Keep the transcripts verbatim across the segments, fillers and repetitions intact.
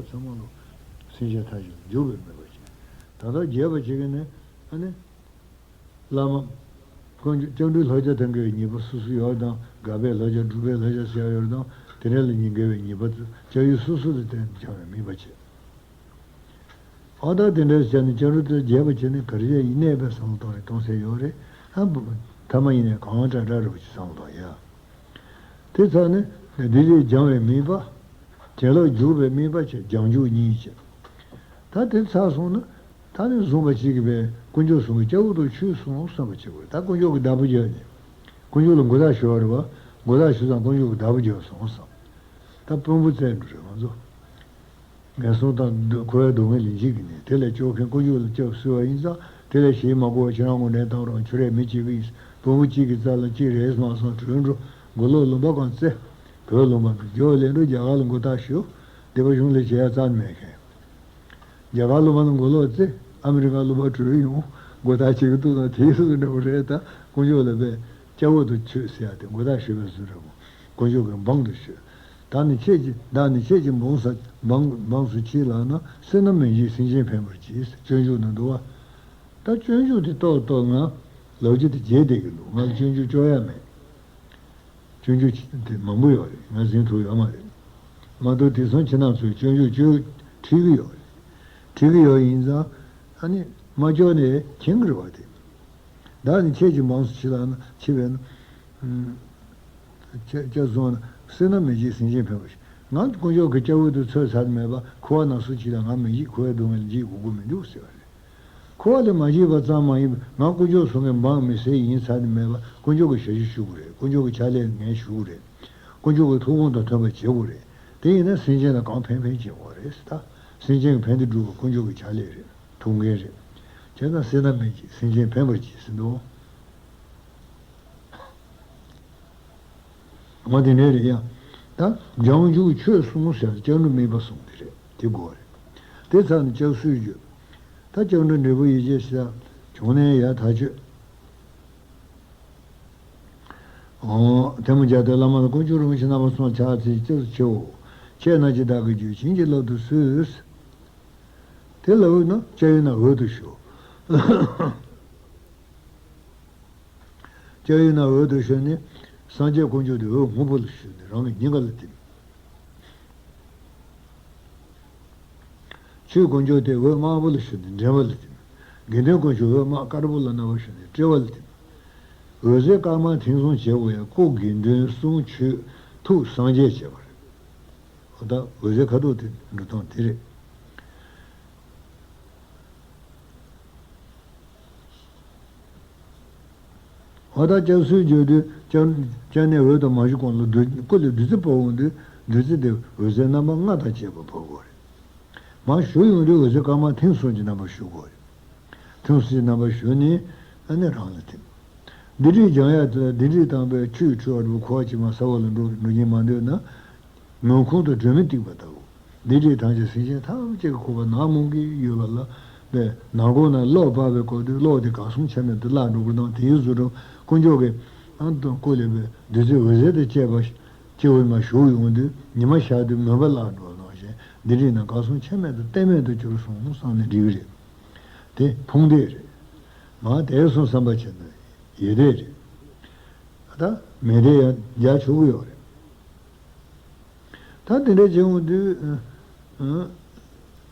ཚང་མ་ལ་སེམས་ཅན་ཐམས་ཅད་ལ་འཇུག་པའི་མོས་པ་བྱེད། ད་ལྟ་རྒྱས་པ་བྱེད་ཀྱི་ནི་ཨ་ནི། བླ་མ། དཀོན་མཆོག་སྐྱབས་འགྲོའི་ལྷོ་རྒྱ་ལྟ་འགལ་བའི་ཉེས་པ་སོ་སོ་ཡོད་དང་། དགག་པའི་ལྷོ་རྒྱ་སྒྲུབ་པའི་ལྷོ་རྒྱ་ཟེར་ཡ་ཡོད་དང་། དེ་འདྲ་ལ་ཉེས་འགལ་བའི་ཉེས་པ་དེ་སྐྱབས་ཡུལ་སོ་སོ་ལ་བརྟེན་ནས་སྦྱང་བའི་མོས་པ་བྱེད། ཨ། ད་དེ་འདྲ་བྱས་ནས་སྐྱབས་འགྲོ་དེ་རྒྱས་པ་བྱས་ནས་ག་རེ་ཡིན་ནའི་བསམ་བློ་གཏོང་རེ་གཏོང་སྲོལ་ཡོད་རེད། ཨ། ཐ་མ་ཡིན་ནའི་གང་དྲག་དྲག་རེད་པ་ཅིག་བསམ་བློ་གཏོང་ཡ། དེ་ཚར་ནས་འདི་རིགས་སྦྱང་བའི་མོས་པ། བྱིན་རླབས་འཇུག་པའི་མོས་པ་བྱས། སྦྱང་འཇུག་གཉིས་བྱས། ད་དེ་ཚར་སོང་ན། ད་ནི་བཟུང་བ་གཅིག་གིས་པས་དཀོན་མཆོག་གསུམ་གྱི་སྐྱབས་འོག་ཏུ་ཆུད་སོང་བསམ་པ་བྱེད་དགོས། ད་དཀོན་མཆོག་གི་བདག་པོ་རྒྱག་ནས། དཀོན་མཆོག་ལ་མགོ་བཏགས་ཞུ་བ་རེད་པ། མགོ་བཏགས་ཞུ་ཙང་དཀོན་མཆོག་གི་བདག་པོ་རྒྱག་སོང་བསམ། ད་དཔོན་པོ་བཙལ་འགྲོ་རེད་ང་ཚོ། ངན་སོང་དང་འཁོར་བའི་སྡུག་བསྔལ་ལས་འཇིགས་ཀྱི་ནས། དེ་ལས་སྐྱོབ་མཁན་དཀོན་མཆོག་ལ་སྐྱབས་སུ་བསུ་བ་ཡིན་ཙང་། དེ་ལས་ཞེད་མ་དགོས་པར་ཁྱེད་རང་ངོ་འདྲེན་བཏང་རོགས། ཁྱོད་རས་མི་གཅིག་གིས་དཔོན་པོ་གཅིག་གི་རྩ་ལ་གཅིག་རེས་མ་སོང་བྲོས་འགྲོ། མགོ་ལོག་ལུང་པ་གང་བཙལ། བོད་ལུང་པ་འགྲོ། རྒྱ་བོད་ལས་འགྲོ། རྒྱ་གར་ལ་མགོ་བཏགས་ཞུ། སྡེ་པ་གཞུང་ལས་བྱེད་ཡ་རྩ་ནས་མེད་མཁན། རྒྱ་གར་ལུང་པ་ལ་མགོ་ལོག་བཙལ། ཨ་མི་རི་ཀ་ལུང་པ་བྲོས་ཡོང་། མགོ་བཏགས་བྱེད་ཀྱི་འདུག་ན་དེའི་སུ་འདྲ་བོ་རེད། ད་དཀོན་མཆོག་ལ་པས་སྐྱབས་འོག་ཏུ་ཆུད་ཟེར་ཡ་དེ་མགོ་བཏགས་ཞུ་བའི་བཟོ་འདྲ་བོ། དཀོན་མཆོག་གི་འབངས་སུ་ཤོག་བདག་ནི་ཁྱེད་ཀྱི། བདག་ནི་ཁྱེད་ཀྱི་འབངས་སུ། འབངས་འབངས་སུ་མཆིས་ལགས་ན། བསོད་ནམས་མི་འཇིགས་སེམས་ཅན་ཕན་པར་གྱིས། སྤྱོད་འཇུག་ན་འདུག་བ། ད་སྤྱོད་འཇུག་དེ་ཏོག་ཏོག་ང་ལབ་རྒྱུ་དེ་བརྗེད་བསྡད་ཀྱི་འདུག་ང་ལ་སྤྱོད་འཇུག་སྤྱོད་ཡ་མེད། སྤྱོད་འཇུག་དེ་མང་པོ་ཡོད་རེད། ང་ཟིན་ཐུབ་ཡོད་མ་རེད། མ་གཏོགས་དེང་སང་ཁྱེད་རྣམ་ཚོས་སྤྱོད་འཇུག་སྤྱོད་ཁྲིད་ཀྱི་ཡོད་རེད། ཁྲིད་ཀྱི་ཡོད་ཡིན་ཙང་། ཨ་ནི་མ་སྐྱོར་ནས་མཁྱེན་གྱི་རེད་བ་དེ། བདག་ནི་ཁྱེད་ཀྱི་འབངས་སུ་མཆིས་ལགས་ན། མཆིས་པས་ན། ཁྱེད་ཁྱེད་སོང་ན། བསོད་ནམས་མི་འཇིགས་སེམས་ཅན་ཕན་པར་གྱིས། ང་དཀོན་མཆོག་གི་སྐྱབས་འོག་ཏུ་ཚུད་ཚར་མེད་པ། འཁོར་བ་ན་སུ་མཆིས་ལ་ང་མི་འཇིགས། འཁོར་བའི་སྡུག་བསྔལ་འཇིགས་དགོས་ཀྱི་མི་འདུག་ཟེར་བ་རེད། འཁོར་བ་ལས་མ་འཇིགས་པ་ཙམ་མ་ཡིན་པར། ང་དཀོན་མཆོག་གསུམ་གྱི་འབངས་མི་སེར་ཡིན་ཚར་ནས་མེད་པ། དཀོན་མཆོག་གི་ཞབས་ཕྱི་ཞུ་དགོས་རེད། དཀོན་མཆོག་གི་ཕྱག་ལས་ངས་ཞུ་དགོས་རེད། དཀོན་མཆོག་གི་ཐུགས་དགོངས་དང་མཐུན་པ་བྱེད་དགོས་རེད། དེ་ཡིན་ན་སེམས་ཅན་ལ་གང་ཕན་ཕན་བྱེད་དགོས་རེད་ཟེར། ད་སེམས་ཅན་གྱི་ཕན་བདེ་སྒྲུབ་པ་དཀོན་མཆོག་གི་ཕྱག་ལས་རེད། ཐུགས་འགན་རེད། བྱས་ཙང་བསོད་ནམས་མི་འཇིགས་སེམས་ཅན་ཕན་པར་གྱིས་ཟེར་འདུག་འོ་དེ་འདྲ་རེད་ཡ། ད་སྦྱང་འཇུག་ཆོས་གསུམ་ཟེར་སྐྱབས་འགྲོ་མོས་པ་གསུམ་དེ་རེད། དེ་དགོས་རེད། དེ་ཚར་ནས་སྐྱབས་སུ་འཇུག་ད་སྐྱབས་འགྲོ་འབྲས་བུ་ཡིད་ཆེས་ཤེས་བྱ་བྱུང་ནས་ཡར་ཐག་ཆོད། འོ། ཐལ་མོ་སྦྱར་ཏེ་བླ་མ་དང་དཀོན་མཆོག་རིན་པོ་ཆེ་རྣམ་པ་གསུམ་ལ་ཕྱག་འཚལ། སྐྱབས་སུ་མཆིའོ། ཁྱེད་རྣམས་ཀྱིས་བདག་གི་རྒྱུད་བྱིན་གྱིས་བརླབ་ཏུ་གསོལ། དེ་ལབ་ན་སྐྱབས་ཡུལ་ན་འོད་དུ་ཞུ། སྐྱབས་ཡུལ་ན་འོད་དུ་ཞུ་ནས། སངས་རྒྱས་དཀོན་མཆོག་དེ་འོད་སྔོན་པོ་ལ་ཞུ་ནས་རང་གི་སྙིང་ག་ལ་བསྟིམ། ཆོས་དཀོན་མཆོག་དེ་འོད་དམར་པོ་ལ་ཞུ་ནས་མགྲིན་པ་ལ་བསྟིམ། དགེ་འདུན་དཀོན་མཆོག་འོད་དམར་དཀར་པོ་ལ་རྣམ་པ་ཞུ་ནས་དཔྲལ་བ་ལ་བསྟིམ། འོད་ཟེར་དཀར་དམར་མཐིང་གསུམ་བྱེད་དགོས་ཡ། སྐུ་དགེ་འདུན་གསུང་ཆོས་ཐུགས་སངས་རྒྱས་བྱེད་པ་རེད། འོ་ད་འོད་ཟེར་ཁ་དོག་དེ་འགྲོ་སྟངས་དེ་རེད། འོ་ད་སྐྱབས་སུ་འཇུག་དུས་སྐྱབས་སྐྱབས་གནས་འོད་དུ་མ་ཞུ་གོང་ལ་བདུད་སྐུ་ལ་བདུད་རྩི་ཕོག་འོང་དུས་བདུད་རྩི་དེ་འོད་ཟེར་རྣམ་པ་ལྔ་དང་བཅས་པ་ཕོག་དགོས་རེད། མར་ཞུ་ཡོང་དུས་འོད་ཟེར་དཀར་དམར་མཐིང་གསུམ་གྱི་རྣམ་པ་ཞུ་དགོས་རེད། མཐིང་གསུམ་གྱི་རྣམ་པ་ཞུ་ནས་ཨ་ནི་རང་ལ་ཐིམ། འདི་འདྲའི་སྦྱང་ཡ་དེ་ལ་འདི་འདྲའི་དང་པའི་ཆུའི་འཁྲུལ་བ་འགྲོ་འཁོར་བ་ཕྱི་མ་ས་འོག་ལ་འགྲོ་འགྲོ་ཉེན་མ་འདོད་ན། མུན་ཁུང་དུ་སྒྲོན་མེ་གཏིང་པ་ལྟ་བུ། འདི་འདྲའི་ཐམས་ཅད་སེམས་ཅན་ཐམས་ཅད་ཀྱི་ཁོག་པ་ནག་རྨོངས་ཀྱི་ཡོད་པ་ལ། པའི་ནག་ཁུང་ན་གློག་སྤར་བའི་སྐབས་དུས་གློག་དེ་གང་སོང་ཆ་མེད་དུ་བརླག་འགྲོ་གི་དང་། དེའི་བཟོ་འདྲ་དཀོན་མཆོག་གི་ཨ་དང་སྐུ་ལས་པའི་བདུད་རྩི་འོད་ཟེར་དང་བཅས་པ་སྤྱི་བོའི་མར་ཞུགས་ཡོང་དུས་ཉི་མ་ཤར་དུས་མུན་པ་བརླག་འགྲོ་བ་ནང་བཞིན། འདི་འདྲའི་ནང་གང་སོང་ཆ་མེད་དུ་གཏན་མེད་དུ་གྱུར་སོང་བསམ་ནས་འགྲིག་གི་རེད། དེ་ཕུང་འདེད་རེད། མ་དེར་སོང་བསམ་པ་བྱས་ན་ཡིད་འདེད་རེད། ད་མི་འདེད་ཡང་རྒྱག་ཆོག་གི་ཡོད་རེད། ད་དེ་འདྲ་བྱུང་དུས། ཨ།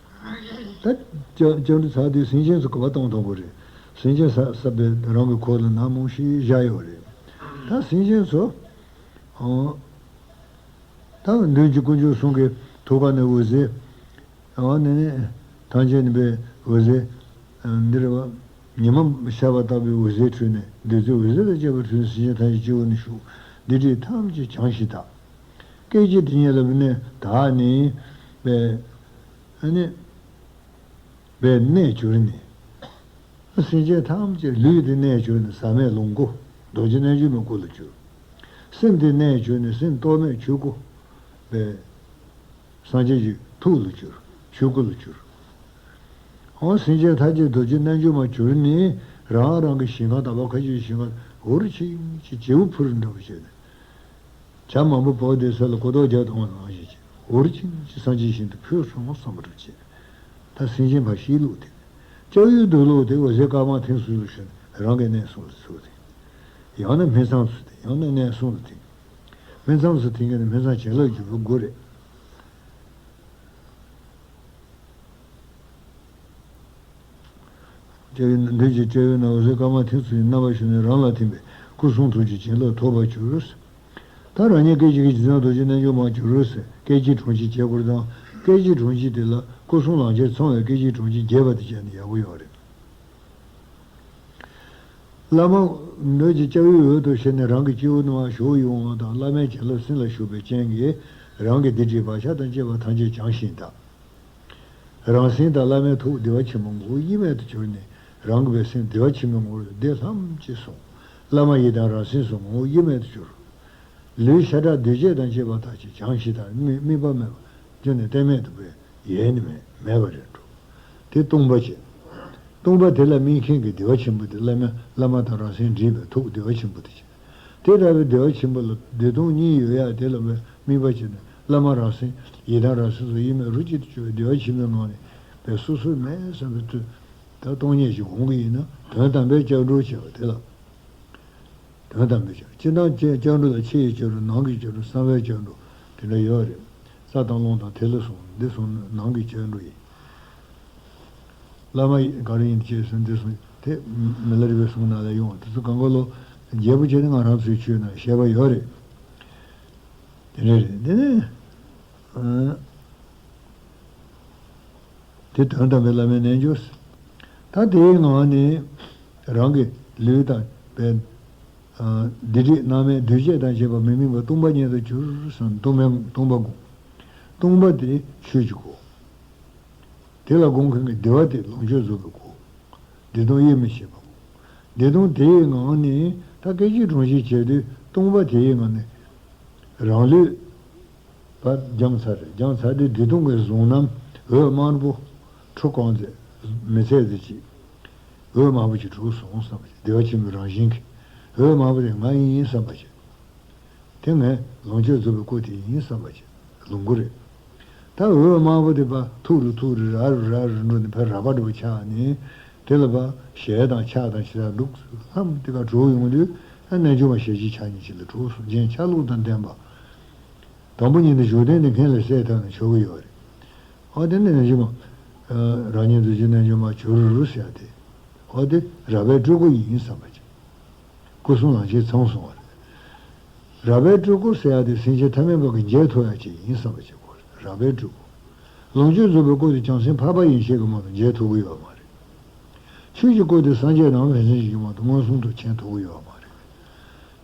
ད་སྐྱབས་སྐྱབས་འགྲོ་ཚར་དུས་སེམས་ཅན་ཚོ་ག་པར་གཏོང་ཐུབ་ཀྱི་རེད། སེམས་ཅན་ས་ས་པའི་རང་གི་འཁོར་ལ་ནག་རྨོངས་ཤིག་བཞག་ཡོད་རེད། ད་སེམས་ཅན་ཚོ། ཨ། ད་མདུན་གྱི་དཀོན་མཆོག་གསུམ་གྱི་ཐུགས་ཀ་ནས་འོད་ཟེར། འོ་ནི་ནི། ཐམས་ཅད་ནི་པའི་འོད་ཟེར། འདི་རེད་བ། ཉི་མ་ཤར་བ་ལྟ་བུའི་འོད་ཟེར་འཕྲོས་ནས་བདུད་རྩི་འོད་ཟེར་དང་བཅས་པ་འཕྲོས་ནས་སེམས་ཅན་ཐམས་ཅད་སྤྱི་བོ་ནས་ཞུགས། འདི་འདྲའི་ཐམས་ཅད་བྱང་ཞིང་དག་སྐད་ཅིག་དེ་ཉིད་ལ་བུད་ནས་དག་ནི། པའི། ཨ་ནི། པའི་གནས་གྱུར་ནས། སེམས་ཅན་ཐམས་ཅད་ལུས་དེ་གནས་གྱུར་ནས་ཟག་མེད་ལོངས་སྐུ། རྡོ་རྗེ་རྣལ་འབྱོར་མའི་སྐུ་ལ་གྱུར། སེམས་དེ་གནས་གྱུར་ནས་སེམས་རྟོག་མེད་ཆོས་སྐུ། པའི། སངས་རྒྱས་ཀྱི་ཐུགས་ལ་གྱུར། ཆོས་སྐུ་ལ་གྱུར། འོ་སེམས་ཅན་ཐམས་ཅད་རྡོ་རྗེ་རྣལ་འབྱོར་མར་གྱུར་ནས་རང་རང་གི་ཞིང་ཁམས་དག་པ་མཁའ་སྤྱོད་ཀྱི་ཞིང་ཁམས་འུར་ཆིག་ཅིག་བྱིའུ་འཕུར་འདྲ་བོ་བྱས་ནས། བྱ་མང་པོ་བབས་དེ་ས་ལ་གོ་ལྡོག་རྒྱག་གཏོང་བ་ནང་བཞིན་བྱས། འོར་ཅིང་ཅི་སངས་རྒྱས་ཞིང་དུ་འཕོས་སོང་བསམ་པ་བྱས། ད་སེམས་ཅན་ཕར་ཤི་ལུགས་དེ། སྐྱབས་ཡུལ་འདོད་ལུགས་དེ་འོད་ཟེར་དཀར་དམར་མཐིང་གསུམ་ལ་ཞོན་རང་གི་གནས་གསུམ་ལ་ཚུགས་ཏེ། ཡང་ན་སྨིན་མཚམས་སུ་ཐིམ། ཡང་ན་གནས་གསུམ་ལ་ཐིམ། སྨིན་མཚམས་སུ་ཐིམ་མཁན་ནི་སྨིན་མཚམས་བྱིན་རླབས་འཇུག་པའི་སྒོ་རེད། སྐྱབས་ཡུལ་འདོད་ཅིང་སྐྱབས་ཡུལ་ན་འོད་ཟེར་དཀར་དམར་མཐིང་གསུམ་གྱི་རྣམ་པར་ཞོན་ནས་རང་ལ་ཐིམ་པས་སྐུ་གསུང་ཐུགས་ཀྱི་བྱིན་རླབས་ཐོབ་པར་གྱུར། ད་རང་ཉིད་སྐད་ཅིག་གིས་རྗེས་འཇོམས་རྡོ་རྗེ་རྣལ་འབྱོར་མར་གྱུར་ཟེར། སྐད་ཅིག་གྲོང་ཁྱེར་བྱེད་དགོས་དང་། སྐད་ཅིག་གྲོང་ཁྱེར་དེ་ལ་སྐུ་གསུམ་ལམ་ཁྱེར་ཚང་བའི་སྐད་ཅིག་གྲོང་ཁྱེར་རྒྱས་པ་དེ་བྱས་ན་ཡག་པོ་ཡོད་རེད། བླ་མ་འདོད་ཅིང་སྐྱབས་ཡུལ་འོད་དུ་ཤར་ནས་རང་གི་སྤྱི་བོ་ནང་ཞུགས་ཡོང་བ་དང་། བླ་མའི་བྱིན་རླབས་སེམས་ལ་ཞུགས་པའི་རྐྱེན་གྱིས་རང་གི་སྡིག་སྒྲིབ་བག་ཆགས་དང་བཅས་པ་ཐམས་ཅད་བྱང་ཞིང་དག། རང་སེམས་དང་བླ་མའི་ཐུགས་བདེ་བ་ཆེན་པོ་ངོ་བོ་དབྱེར་མེད་དུ་གྱུར་ནས་རང་གི་སེམས་བདེ་བ་ཆེན་པོའི་ངོ་བོར་བདེ་ལྷམ་གྱིས་སོང་། བླ་མ་ཡི་དམ་རང་སེམས་སུ་ངོ་བོ་དབྱེར་མེད་དུ་གྱུར། ལུས་ཤ་ཁྲག་འདུས་བྱས་དང་བཅས་པ་ཐམས་ཅད་བྱང་ཞིང་དག། དམིགས་དམིགས་པ་མེད་པ་ཅི་ནས་གཏན་མེད་དུ་སྦས། ཡལ་ནི་མེད་མེད་པ་རེད་འགྲོ། དེ་སྟོང་པ་བྱས། སྟོང་པ་དེ་ལ་དམིགས་མཁན་གྱི་བདེ་བ་ཆེན་པོ་དེ་བླ་མ་བླ་མ་དང་རང་སེམས་འདྲེས་པའི་ཐུགས་བདེ་བ་ཆེན་པོ་དེ་བྱས། དེ་ལྟ་བུའི་བདེ་བ་ཆེན་པོ་ལ་བདེ་སྟོང་གཉིས་ཡོད་ཡ་དེ་ལ་དམིགས་པ་བྱས་ནས་བླ་མ་རང་སེམས་ཡི་དམ་རང་སེམས་སུ་དབྱེར་མེད་རོ་གཅིག་ཏུ་གྱུར་པའི་བདེ་བ་ཆེན་པོའི་ངང་ནས་པའི་སོ་སོར་མེད་བསམ་པའི་ཚུལ། ད་སྟོང་ཉིད་ཅིག་སྒོམ་གྱི་ཡིན་ན་དོན་དམ་པའི་སྐྱབས་འགྲོ་བྱས་པ་དེ་ལ། དོན་དམ་པའི་སྐྱབས། སྤྱིར་བཏང་སྐྱབས་སྐྱབས་འགྲོ་ལ་ཕྱི་ཡི་སྐྱབས་འགྲོ། ནང་གི་སྐྱབས་འགྲོ། གསང་བའི་སྐྱབས་འགྲོ་དེ་འདྲ་ཡོད་རེད། ས་དང་རླུང་དང་ཐིག་ལེ་གསུམ། འདི་གསུམ་ནང་གི་སྐྱབས་འགྲོ་ཡིན། བླ་མ་ག་རེ་ཡིན་ཅེས་གསུངས་འདི་གསུངས་ཏེ། མི་ལ་རས་པའི་གསུང་ནང་ལ་ཡོང་བ་དེ་ཚོ་གང་ག་ལོ་རྒྱས་པོ་བྱས་ནས་ང་རང་ཚོའི་ཆོས་ནང་བཤད་པ་ཡོད་རེད། དེ་འདྲ་རེད། འདི་ནི། དེ་དོན་དམ་པའི་བླ་མའི་རྣལ་འབྱོར། ད་དེའི་ངང་ནས་རང་གི་ལུས་དང་བའི་སྡིག་སྒྲིབ་སྣང་མེད་འདུས་བྱས་དང་བཅས་པ་མི་དམིགས་པ་སྟོང་པ་ཉིད་དུ་གྱུར་སོང་། སྟོང་པའི་སྟོང་པ་སྒོམ། སྟོང་པ་དེ་ཆོས་ཀྱི་སྒོ། དེ་ལ་སྒོམ་མཁན་གྱི་བདེ་བ་དེ་ལོངས་སྤྱོད་རྫོགས་པའི་སྒོ། བདེ་སྟོང་དབྱེར་མི་ཕྱེད་པ་སྒོམ། བདེ་སྟོང་དེའི་ངང་ནས་ད་སྐད་ཅིག་གྲོང་ཁྱེར་བྱས་དུས་སྟོང་པ་དེའི་ངང་ནས་རང་ལུས། བ་སྦྱངས་ཚར་རེད། སྦྱངས་ཚར་དུས་བདེ་སྟོང་གི་གཟུགས་རྣམས་འོད་དམར་པོ་ཁྲོ་གང་ཚད་མི་ཚད་ཚད་ཅིག་འོད་དམར་པོ་ཅིག་གྲུབ་སོང་བསམ་པ་ཅིག། བདེ་བ་ཆེན་པོའི་རང་བཞིན་གྱི་འོད་དམར་པོ་དེ་ང་ཡིན་བསམ་པ་ཅིག། དེ་ངས་ལོངས་སྤྱོད་རྫོགས་པའི་སྐུ་དེ་ཡིན་བསམ་པ་ཅིག་ལོངས་སྐུ་རེད། ད་འོད་དམར་པོ་དེ་ཕར་ཐུག་རུ་ཐུག་རུ་ར་རུ་ར་རུ་འགྲོ་ནས་ཕར་ར་བ་འགྲོ་བ་ཆགས་ནས། དེ་ལ་ཕར་ཞལ་དང་ཕྱག་དང་ཕྱི་དང་འདུག་ལྷམ་དེ་ག་གྲུབ་ཡོང་དུས་ཨ་རྣལ་འབྱོར་མ་ཞལ་གཅིག་ཕྱག་གཉིས་ཅིག་ལ་གྲུབ་སོང་། རྒྱན་ཆ་ལུགས་དང་ལྡན་པ། དང་པོ་ཉིད་དུ་བཞུགས་གདན་དེ་མཁན་ལ་གསལ་ཐང་ནས་ཆོག་གི་ཡོད་རེད། ཨ་དེ་ནས་རྣལ་འབྱོར་མ། རང་ཉིད་རྡོ་རྗེ་རྣལ་འབྱོར་མ་གྱུར་རུ་ཟེར་ཡ་དེ། ཨ་དེ་རལ་པའི་སྤྲུལ་སྐུ་ཡིན་བསམ་པ་ཅིག། སྐུ་གསུམ་ལམ་ཁྱེར་ཚང་སོང་བ་རེད། རལ་པའི་སྤྲུལ་སྐུ་ཟེར་ཡ་དེ་སེམས་ཅན་ཐ་མལ་པ་གི་མཇལ་ཐུབ་ཡ་ཅིག་ཡིན་བསམ་པ་ཅིག་གོ་རེད། རལ་པའི་སྤྲུལ་སྐུ། ལོངས་སྤྱོད་རྫོགས་པའི་སྐུ་དེ་བྱང་སེམས་འཕགས་པ་ཡན་ཆད་ཀྱིས་མ་གཏོགས་མཇལ་ཐུབ་ཀྱི་ཡོད་མ་རེད། ཆོས་ཀྱི་སྐུ་དེ་སངས་རྒྱས་རྣམ་པར་སེམས་ཅན་ཞིག་མ་གཏོགས་མངོན་སུམ་དུ་མཁྱེན་ཐུབ་ཀྱི་ཡོད་མ་རེད།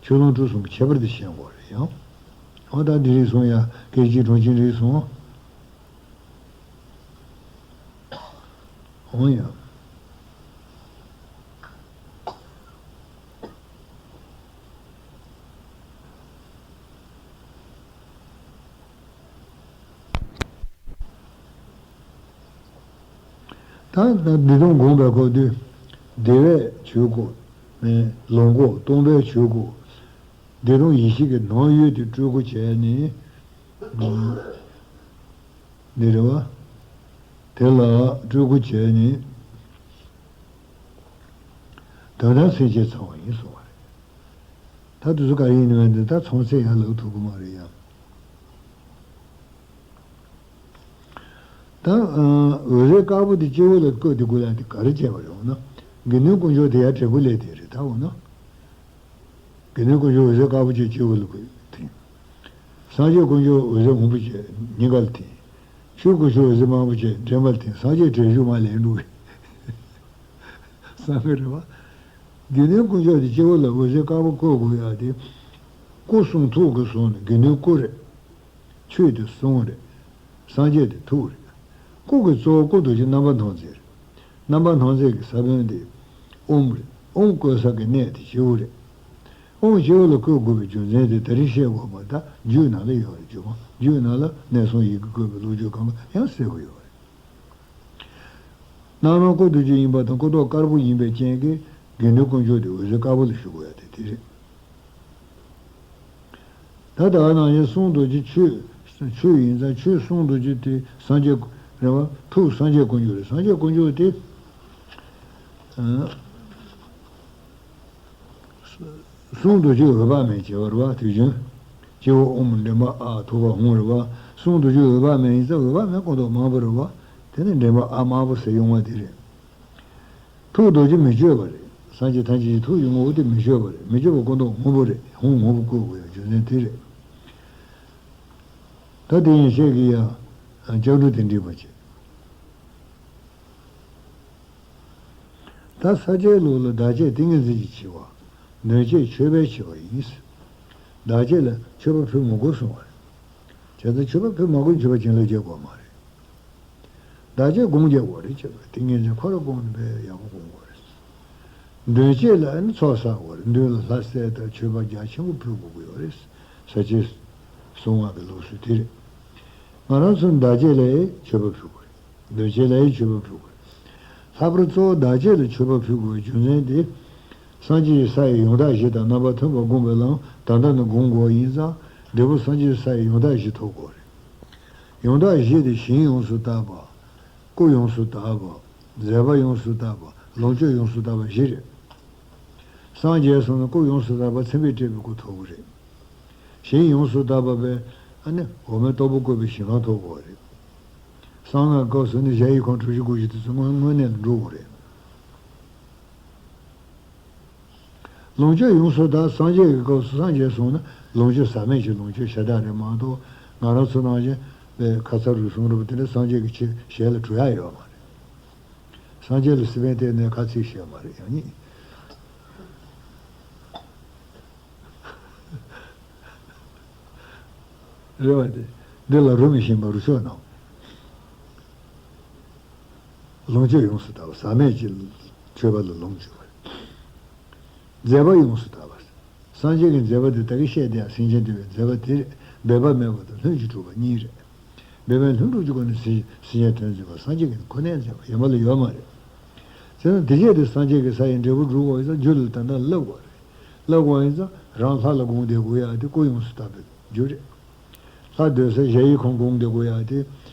ཆོས་ལོངས་སྤྲུལ་གསུམ་གྱི་ཁྱད་པར་དེ་ཤེས་དགོས་རེད་ཡང་། འོ་ད་འདི་རིགས་སོང་ཡ། སྐད་ཅིག་གྲོང་ཁྱེར་རིགས་སོང་། འོང་ཡ། ད་ད་བདེ་སྟོང་སྒོམ་པའི་སྐབས་དུས། བདེ་བས་ཆོས་སྐུ། ལོངས་སྐུ་སྟོང་པས་ཆོས་སྐུ། བདེ་སྟོང་ཡེ་ཤེས་ཀྱི་ནང་ཡུལ་དེ་སྤྲུལ་སྐུ་བྱས་ནས། འདི་རེད་བ། དེ་ལ་སྤྲུལ་སྐུ་བྱས་ནས། དོན་དམ་སེམས་ཅན་ཚང་བ་ཡིན་གསུངས་པ་རེད། ད་དུས་སུ་ག་རེ་ཡིན་ནི་མེད་འདི་ད་ཚང་ཚད་ཡང་ལབ་ཐུབ་ཀྱི་མ་རེད་ཡང་། ད་འོད་ཟེར་དཀར་པོ་དེ་སྤྱི་བོ་ལ་བཀོད་དེ་དགོས་ཡ་དེ་ག་རེ་བྱས་པ་རེད་འོ་ན། དགེ་འདུན་དཀོན་མཆོག་དེ་ཡར་དྲིལ་བུ་ལས་དེ་རེད་ད་འོ་ན། དགེ་འདུན་དཀོན་མཆོག་འོད་ཟེར་དཀར་པོ་ཅན་སྤྱི་བོ་ལ་བཀོད་དེ། སངས་རྒྱས་དཀོན་མཆོག་འོད་ཟེར་སྔོན་པོ་ཅན་སྙིང་ག་ལ་དེ། ཆོས་དཀོན་མཆོག་འོད་ཟེར་དམར་པོ་ཅན་དྲན་པ་ལ་དེ། སངས་རྒྱས་དྲན་བཞུགས་མ་ལེན་འགྲོ་གི། བསམ་གི་རེད་བ། དགེ་འདུན་དཀོན་མཆོག་དེ་སྤྱི་བོ་ལ་འོད་ཟེར་དཀར་པོ་བཀོད་དགོས་ཡ་དེ། སྐུ་གསུང་ཐུགས་ཀྱི་གསུང་ནི་དགེ་འདུན་སྐུ་རེད། ཆོས་དེ་གསུང་རེད། སངས་རྒྱས་དེ་ཐུགས་རེད། སྐུ་གི་གཙོ་བོ་སྐུ་རྡོ་རྗེ་རྣམ་པར་སྣང་མཛད་རེད། རྣམ་པར་སྣང་མཛད་ཀྱི་ས་བོན་དེ་ཨོཾ་རེད། ཨོཾ་བཀོད་ས་གི་གནས་དེ་སྤྱི་བོ་རེད། ཨོཾ་སྤྱི་བོ་ལ་བཀོད་དགོས་པའི་རྒྱུ་མཚན་དེ་ད་རིང་བཤད་དགོས་པ་ད་རྒྱུད་ནང་ལ་ཡོད་རེད། རྒྱུད་མ་རྒྱུད་ནང་ལ་གནས་གསུམ་ཡི་གེ་བཀོད་པའི་ལོ་རྒྱུས་གང་ག་ཡང་གསལ་པོ་ཡོད་རེད། སྣང་ལམ་སྐུ་རྡོ་རྗེ་ཡིན་པ་དང་སྐུ་མདོག་དཀར་པོ་ཡིན་པའི་རྐྱེན་གྱིས་དགེ་འདུན་དཀོན་མཆོག་དེ་འོད་ཟེར་དཀར་པོ་ལ་ཞུ་དགོས་ཡ་དེ་དེ་རེད། ད་ལྟ་ནང་བཞིན་གསུང་རྡོ་རྗེ་ཆོས་ ཆོས་ཡིན་ཙང་ཆོས་གསུང་རྡོ་རྗེ་དེ་སངས་རྒྱས་རེད་བ། ཐུགས་སངས་རྒྱས་དཀོན་མཆོག་རེད། སངས་རྒྱས་དཀོན་མཆོག་དེ། གསུང་རྡོ་རྗེ་འོད་དཔག་མེད་བྱེད་པ་རེད་བ། དུས་རྒྱུན། སྤྱི་བོ་ཨོཾ་མགྲིན་པ་ཨ་ཐུབ་པ་ཧཱུྃ་རེད་བ། གསུང་རྡོ་རྗེ་འོད་དཔག་མེད་ཡིན་ཙང་འོད་དཔག་མེད་སྐུ་མདོག་དམར་པོ་རེད་བ། དེ་ནི་མགྲིན་པ་ཨ་དམར་པོ་ཟེར་ཡོང་བ་དེ་རེད། ཐུགས་རྡོ་རྗེ་མི་བསྐྱོད་པ་རེད། སངས་རྒྱས་ཐམས་ཅད་ཀྱི་ཐུགས་ཀྱི་ངོ་བོ་དེ་མི་བསྐྱོད་པ་རེད། མི་བསྐྱོད་པ་སྐུ་མདོག་སྔོན་པོ་རེད། ཧཱུྃ་སྔོན་པོ་བཀོད་དགོས་ཡ་རྒྱུ་མཚན་དེ་རེད། ད་དེ་ཡན་ཆད་ཀྱི་ཡ། སྐྱབས་འགྲོ་དེ་འདྲི་བ་བྱེད། ད་ས་སྐྱའི་ལུགས་ལ་བདག་བསྐྱེད་ཏིང་ངེ་འཛིན་གྱིས་བྱེད་པ། འདོན་བསྐྱེད་མཆོད་པས་བྱེད་པ་ཡིན། བདག་བསྐྱེད་ལ་མཆོད་པ་ཕུལ་མི་དགོས་གསུང་བ་རེད། བྱས་ཙང་མཆོད་པ་ཕུལ་མ་དགོས་མཆོད་པ་བྱིན་རླབས་རྒྱག་དགོས་མ་རེད། བདག་བསྐྱེད་སྒོམ་རྒྱག་དགོས་རེད། བྱས་པ་ཏིང་ངེ་འཛིན་ཁོ་རང་སྒོམ་ནས་དཔེ་ཡག་པོ་སྒོམ་དགོས་རེད། འདོན་བསྐྱེད་ལ་ནི་ཚོགས་བསགས་དགོས་རེད། མདུན་ལ་ལྷ་སྲས་དང་མཆོད་པ་རྒྱ་ཆེན་པོ་ཕུལ་དགོས་ཀྱི་ཡོད་རེད། ས་སྐྱའི་གསང་སྔགས་ཀྱི་ལུགས་སྲོལ་དེ་རེད། ང་རང་ཚོ་བདག་བསྐྱེད་ལ་མཆོད་པ་ཕུལ་དགོས་རེད། འདོན་བསྐྱེད་ལ་ཡང་མཆོད་པ་ཕུལ་དགོས། ལྷག་པར་གཙོ་བོ་བདག་བསྐྱེད་ལ་མཆོད་པ་ཕུལ་དགོས་པའི་རྒྱུ་མཚན་དེ། སངས་རྒྱས་ཀྱི་ས་ཡི་ཡང་དག་བཞི་དང་རྣམ་པ་མཐུན་པར་བསྒོམས་པའི་ལམ་ད་ལྟ་ནས་སྒོམ་དགོས་པ་ཡིན་ཙང་། འབྲས་བུ་སངས་རྒྱས་ཀྱི་ས་ཡི་ཡང་དག་བཞི་ཐོབ་དགོས་རེད། ཡང་དག་བཞི་དེ་ཞིང་ཡོངས་སུ་དག་པ། སྐུ་ཡོངས་སུ་དག་པ། མཛད་པ་ཡོངས་སུ་དག་པ། ལོངས་སྤྱོད་ཡོངས་སུ་དག་པ་བཞི་རེད། སངས་རྒྱས་སོང་ན་སྐུ་ཡོངས་སུ་དག་པ་མཚན་དཔེས་སྤྲས་པའི་སྐུ་ཐོབ་ཀྱི་རེད། ཞིང་ཡོངས་སུ་དག་པ་བས། ཨ་ནི་འོག་མིན་སྟུག་པོ་བཀོད་པའི་ཞིང་ཁམས་ཐོབ་དགོས་པ་རེད། གསང་སྔགས་སྐབས་སུ་ནི་གཞལ་ཡས་ཁང་གྲུ་བཞི་སྒོ་བཞི་དེ་ཚོ་དངོས་དངོས་གནས་ལ་འགྲོ་དགོས་རེད། ལོངས་སྤྱོད་ཡོངས་སུ་དག་སངས་རྒྱས་ཀྱི་སྐབས་སུ་སངས་རྒྱས་སོང་ན་ལོངས་སྤྱོད་ཟག་མེད་ཀྱི་ལོངས་སྤྱོད་ཤ་སྟག་རེད་མ་གཏོགས། ང་རང་ཚོ་ནང་བཞིན་པའི་ཁ་ཚ་རུས་གསུམ་རེད་པ། དེ་འདྲ་སངས་རྒྱས་ཀྱི་ཆེད་ཞལ་ལ་གྲུ་ཡག་ཡོད་མ་རེད། སངས་རྒྱས་ལ་སི་པན་སྟེར་ནས་ཁ་ཚིག་བཤད་མ་རེད། ཡང་ཉིད། རེད་བ། དེ་འདི་ལ་རུ་མི་ཤེས་པ་རུ་ཆོག་ནམ། ལོངས་སྤྱོད་ཡོངས་སུ་དག་པ་ཟག་མེད་ཀྱི་མཆོད་པ་ལ་ལོངས་སྤྱོད་པ། མཛད་པ་ཡོངས་སུ་དག་པ། སངས་རྒྱས་ཀྱི་མཛད་པ་དེ་ད་གིན་བཤད་དེ་ཡང་སེམས་ཅན་འདུལ་བའི་མཛད་པ་དེ་རེད། འབད་པ་མེད་པ་དང་ལྷུན་གྱིས་གྲུབ་པ་གཉིས་རེད། འབད་པས་ལྷུན་གྲུབ་ཀྱི་སྒོ་ནས་སེམས་སེམས་ཅན་དོན་མཛད་པ་སངས་རྒྱས་ཀྱི་ཁོ་ནའི་མཛད་པ་ཡན་པ་ལ་ཡོད་མ་རེད། བྱས་ན་དེ་རྗེས་དེ་སངས་རྒྱས་ཀྱི་ས་ཡི་འབྲས་བུ་སྒྲུབ་དགོས་ཡིན་ཙང་རྒྱུ་ལ་ད་ལྟ་བསླབ་དགོས་རེད། བསླབ་དགོས་ཡིན་ཙང་རང་ལྷ་ལ་དགོངས་བསྡད་དགོས་ཡག་དེ་སྐུ་ཡོངས་སུ་དག་པའི་རྒྱུ་རེད། ལྷ་སྡོད་སའི་གཞལ་ཡས་ཁང་དགོངས་བསྡད་དགོས་ཡག་དེ་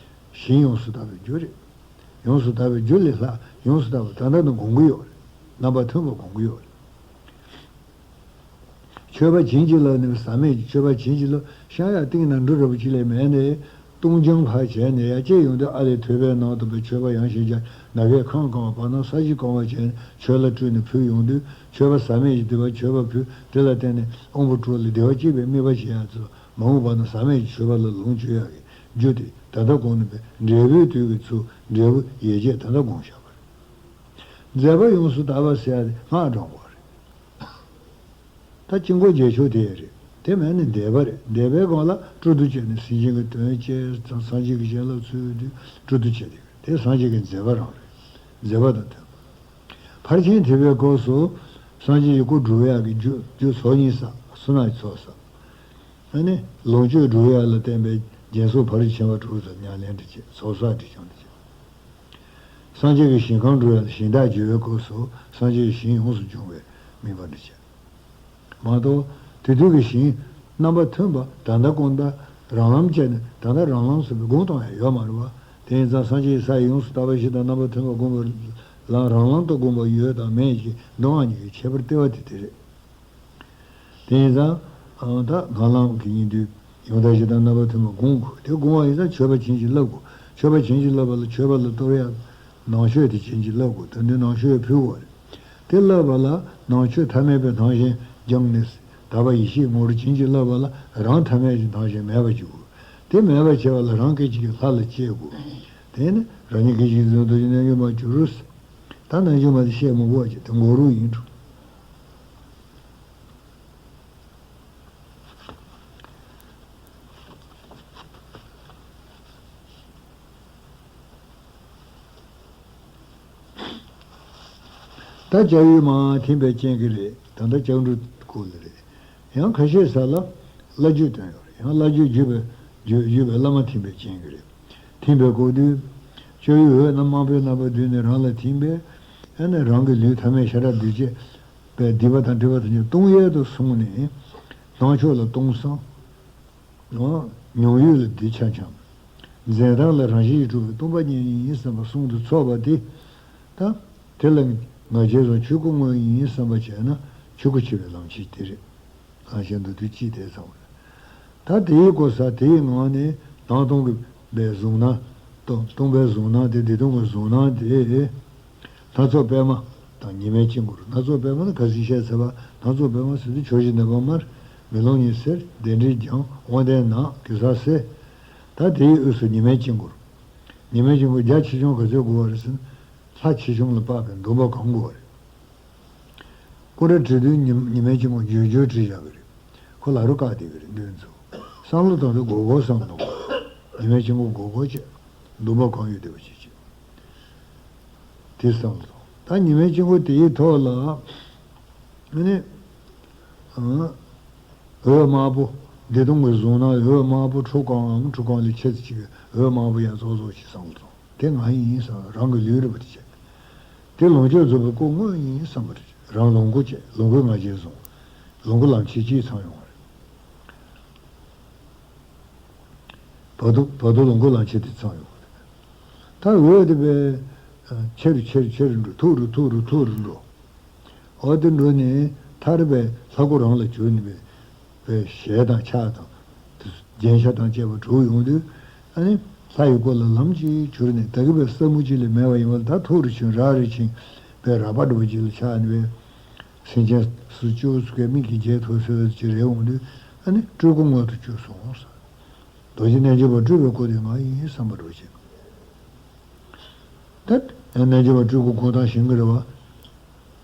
ཞིང་ཡོངས་སུ་དག་པའི་རྒྱུ་རེད། ཡོངས་སུ་དག་པའི་རྒྱུ་ལས་ལྷ་ཡོངས་སུ་དག་པ་ད་ལྟ་ནས་དགོངས་ཀྱི་ཡོད་རེད། རྣམ་པ་མཐུན་པར་དགོངས་ཀྱི་ཡོད་རེད། མཆོད་པ་བྱིན་གྱིས་བརླབས་ནས་ཟག་མེད་ཀྱི་མཆོད་པ་བྱིན་གྱིས་བརླབས། ཤ་ཡག་སྟེང་ན་འབྲུ་ར་བུ་གཅིག་ལས་མེད་ནས། བཏུང་སྦྱང་ཕར་བྱས་ནས་ཡར་བཅད་ཡོང་དུས་ཨ་ལས་ཐོད་པའི་ནང་དུ་བའི་མཆོད་པ་ཡང་ཞིག་རྒྱག་ན་ཁའི་ཁམས་གང་བ་བར་སྣང་ས་གཞི་གང་བ་བྱས་ནས་མཆོད་ལ་སྤྲུལ་ནས་ཕུལ་ཡོང་དུས། མཆོད་པ་ཟག་མེད་ཀྱི་བསྡུས་པ་མཆོད་པ་ཕུལ་དེ་ལ་བརྟེན་ནས་དབང་པོ་དྲུག་ལ་བདེ་བ་སྐྱེས་པའི་དམིགས་པ་བྱེད་ཡག་ཚོ་མ་འོངས་པ་ན་ཟག་མེད་ཀྱི་མཆོད་པ་ལ་ལོངས་སྤྱོད་ཡག་གི་རྒྱུ་དེ་ད་ལྟ་གོང་ནས་པའི་འབྲས་བུའི་དུས་ཀྱི་ཚུལ་འབྲས་བུ་ཡན་ཆད་ད་ལྟ་དགོངས་བཞག་པ་རེད། མཛད་པ་ཡོངས་སུ་དག་པ་ཟེར་ཡག་དེ་སྔགས་བགྲང་དགོས་རེད། ད་དཀྱིལ་འཁོར་རྒྱལ་མཆོག་དེ་རེད། དེ་མིན་ནི་བཟླས་པ་རེད། བཟླས་པའི་སྒང་ལ་སྤྲོ་བསྡུ་བྱས་ནས་སེམས་ཅན་གྱི་དོན་བྱས་ཙང་སངས་རྒྱས་ཀྱི་བྱིན་རླབས་ཚུལ་དུ་སྤྲོ་བསྡུ་བྱས་ཏེ་དེ་སངས་རྒྱས་ཀྱི་མཛད་པ་རང་རེད། མཛད་པ་དང་མཐུན་པ། ཕར་ཕྱིན་ཐེག་པའི་སྐབས་སུ་སངས་རྒྱས་ཀྱི་སྐུ་སྒྲུབ་ཡག་གི་རྒྱུ་རྒྱུ་ཚོགས་གཉིས་བསགས། བསོད་ནམས་ཀྱི་ཚོགས་བསགས། ཨ་ནི་ལོངས་སྤྱོད་སྒྲུབ་ཡག་ལ་བརྟེན་པའི་རྒྱན་སོགས་ཕ་རོལ་ཕྱིན་པ་དྲུག་དང་ཉམས་ལེན་འདྲ་བྱེད། ཚོགས་བསགས་འདྲ་བྱུང་འདྲ་བྱེད། སངས་རྒྱས་ཀྱི་ཞིང་ཁམས་འགྲོ་ཡག་ལ་ཞིང་བདག་བརྒྱུད་པའི་སྐབས་སུ་སངས་རྒྱས་ཀྱི་ཞིང་ཡོངས་སུ་སྦྱོང་བའི་དམིགས་པ་འདྲ་བྱེད། མ་གཏོགས་དེ་དུས་ཀྱི་ཞིང་རྣམ་པ་མཐུན་པ་ད་ལྟ་གོང་ལྟར་རང་ལམ་བཅད་ནས་ད་ལྟ་རང་ལམ་ཟེར་བའི་སྒོམ་སྟངས་ཡང་ཡོད་མ་རེད་བ། དེ་ཡིན་ཙང་སངས་རྒྱས་ཀྱི་ས་ཡི་ཡོངས་སུ་དག་པ་བཞི་དང་རྣམ་པ་མཐུན་པ་སྒོམ་པའི་ལམ་རང་ལམ་དུ་སྒོམ་པ་ཡོད་དང་མེད་ཀྱི་མདོ་སྔགས་གཉིས་ཀྱི་ཁྱད་པར་ལྟེ་བ་དེ་དེ་རེད། དེ་ཡིན་ཙང་། ད་སྔགས་ལམ་གྱི་ཡིན་དུས་ཡང་དག་བཞི་དང་རྣམ་པ་མཐུན་པ་སྒོམ་དགོས། དེ་སྒོམ་པ་ཡིན་ཙང་མཆོད་པ་བྱིན་གྱིས་བརླབ་དགོས། མཆོད་པ་བྱིན་གྱིས་བརླབ་པ་ལ་མཆོད་པ་ལ་གཏོར་ཡག་ནང་མཆོད་དེ་བྱིན་གྱིས་བརླབ་དགོས། དེ་འདྲའི་ནང་མཆོད་ཕུལ་དགོས་རེད། དེ་བརླབ་པ་ལ་ནང་མཆོད་ཐ་མལ་པའི་སྣང་ཞེན་སྦྱངས་ནས་དག་པ་ཡེ་ཤེས་ངོ་བོར་བྱིན་གྱིས་བརླབ་པ་ལ་རང་ཐ་མལ་གྱི་སྣང་ཞེན་མེད་པར་གྱུར། དེ་མེད་པར་བྱེད་པ་ལ་རང་སྐད་ཅིག་གིས་ལྷ་ལ་སྤྱད་དགོས། དེ་ནི་རང་ཉིད་སྐད་ཅིག་གིས་འཛིན་རྟོག་གི་རྣལ་འབྱོར་མར་གྱུར་རོ། ད་རྣལ་འབྱོར་མ་དེ་བཤད་མི་དགོས་ཀྱི་དེ་འགོག་རོགས་ཡིན་འགྲོ། ད་སྐྱབས་ཡུལ་མར་ཐིམ་པའི་རྐྱེན་གྱིས་རེད། ད་ལྟ་སྐྱབས་འགྲོའི་སྐོར་ལ་རེད། ཡང་ཁ་ཤས་ས་ལ་བླ་བརྒྱུད་བཏོན་ཡོད་རེད། ཡང་བླ་བརྒྱུད་བརྒྱུད་པའི་བརྒྱུད་བརྒྱུད་པའི་བླ་མ་ཐིམ་པའི་རྐྱེན་གྱིས་རེད། ཐིམ་པའི་སྐོར་དུས། སྐྱབས་ཡུལ་འོད་རྣམས་དམར་པོའི་རྣམ་པ་བསྡུས་ནས་རང་ལ་ཐིམ་པས། ཨ་ནི་རང་གི་ལུས་ཐ་མལ་ཤ་ཁྲག་གདུལ་བྱ་པའི་སྡིག་པ་དང་སྒྲིབ་པ་ཐམས་ཅད་གཏོང་ཡས་དུ་སོང་ནས། སྣང་ཕྱོགས་ལ་སྟོང་སང་། ཡང་མྱོང་ཡུལ་ལ་འདི་འཆམ་འཆམ། འཛིན་སྟངས་ལ་རང་བཞིན་གྱིས་གྲུབ་པའི་སྟོང་པ་ཉིད་ཡིན་བསམ་པ་གསུམ་དུ་ཚོགས་པ་དེ། ད་དེ་ལ་ང་རྒྱལ་དང་ཆོས་སྐུ་དངོས་ཡིན་བསམ་པ་བྱས་ན་ཆོས་སྐུ་ཆེ་བའི་ལམ་ཁྱེར་དེ་རེད། གང་ཞིག་འདུག་དུས་གཅིག་དེ་ཚང་བ་རེད། ད་དེའི་གོ་ས་དེའི་ངང་ནས་སྣང་སྟོང་གི་པའི་གཟུང་སྣང་། སྟོང་སྟོང་པའི་གཟུང་སྣང་དེ་བདེ་སྟོང་གི་གཟུང་སྣང་དེ། སྣ་ཚོགས་པད་མ་དང་ཉི་མའི་དཀྱིལ་འཁོར། སྣ་ཚོགས་པད་མ་ནི་ཁ་སང་བཤད་ཚར་བ། སྣ་ཚོགས་པད་མ་ཟེར་དུས་ཕྱོགས་བཞི་ནས་པདྨར། མེ་ལོང་ཉི་ཟེར་བདེ་འབྲས་རྒྱན་དབང་ལྡན་ནགས་གེ་སར་སེར། ད་དེའི་དབུས་སུ་ཉི་མའི་དཀྱིལ་འཁོར། ཉི་མའི་དཀྱིལ་འཁོར་རྒྱ་ཆེ་ཆུང་ག་ཚོད་དགོས་པ་རེད་ཟེར་ན། ལྷ་ཆེ་ཆུང་ལ་དཔག་པའི་འདོམས་པ་གང་དགོས་པ་རེད། སྐུ་འདྲ་བྲིས་དུས་ཉི་ཉི་མའི་དཀྱིལ་འཁོར་འགྱུར་འགྱུར་བྲིས་བཞག་གི་རེད། ཁོ་ལ་རུ་བཀག་བསྡད་ཀྱི་རེད་འདི་ཚོ། བསམ་བློ་གཏོང་དུས་སྒོར་སྒོར་བསམ་བློ་གཏོང་དགོས། ཉི་མའི་དཀྱིལ་འཁོར་སྒོར་སྒོར་བྱས། འདོམས་པ་གང་ཡོད་བསྡད་པ་བྱེད་ཅིག་དེ་བསམ་བློ་གཏོང་། ད་ཉི་མའི་དཀྱིལ་འཁོར་དེའི་ཐོག་ལ། ཨ་ནི། ཨང་། འོད་དམར་པོ། བདེ་སྟོང་གི་གཟུགས་ནང་འོད་དམར་པོ་ཁྲོ་གང་ངམ་ཁྲོ་གང་ལས་ཆེ་ཙམ་ཅིག་གི་འོད་དམར་པོ་ཡར་རྫོགས་རྫོགས་ཤིག་བསམ་བློ་གཏོང་། དེ་ང་ཡིན་བསམ་རང་གི་ལུས་རེད་པ་དེ་བྱས། དེ་ལོངས་སྤྱོད་རྫོགས་པའི་སྐུ་དངོས་ཡིན་བསམ་པ་རེད། རང་ལོངས་སྐུ་བྱས། ལོངས་སྐུའི་ང་རྒྱལ་བཟུང་། ལོངས་སྐུ་ལམ་ཁྱེར་གཅིག་ཚང་ཡོང་བ་རེད། བར་དོ་བར་དོ་ལོངས་སྐུ་ལམ་ཁྱེར་དེ་ཚང་ཡོང་བ་རེད། ད་འོད་དེ་བས་ཆེ་རུ་ཆེ་རུ་ཆེ་རུ་འགྲོ། མཐོ་རུ་མཐོ་རུ་མཐོ་རུ་འགྲོ། འོ་དེ་འགྲོ་ནས་མཐར་བས་ལྷ་སྐུ་རང་ལ་གྱུར་ནས་པའི་པའི་ཞལ་དང་ཕྱག་དང་། རྒྱན་ཆ་དང་བཅས་པ་གྲུབ་ཡོང་དུས། ཨ་ནི་ལྷ་ཡི་སྐུ་ལ་ལམ་གྱིས་གྱུར་ནས་ད་གི་པའི་ས་མུ་གཅིག་ལས་མེད་པ་ཡིན་པ་ལ། ད་མཐོ་རུ་ཕྱིན་རབ་རུ་ཕྱིན་པའི་རབ་པ་འགྲོ་བ་གཅིག་ལ་ཆགས་ནས་པའི་སེམས་ཅན་སུ་སྐྱོབ་སུ་གའི་མིག་གིས་མཇལ་ཐུབ་ཟེར་བ་ཅིག་རེད་འོང་དུས། ཨ་ནི་སྤྲུལ་སྐུ་མངོན་དུ་གྱུར་སོང་ཟེར། རྡོ་རྗེ་རྣལ་འབྱོར་པ་སྤྲུལ་པའི་སྐུ་དེ་ང་ཡིན་བསམ་པ་འགྲོ་བྱེད། ད་རྣལ་འབྱོར་པ་སྤྲུལ་སྐུ་གོ་ཐང་ཞིང་གི་རེད་བ།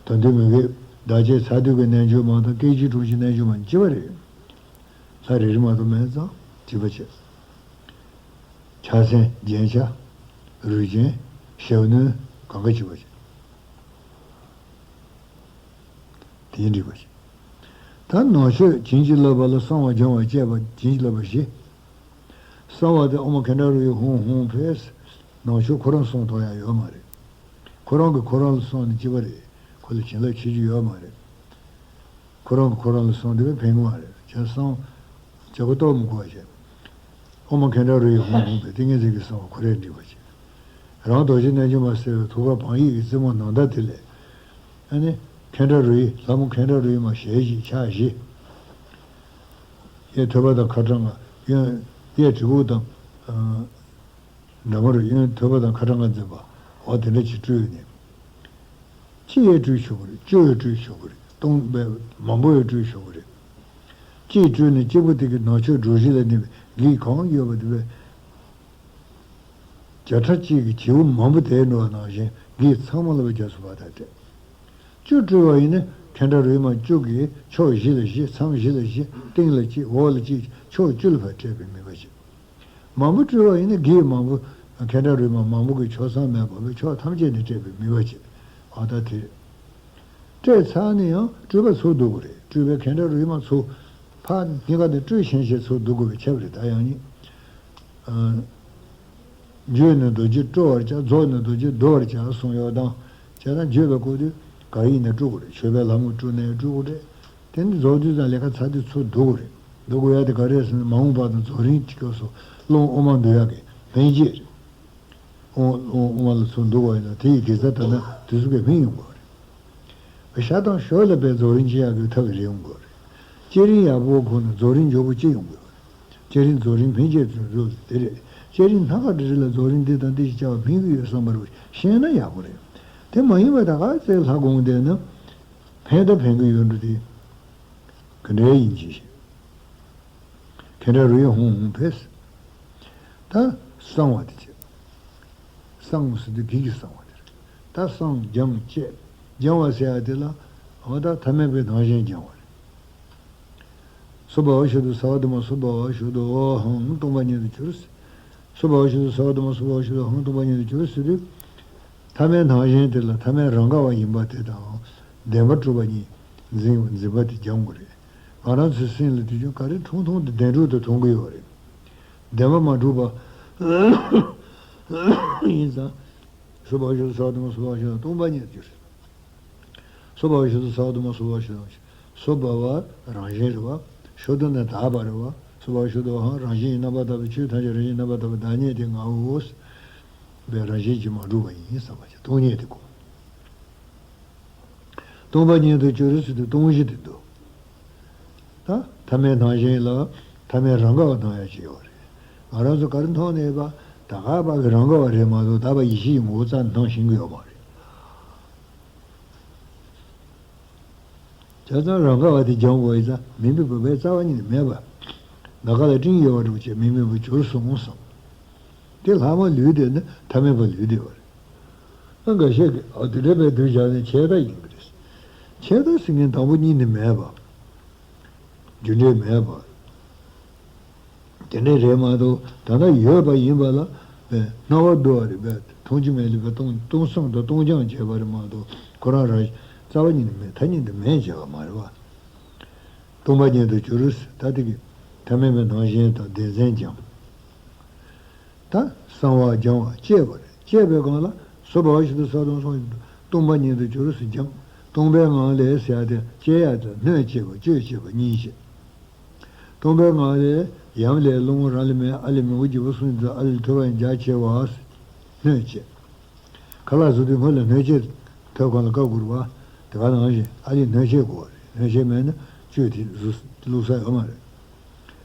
ད་འདི་མི་དགེ་བདག་བསྐྱེད་ཚར་དུས་ཀྱི་རྣལ་འབྱོར་མ་དང་སྐད་ཅིག་གྲོང་ཞིང་རྣལ་འབྱོར་མ་གཅིག་པ་རེད། ལྷ་རེ་རེ་མ་གཏོགས་མེད་ཙང་གཅིག་པ་བྱེད། ཕྱག་མཚན་རྒྱན་ཆ་རུས་ཆེན་ཞབས་གནོན་གང་ག་གཅིག་པ་བྱེད། དེ་འགྲིག་པ་བྱེད། ད་ནང་མཆོད་བྱིན་གྱིས་བརླབས་པ་ལ་གསང་བ་སྦྱང་བ་བཅས་པ་བྱིན་གྱིས་བརླབས་པ་བཞི། གསང་བ་དེ་ཨོཾ་མ་ཥ་རོ་ཧྲཱིཿཧཱུྃ་ཧཱུྃ་ཕཊ། ནང་མཆོད་ཁོ་རང་གསུང་ཐུབ་ཡ་ཡོད་མ་རེད། ཁོ་རང་གིས་ཁོ་རང་ལ་གསུངས་ནས་ཅི་བ་རེད། ཁོ་ལ་བྱིན་རླབས་ཆེ་རྒྱུ་ཡོད་མ་རེད། ཁོ་རང་གིས་ཁོ་རང་ལ་གསུངས་དེ་བས་ཕན་གི་མ་རེད། བྱས་ཙང་། བྱ་སྒོ་གཏོགས་མི་དགོས་པ་བྱས། ཨོཾ་མ་ཥ་རོ་ཧྲཱིཿཧཱུྃ་ཧཱུྃ་ཕཊ་ཏིང་ངེ་འཛིན་གྱི་གསང་བ་ཁོ་རས་འགྲིག་པ་བྱས། རང་རྡོ་རྗེ་རྣལ་འབྱོར་མ་ཟེར་བའི་ཐུགས་ཀར་བང་ཡིག་གི་རྩེ་མོ་ནང་ཟླ་དེ་ལས། ཨ་ནི། ཥ་རོ་ཧྲཱིཿལྷ་མོ་ཥ་རོ་ཧྲཱིཿ་མ་ཞལ་བཞི་ཕྱག་བཞི། གཡས་ཐོད་པ་དང་ཁ་ཕྲག་ལྔ། གཡོན། གཡས་གྲི་གུག་དང་། ཨ། འདྲ་མོ་རེད། གཡོན་ཐོད་པ་དང་ཁ་ཕྲག་ལྔ་འཛིན་པ། འོ་དེ་འདྲ་ཅིག་སྤྲུལ་ནས། གཅིག་ཡས་སྤྲུལ་ཆོག་གི་རེད། བཅུ་ཡས་སྤྲུལ་ཆོག་གི་རེད། སྟོང་པའི་མང་པོ་ཡས་སྤྲུལ་ཆོག་གི་རེད། གཅིག་སྤྲུལ་ནས་གཅིག་པོ་དེ་གི་ནང་མཆོད་གྲོ་བཞི་ལ་གནས་པའི་བགེགས་གང་ཡོད་པ་དེ་བས། བརྒྱ་ཕྲག་གཅིག་གི་བྱེའུ་མང་པོ་དེད་འགྲོ་བ་ནང་བཞིན་བགེགས་ཚང་མ་ལ་བ་རྒྱ་མཚོ་བ་དང་འདྲ། བཅུ་སྤྲུལ་བ་ཡིན་ན་ཥ་རོ་ཧྲཱིཿ་མ་བཅུ་གིས་ཕྱོགས་བཞི་ལ་བཞི། མཚམས་བཞི་ལ་བཞི། སྟེང་ལ་གཅིག་འོག་ལ་གཅིག་ཕྱོགས་བཅུ་ལ་བ་སྤྲད་པའི་མོས་པ་བྱེད། མང་པོ་སྤྲུལ་བ་ཡིན་ན་བགེགས་མང་པོ། ཥ་རོ་ཧྲཱིཿ་མ་མང་པོ་གི་ཕྱོགས་མཚམས་མེད་པ་བས་ཕྱོགས་ཐམས་ཅད་ནས་སྤྲད་པའི་མོས་པ་བྱེད། འོ་ད་དེ་རེད། སྤྲད་ཚར་ནས་ཡང་སྤྲུལ་པ་ཚུར་བསྡུ་དགོས་རེད། སྤྲུལ་པའི་ཥ་རོ་ཧྲཱིཿ་མ་ཚུར་ཕར་སྙིང་ག་ནས་སྤྲུལ་ཤན་ཤན་ཚུར་བསྡུ་དགོས་པའི་ཁྱབ་རེད། ད་ཡང་ནི། ཨ། བརྗོད་ནས་རྡོ་རྗེ་སྤྲོ་བར་བྱ། རྫོགས་ནས་རྡོ་རྗེ་བསྡུ་བར་བྱ་གསུངས་ཡོད་དང་། བྱས་ཙང་བརྗོད་པའི་སྐོར་དུ་ག་ཡིན་ནས་སྤྲོ་དགོས་རེད། མཆོད་པའི་ལྷ་མོ་སྤྲུལ་ནས་སྤྲོ་དགོས་རེད། དེ་ནི་རྫོགས་དུས་ཙམ་ལས་ཀ་ཚར་དུས་ཚུར་བསྡུ་དགོས་རེད། བསྡུ་དགོས་ཡ་དེ་ག་རེ་རེད་ཟེར་ན། མ་འོངས་པ་དང་རྫོགས་རིམ་གྱི་སྐབས་སུ་རླུང་དབུ་མ་འདུ་ཡག་གི་སྨན་དཔྱད་རེད། དབུ་དབུ་དབུ་མ་ལ་ཚུར་འདུ་དགོས་ཡ་དང་། དེ་ཡི་དགེ་རྩ་ད་ལྟ་དུས་ཚོད་ཀྱི་སྨིན་ཡོང་དགོས་རེད། ཞག་དང་ཞོགས་ལ་པའི་རྫོགས་རིམ་ཅི་ཡག་གི་ཐབས་རེ་ཡོང་དགོས་རེད། བསྐྱེད་རིམ་ཡག་པོ་ཁོ་ན་རྫོགས་རིམ་མགྱོགས་པོ་ཅི་ཡོང་དགོས་རེད། བསྐྱེད་རིམ་རྫོགས་རིམ་འཕེལ་རྒྱས་ཚུལ་འཛུགས་དེ་རེད། བསྐྱེད་རིམ་སྣ་ཁ་རེ་རེ་ལ་རྫོགས་རིམ་འདི་དང་འདི་ཞིག་བྱ་བ་འཕེལ་གྱི་ཡོད་བསམ་པར་ཤེས་ན་ཡག་པོ་རེད། དེ་མ་ཡིན་པ་ད་ག་ཚད་ལྷ་དགོངས་བསྡད་ན། ཕན་དང་ཕན་གྱི་ཡོད་འགྲོ་དེ། ག་འདྲའི་ཡིན་གྱི་ཞེས། ཁེ་འདྲ་རུ་ཡི་ཧུང་ཧུང་ཕེས། ད་གསང་བ་དེ་བྱེད། གསང་ཟེར་དུས་བགེགས་ཀྱི་གསང་བ་དེ་རེད། ད་གསང་སྦྱང་བཅས། སྦྱང་བ་ཟེར་ཡ་དེ་ལ། འོ་ད་ཐ་མལ་པའི་དྭངས་ཤིང་སྦྱང་བ་རེད། སྭ་བྷཱ་ཝ་ཤུདྡྷ་སརྦ་དྷརྨ། སྭ་བྷཱ་ཝ་ཤུདྡྷོ་ཨ་ཧཾ་སྟོང་པ་ཉིད་དུ་གྱུར། སྭ་བྷཱ་ཝ་ཤུདྡྷ་སརྦ་དྷརྨ། སྭ་བྷཱ་ཝ་ཤུདྡྷོ་ཨ་ཧཾ་སྟོང་པ་ཉིད་དུ་གྱུར་ཟེར་དུས། ཐ་མལ་དྭངས་ཤིང་དེ་ལ་ཐ་མལ་རང་ག་བ་ཡིན་པ་དེ་དང་། བདེན་པར་གྲུབ་པ་གཉིས་འཛིན་འཛིན་པ་དེ་སྦྱང་དགོས་རེད། ང་རང་ཚོའི་སེམས་ལ་དུས་རྒྱུན་ག་རེ་འཁྲུངས་འཁྲུངས་དེ་བདེན་གྲུབ་ཏུ་མཐོང་གི་ཡོད་རེད། བདེན་པ་མ་གྲུབ་པ་ཡིན་ཙང་། སྭ་བྷཱ་ཝ་ཤུདྡྷ་སརྦ་དྷརྨ། སྭ་བྷཱ་ཝ་ཤུདྡྷོ་ཨ་ཧཾ་སྟོང་པ་ཉིད་དུ་གྱུར། སྭ་བྷཱ་ཝ་ཤུདྡྷ་སརྦ་དྷརྨ། སྭ་བྷཱ་ཝ་ཤུདྡྷོ་ཨ་ཧཾ། སྭ་བྷཱ་ཝ་རང་བཞིན་རེད་བ། ཤུདྡྷ་ནི་དག་པ་རེད་བ། སོ་པ་ཤུ་དོ་ཧང་། རང་བཞིན་གྱིས་རྣམ་པར་དག་པའི་ཆོས་ཐམས་ཅད་རང་བཞིན་གྱིས་རྣམ་པར་དག་པའི་བདག་ཉིད་དེ་ངའོ། པའི་རང་བཞིན་གྱིས་མ་གྲུབ་པ་ཡིན་བསམ་པ་བྱས། སྟོང་ཉིད་དེ་གོ། སྟོང་པ་ཉིད་དུ་གྱུར་ཟེར་དུས་སྟོང་གཞི་དེ་འདུག། ད་ཐ་མལ་སྣང་ཞེན་ལ་ཐ་མལ་རང་ག་བ་སྣང་ཡ་ཅིག་ཡོད་རེད། ང་རང་ཚོ་ག་རེ་མཐོང་ནས་པ་ད་ག་པ་གི་རང་ག་བ་རེད་མ་གཏོགས་ད་པ་ཡེ་ཤེས་ཀྱི་ངོ་བོ་རྩ་ནས་སྣང་ཤེས་ཀྱི་ཡོད་མ་རེད། བྱས་ཙང་རང་ག་བ་དེ་སྦྱང་དགོས་ཡིན་ཙང་མི་འབོད་པའི་རྩ་བ་ཉིད་ནས་མེད་པ། ད་ག་ལ་སྤྲིན་ཡལ་བ་འདྲ་བྱས་མི་མེད་པར་གྱུར་སོང་བསམ། དེ་ལྷག་མ་ལུས་བསྡད་ན་ཐ་མལ་པ་ལུས་བསྡད་པ་རེད། ཨ་འགའ་ཤས་ཀྱིས་ཨ་དེ་འདྲ་བའི་དུས་བཞག་ནས་ཆད་ལྟ་ཡིན་པ་རེད། ཆད་ལྟ་ཟེར་མཁན་དང་པོ་ཉིད་ནས་མེད་པ། རྒྱུ་འབྲས་མེད་པ། དེ་འདྲ་རེད་མ་གཏོགས་ད་ལྟ་ཡོད་པ་ཡིན་པ་ལ་པས་སྣང་བ་འདུ་བ་རེད་པས། མཐོང་རྒྱུ་མེད་ལ་པས་སྟོང་སྟོང་བསམ་དང་སྟོང་སྦྱང་བྱས་པ་རེད་མ་གཏོགས་ཁོ་རང་རང་རྩ་བ་ཉིད་ནས་མེད། ཐ་སྙད་དུ་མེད་བྱས་པ་མ་རེད་པ། སྟོང་པ་ཉིད་དུ་གྱུར་ཟེར་ད་དེ་གི་ཐ་མལ་པའི་སྣང་ཞེན་དང་བདེན་འཛིན་སྦྱངས། ད་གསང་བ་སྦྱང་བ་བཅས་པ་རེད། བཅས་པའི་སྒང་ལ་སོ་པ་ཤུ་དོ་ས་དང་སོང་སྟོང་པ་ཉིད་དུ་གྱུར་ཟེར་སྦྱངས། སྟོང་པའི་ངང་ལས་ཟེར་ཡ་དེ་བཅས་ཡ་དང་སྣོད་བཅས་པ་གཅོད་བཅས་པ་གཉིས་བྱས། སྟོང་པའི་ངང་ལས་ཡམ་ལས་རླུང་རང་ལས་མེད། ཨ་ལས་མི་མགོ་རྒྱལ་པོ་གསུམ་གྱི་ཨ་ལས་ཐོད་པ་ཡང་རྒྱ་ཆེ་བ། སྣོད་བཅས། ཁ་ལག་བཟོ་དུས་སྔོན་ལ་སྣོད་ཆས་ཐོད་ཁང་ལ་བཀབ་དགོས་རེད་པ། དེ་ག་ནང་བཞིན་ཨ་ལས་སྣོད་ཆས་དགོས་རེད། སྣོད་ཆས་མེད་ན་གཅོད་དེ་བཟོ་བླུགས་ས་ཡོད་མ་རེད།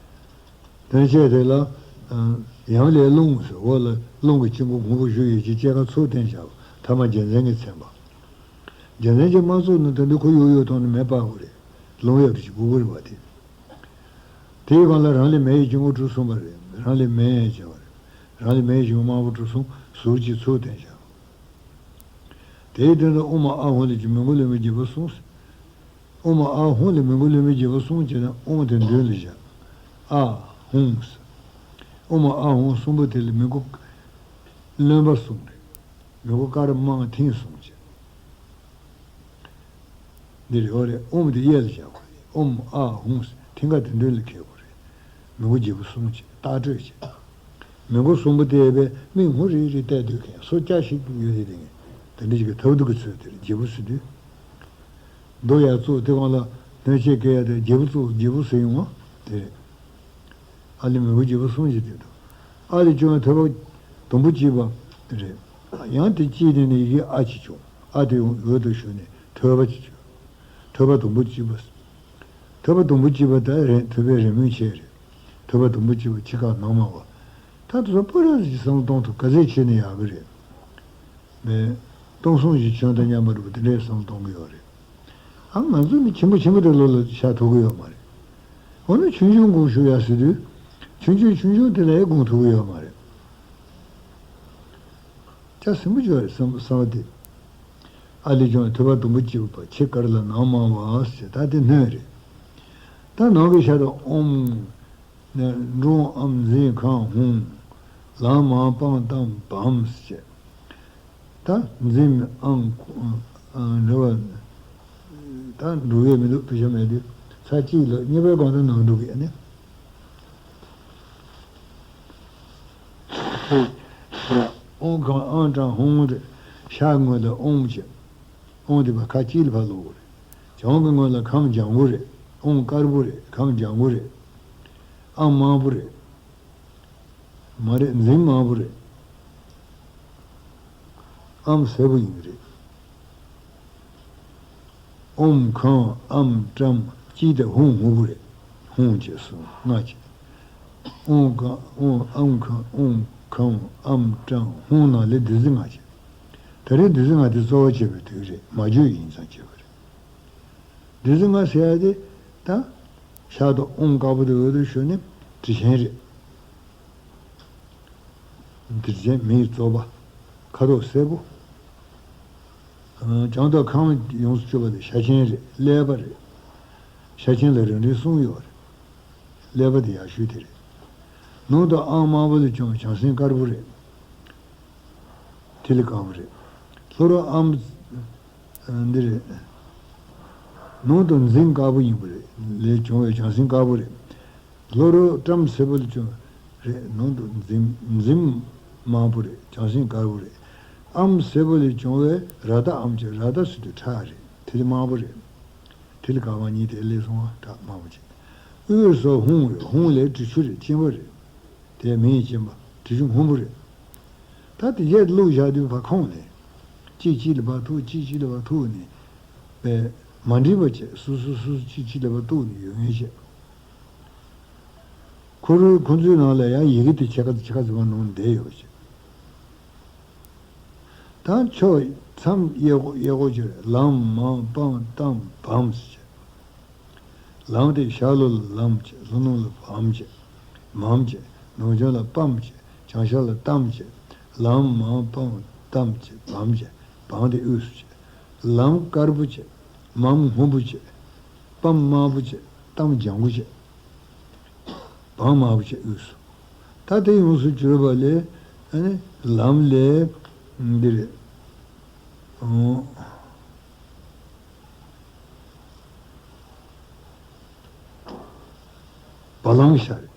སྣོད་ཆས་དེ་ལ་ཡང་ལས་རླུང་ཟེར། འོག་ལ་རླུང་གི་དཀྱིལ་འཁོར་སྔོན་པོ་བཞུགས་ཡོད་ཀྱི་སྐྱེ་རྒ་མཚོ་བསྟན་བྱ་བ་ཐ་མ་རྒྱལ་མཚན་གྱིས་མཚན་པ། རྒྱལ་མཚན་གྱིས་མ་བཙུགས་ན་དེ་འདྲ་ཁོ་ཡོད་ཡོད་མཐོང་ན་མེ་སྤར་དགོས་རེད། རླུང་གཡབ་དེ་ཅིག་སྒུག་དགོས་རེད་པ་དེ། དེའི་སྒང་ལ་རང་ལས་མེ་ཡི་དཀྱིལ་འཁོར་གྲུ་གསུམ་པ་རེད། རང་ལས་མེ་ཡི་བྱ་བ་རེད། རང་ལས་མེ་ཡི་དཀྱིལ་འཁོར་དམར་པོ་གྲུ་གསུམ་ཟུར་གྱི་ཚུལ་བསྟན་བྱ་བ། དེའི་སྟེང་དུ་ཨོཾ་ཨཱཿཧཱུྃ་ལས་ཀྱི་མི་མགོ་ལུས་མེད་རྒྱལ་པོ་གསུམ། ཨོཾ་ཨཱཿཧཱུྃ་ལས་མི་མགོ་ལུས་མེད་རྒྱལ་པོ་གསུམ་བྱས་ནས་ཨོཾ་དེ་མདུན་ལ་བཞག། ཨཱཿཧཱུྃ། ཨོཾ་ཨཱཿཧཱུྃ་གསུམ་པོ་དེ་ལ་མི་མགོ་རློན་པ་གསུམ་རེད། མི་མགོ་དཀར་དམར་མཐིང་གསུམ་བྱས། འདི་རེད། འོ་རེད། ཨོཾ་དེ་གཡས་ལ་བཞག་དགོས་རེད། ཨོཾ་ཨཱཿཧཱུྃ་མཐིང་ག་དེ་མདུན་ལ་འཁྱེར་དགོས་རེད། མི་མགོ་རྒྱལ་པོ་གསུམ་བྱས་ལྟག་སྤྲོད་བྱས། མི་མགོ་གསུམ་པོ་དེ་བས་མིག་སྔོ་རིལ་རིལ་བལྟས་སྡོད་མཁན། སོ་སྐྱ་ཞིག་ཡོད་དེ་དེ་ངས་དེ་འདྲ་ཞིག་གི་ཐབས་སྡུག་གི་ཚུལ་དེ་རེད། རྒྱལ་པོ་ཟེར་དུས། མདོ་ཡར་བཙུགས་དེ་སྒང་ལ་སྣོད་ཆས་བཀལ་ཡ་དེ་རྒྱལ་པོ་བཙུགས་རྒྱལ་པོ་ཟེར་ཡོང་བ་དེ་རེད། ཨ་ལས་མི་མགོ་རྒྱལ་པོ་གསུམ་ཞིག་དེ་འདུག། ཨ་ལས་བྱུང་བའི་ཐོད་པ་དུམ་བུ་གཅིག་པ་རེད། ཡང་དེ་གཅིག་དེ་ནས་ཡི་གེ་ཨ་གཅིག་བྱུང་། ཨ་དེ་འོག་ཏུ་ཞུགས་ནས་ཐོད་པ་གཅིག་བྱུང་། ཐོད་པ་དུམ་བུ་གཅིག་པ། ཐོད་པ་དུམ་བུ་གཅིག་པ་དེ་རེད། ཐོད་པའི་རེ་སྨོན་བྱས་རེད། ཐོད་པ་དུམ་བུ་གཅིག་པ་ཕྱི་ཁ་ནང་མང་བ། ད་དེ་ཚོ་སྤུ་ར་ཞིག་བསམ་བློ་གཏོང་ཐུབ་ག་ཚད་བྱས་ན་ཡག་གི་རེད། མེད། སྟོང་གསུམ་གྱི་ཆོས་དང་མཉམ་པ་རེད་པ། དེ་འདྲའི་བསམ་བློ་གཏོང་གི་ཡོད་རེད། ཨ་ང་ཚོ་ནི་ཆེན་པོ་ཆེན་པོ་དེ་ལོ་ལ་ཤར་ཐུབ་ཀྱི་ཡོད་མ་རེད། འོ་ན་ཆུང་ཆུང་སྒོ་ཞུགས་ཡ་ཟེར་དུས། ཆུང་ཆུང་ཆུང་ཆུང་དེ་ལ་ཡང་སྒོང་ཐུབ་ཀྱི་ཡོད་མ་རེད། ཅག་སྲིན་པོ་ཅོག་རེད་བསམ་བསམ་པ་དེ། ཨ་ལས་བྱུང་བའི་ཐོད་པ་དུམ་བུ་གཅིག་པ་ཕྱི་དཀར་ལ་ནང་དམར་བ་ཟེར། ད་དེ་སྣོད་རེད། ད་ནང་གི་ཤ་དང་ཨོམ། ནས་འབྲོང་ཨམ་འཛིན་ཁམས་ཧཱུྃ། ལམ་མ་སྤང་ཏམ་བམ་ཞེས། ད་འཛིན་ཨང་། འགྲོ་བ། ད་འགྲོ་བའི་མི་འདུག། དུ་ཞབས་མེད་དུས་ཚར་གཅིག་ལ་གཉིས་པའི་སྒང་དུ་ནང་འགྲོ་གི་ཨ་ནི། ཨོང་ཁམས་ཨང་ཀྲང་ཧཱུྃ་རེད། ཤ་ངོས་ལ་ཨོང་བྱས། ཨོང་དེ་བ་ཁ་གཅིག་ལ་ཕར་ལོག་གི་རེད། བྱང་གི་ངོས་ལ་ཁམས་ལྗང་གུ་རེད། ཨོང་དཀར་པོ་རེད། ཁམས་ལྗང་གུ་རེད། ཨང་དམར་པོ་རེད། མ་རེད། འཛིན་དམར་པོ་རེད། ཨམ་སེར་པོ་ཡིན་གྱི་རེད། ཨོམ་ཁམས་ཨམ་ཀྲམ་གཅིག་དེ་ཧཱུྃ་སྔོན་པོ་རེད། ཧཱུྃ་བྱས་གསུམ་ལྔ་བྱས། ཨོང་ཁམས་ཨོང་ཨམ་ཁམས་ཨོང་ཁམས་ཨམ་ཀྲམ་ཧཱུྃ་ནང་ལས་བདུད་རྩི་ལྔ་བྱས། ད་རེས་བདུད་རྩི་ལྔ་དེ་གཙོ་བོ་བྱས་པའི་དུས་རེད། མ་བརྗོད་ཡིན་ཙང་བྱས་པ་རེད། བདུད་རྩི་ལྔ་ཟེར་ཡ་དེ་ད་ཤ་དང་ཨོང་དཀར་པོ་དེ་འོག་ཏུ་ཞུགས་ནས་དྲི་ཆེན་རེད། དྲི་ཆེན་མེ་ཡི་བཙོག་པ། ཁ་དོག་སེར་པོ། བྱང་དུ་ཁམས་ཡོངས་སུ་གཅོད་པ་དེ་ཤ་ཆེན་རེད། ཀླད་པ་རེད། ཤ་ཆེན་ལ་རིམ་རིམ་གསུམ་ཡོད་རེད། ཀླད་པ་དེ་ཡག་ཤོས་དེ་རེད། ནང་དུ་ཨང་དམར་པོ་ལས་བྱུང་བའི་བྱང་སེམས་དཀར་པོ་རེད། ཐིག་ལེ་དཀར་པོ་རེད། ལྷོ་རུ་ཨམ། འདི་རེད། ནང་དུ་འཛིན་དཀར་པོ་ཡིན་པ་རེད། ལས་བྱུང་བའི་བྱང་སེམས་དཀར་པོ་རེད། ལྷོ་རུ་ཀྲམ་སེར་པོ་ལས་བྱུང་རེད། ནང་དུ་འཛིན་འཛིན་དམར་པོ་རེད། བྱང་སེམས་དཀར་པོ་རེད། ཨམ་སེར་པོ་ལས་བྱུང་བའི་ར་ད་ཨམ་གྱི་ར་ད་ཟེར་དུས་ཁྲག་རེད། ཐིག་ལེ་དམར་པོ་རེད། ཐིག་ལེ་དཀར་དམར་གཉིས་དེ་ལས་སོང་བ་ཁྲག་དམར་པོ་བྱས། དབུས་སུ་ཧཱུྃ་རེད། ཧཱུྃ་ལས་དྲི་ཆུ་རེད། གཅིན་པ་རེད། དེ་མིང་གཅིན་པ། དྲི་ཆུ་སྔོན་པོ་རེད། ད་དེ་གཞན་བླུགས་བཞག་དུས་ཕར་ཁོང་ནས། གཅིག་གཅིག་ལ་ཕར་ཐུག་གཅིག་གཅིག་ལ་ཕར་ཐུག་ནས། པས་མ་འགྲིག་པ་བྱས། སོ་སོ་སོ་སོ་གཅིག་གཅིག་ལ་ཕར་གཏུགས་ནས་ཡོད་ངེས་བྱས། ཁོ་རང་ཁོ་ཚོའི་ནང་ལ་ཡང་ཡི་གེ་དེ་ཕྱེད་ཀ་ཕྱེད་ཀ་ཙམ་ནང་བསྡད་ཡོད་བྱས། ད་ཕྱོགས་མཚམས་གཡས་སྐོར་གཡས་སྐོར་གྱི་ལམ་མམ་སྤམ་བཏམ་བམ་ཟེར་བྱས། ལམ་དེ་ཞབས་ལོགས་ལ་ལམ་བྱས། ལྷོ་ནུབ་ལ་བམ་བྱས། མམ་བྱས། ནུབ་བྱང་ལ་སྤམ་བྱས། བྱང་ཤར་ལ་བཏམ་བྱས། ལམ་མམ་སྤམ་བཏམ་བྱས། བམ་བྱས། བམ་དེ་དབུས་སུ་བྱས། ལམ་དཀར་པོ་བྱས། མམ་སྔོན་པོ་བྱས། སྤམ་དམར་པོ་བྱས། བཏམ་ལྗང་གུ་བྱས། བམ་དམར་པོ་བྱས་དབུས་སུ། ད་དེ་ཡོངས་སུ་གྱུར་པ་ལས། ཨ་ནི་ལམ་ལས་འདི་རེད། ཨོ། བ་ལང་གི་ཤ་རེད།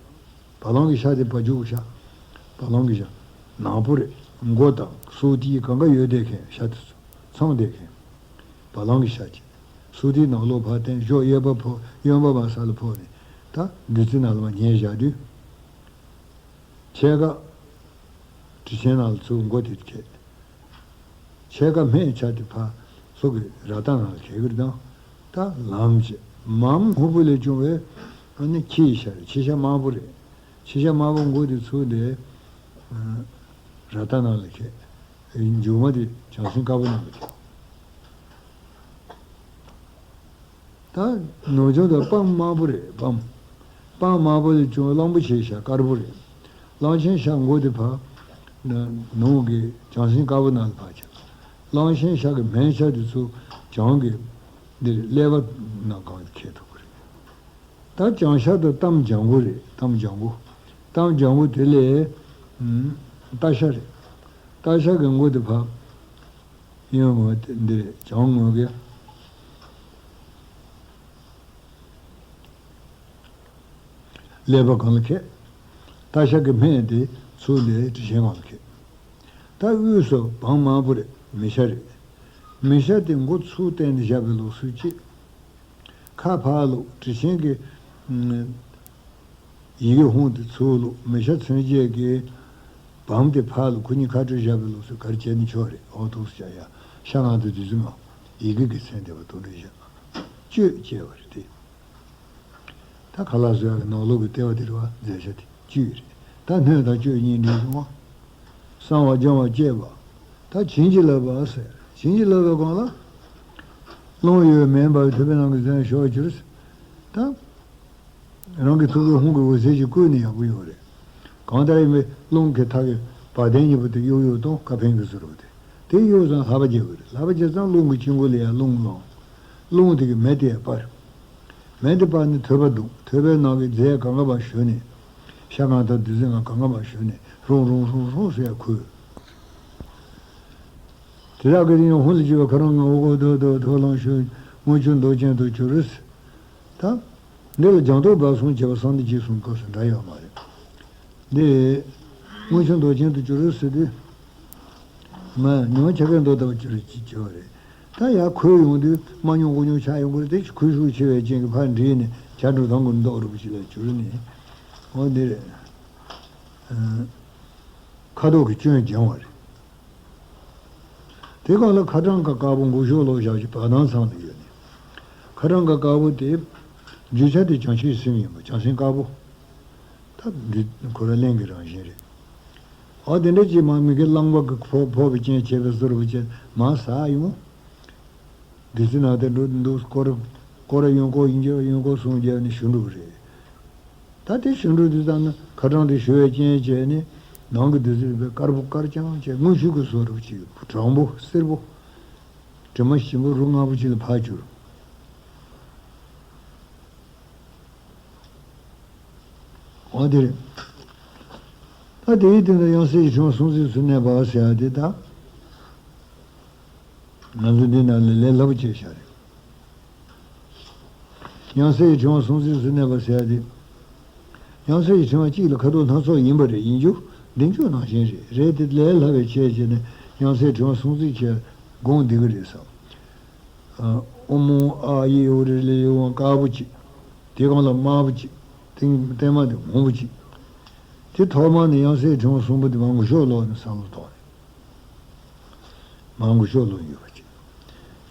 བ་ལང་གི་ཤ་དེ་བ་རྒྱུག་གི་ཤ། བ་ལང་གི་ཤ། ནག་པོ་རེད། མགོ་དང་སོ་ཏི་གང་ག་ཡོད་བསྡད་མཁན་ཤ་དེ་ཚོ་ཚང་བསྡད་མཁན། བ་ལང་གི་ཤ་ཅིག། སོ་ཏི་ནང་ལོགས་ཕར་བསྟན། གཞོགས་གཡས་པ་ཕོག། གཡོན་པ་མར་ས་ལ་ཕོག་ནས། ད་བདུད་རྩི་ནང་ལ་མར་ཉལ་བཞག་དུས། ཕྱེད་ཀ་དྲི་ཆེན་ནང་ལ་ཚུར་མགོ་དེ་འཁྱེར། ཕྱེད་ཀ་སྨད་ཆ་དེ་ཕར་ལྷོ་གི་ར་ཏ་ནང་ལ་འཁྱེར་གྱི་རེད་དང་། ད་ལམ་བྱས། མམ་སྔོན་པོ་ལས་བྱུང་བའི་ཨ་ནི་ཁྱི་ཡི་ཤ་རེད། ཁྱི་ཤ་དམར་པོ་རེད། ཁྱི་ཤ་དམར་པོ་མགོ་དེ་ཚུར་དེ་ར་ཏ་ནང་ལ་འཁྱེར། མཇུག་མ་དེ་བྱང་སེམས་དཀར་པོ་ནང་ལ་འཁྱེར། ད་ནུབ་བྱང་དུ་སྤམ་དམར་པོ་རེད། སྤམ། སྤམ་དམར་པོ་ལས་བྱུང་བའི་གླང་པོ་ཆེའི་ཤ་དཀར་པོ་རེད། གླང་ཆེན་ཤ་མགོ་དེ་ཕར་ནུབ་ཀྱི་བྱང་སེམས་དཀར་པོ་ནང་ལ་ཕར་ཁྱེར། གླང་ཆེན་ཤ་གི་སྨད་ཆ་དེ་ཚུར་བྱང་གི་འདིར་ཀླད་པ་ནང་གང་ཁྱེར་ཐུབ་ཀྱི་རེད། ད་བྱང་ཤར་དུ་བཏམ་ལྗང་གུ་རེད། བཏམ་ལྗང་གུ། བཏམ་ལྗང་གུ་དེ་ལས་ཨུམ། སྟག་ཤ་རེད། སྟག་ཤ་གི་མགོ་དེ་ཕར་གཡོན་ངོས་དེ་འདི་རེད། བྱང་ངོས་ཀྱི་ཀླད་པ་སྒང་ལ་འཁྱེར། སྟག་ཤ་གི་སྨད་དེ་ཚུར་ལས་དྲི་ཆེན་སྒང་ལ་འཁྱེར། ད་དབུས་སུ་བམ་དམར་པོ་རེད། མི་ཤ་རེད། མི་ཤ་དེ་མགོ་ཚུར་བསྟན་ནས་བཞག་པའི་ལུགས་སྲོལ་གཅིག། ཁ་ཕར་བླུགས། དྲི་ཆེན་གྱི་ཡི་གེ་ཧཱུྃ་དེ་ཚུར་བླུགས། མི་ཤ་མཚོན་བྱེད་ཀྱི་བམ་དེ་ཕར་བླུགས། ཁོ་གཉིས་ཁ་སྤྲོད་བཞག་པའི་ལུགས་སྲོལ་ག་རེ་བྱས་ནས་ཆོག་རེད། འོ་ཐུགས་སུ་ཆགས་ཡ། ཤ་ངང་དུ་བདུད་རྩི་ངང་། ཡི་གེ་གི་མཚན་དེ་བ་དོན་འགྲེལ་བཞག། གཅོད་ཅེས་པ་རེད་དེ། ད་ཁ་ལག་བཟོ་ཡག་གི་ནང་ལོགས་ཀྱི་ལྟེ་བ་དེ་རེད་བ། མཛེས་ཆ་དེ་གཅོད་རེད། ད་སྣོད་དང་གཅོད་གཉིས་འདྲེས་བྱུང་བ། བསང་བ་སྦྱང་བ་བཅས་པ། ད་བྱིན་གྱིས་བརླབས་པ་ཟེར། བྱིན་གྱིས་བརླབས་པའི་སྒང་ལ། རླུང་གཡོས་མེ་འབར་བའི་ཐུབ་པའི་ནང་གི་ཟན་ཞོ་གྱུར། ད་རང་གི་ཐུགས་ཀའི་ཧཱུྃ་གི་འོད་ཟེར་གྱིས་བསྐུལ་ནས་ཡག་པོ་ཡོད་རེད། གང་ལྟར་ཡིན་པའི་རླུང་གི་མཐའ་གི་བ་དན་གཉིས་པོ་དེ་གཡུག་གཡུག་གཏོང་། ཀ་ཕན་གྱི་ཟུར་བ་དེ། དེ་གཡུག་ཙང་ལྷགས་པ་རྒྱག་གི་རེད། ལྷགས་པ་རྒྱག་ཙང་རླུང་གི་དཀྱིལ་འཁོར་ལ་ཡང་རླུང་ལངས། རླུང་དེ་གིས་མེ་དེ་ཡང་སྤར། མེ་དེ་སྤར་ནས་ཐོད་པ་བརྡུངས། ཐོད་པའི་ནང་གི་རྫས་གང་ག་བ་ཞོན་ནས། ཤ་ངང་དང་བདུད་རྩི་ངང་གང་ག་བ་ཞོན་ནས་ཧྲུང་ཧྲུང་ཧྲུང་ཧྲུང་ཟེར་ཡ་ཁུལ། དེ་དག་གི་རིང་ཧཱུྃ་ལས་བྱུང་བའི་ཁ་རང་ངང་འོག་སྒོ་རྡོ་རྡོ་ཐོག་ལང་ཤུ་དངུལ་ཆུ་མདོག་ཅན་དུ་གྱུར། ད་འདི་ལ་རྒྱང་མཐོང་སྦས་གསུམ་བྱེད་པ་གསང་བདེ་འཇིགས་གསུམ་སྐབས་སུ་འདྲ་ཡོད་མ་རེད། འདི་སྔོན་བྱུང་མདོག་ཅན་དུ་གྱུར་ཟེར་དུས། མ་ཉི་མ་འཆར་ཀའི་མདོག་ལྟ་བུ་གྱུར་ཅེས་བྱ་བ་རེད། ད་ཡར་ཁོལ་ཡོང་དུས་མ་ཉུང་དགུ་ཉུང་ཆགས་ཡོང་གི་རེད། དེ་ཁོལ་ཤུགས་ཆེ་བའི་རྐྱེན་གྱིས་ཕར་འདྲེས་ནས་བྱ་གྲུ་དང་གི་མདོག་རུ་བ་ཅིག་ལ་གྱུར་ནས། འོ་འདི་རེད། ཁ་དོག་གི་སྐྱོན་སྦྱང་བ་རེད། དེ་སྒང་ལ་ཁ་གྲངས་ཀ་དཀར་པོ་མགོ་གཞུག་ལོགས་བཞག་ཅིག་བར་སྣང་ཚང་དུ་ཡོད་ནས། ཁ་གྲངས་ཀ་དཀར་པོ་དེ་རྒྱུ་ཆ་དེ་བྱང་ཆུབ་སེམས་ཡིན་པ། བྱང་སེམས་དཀར་པོ། ད་འདི་ཁོ་ར་རླན་གྱི་རང་བཞིན་རེད། འོ་དེ་འདྲ་ཅིག་མ་མི་གི་རླངས་པ་གི་ཕོ་ཕོ་བའི་རྐྱེན་བྱས་པའི་ཟུར་བུ་ཅན་མ་ཟ་ཡོང་། བདུད་རྩི་ནང་དེ་འགྲོ་འདུག་སྐོར་སྐོར་གཡོན་སྐོར་གཡོན་སྐོར་གཡོན་སྐོར་གསུམ་བརྒྱབ་ནས་ཞུ་འགྲོ་གི་རེད། ད་དེ་ཞུ་འགྲོ་དུས་ཙམ་ན་ཁ་གྲངས་དེ་ཞུ་བའི་རྐྱེན་བྱས་ནས་ནང་གི་བདུད་རྩི་དེ་དཀར་པོ་དཀར་རྐྱང་བྱས། དངུལ་ཆུ་གི་བཟོ་འདྲ་ཅིག་དྲང་པོ་སེར་པོ། དྲི་མ་ཞིམ་པོ་རོ་མངར་པོ་ཅིག་ལ་ཕར་གྱུར། འོ་དེ་རེད། ད་དེའི་སྟེང་དུ་ཡང་སྲིད་ཀྱི་ཕྲེང་བ་སྲོང་བཙན་ཚུར་གནས་པ་ཟེར་ཡ་དེ་ད། ང་ཚོ་འདི་ནང་ལ་ལས་སླ་པོ་བྱས་བཞག་རེད། ཡང་སྲིད་ཀྱི་ཕྲེང་བ་སྲོང་བཙན་ཚུར་གནས་པ་ཟེར་ཡ་དེ། ཡང་སྲིད་ཀྱི་ཕྲེང་བ་གཅིག་ལ་ཁ་དོག་སྣ་ཚོགས་ཡིན་པ་རེད། ཡིན་རྒྱུ་འདི་ཚོ་ནང་བཞིན་རེད། རེད་དེ་ལས་སླ་བའི་ཆེད་བྱས་ནས་ཡང་སྲིད་ཕྲེང་བ་སྲོང་བཙན་བྱས་དགོངས་འདི་གི་རེད་བསམ། ཨ་ཨོ་མོ་ཨ་ཡེ་ཨོ་རི་ལི་ཡེ་ཝང་དཀར་པོ་གཅིག། དེ་སྒང་ལ་དམར་པོ་གཅིག། སྟེང་བརྟན་མ་དེ་སྔོན་པོ་གཅིག་དེ་ཐོག་མར་ནི་ཡང་སྲིད་ཕྲེང་བ་གསུམ་པོ་དེ་མར་འགུལ་ཤོག་ལོག་ནས་ས་ལ་ཐོག་ནས་མར་འགུལ་ཤོག་ལོག་ཡོད་པ་ཅིག་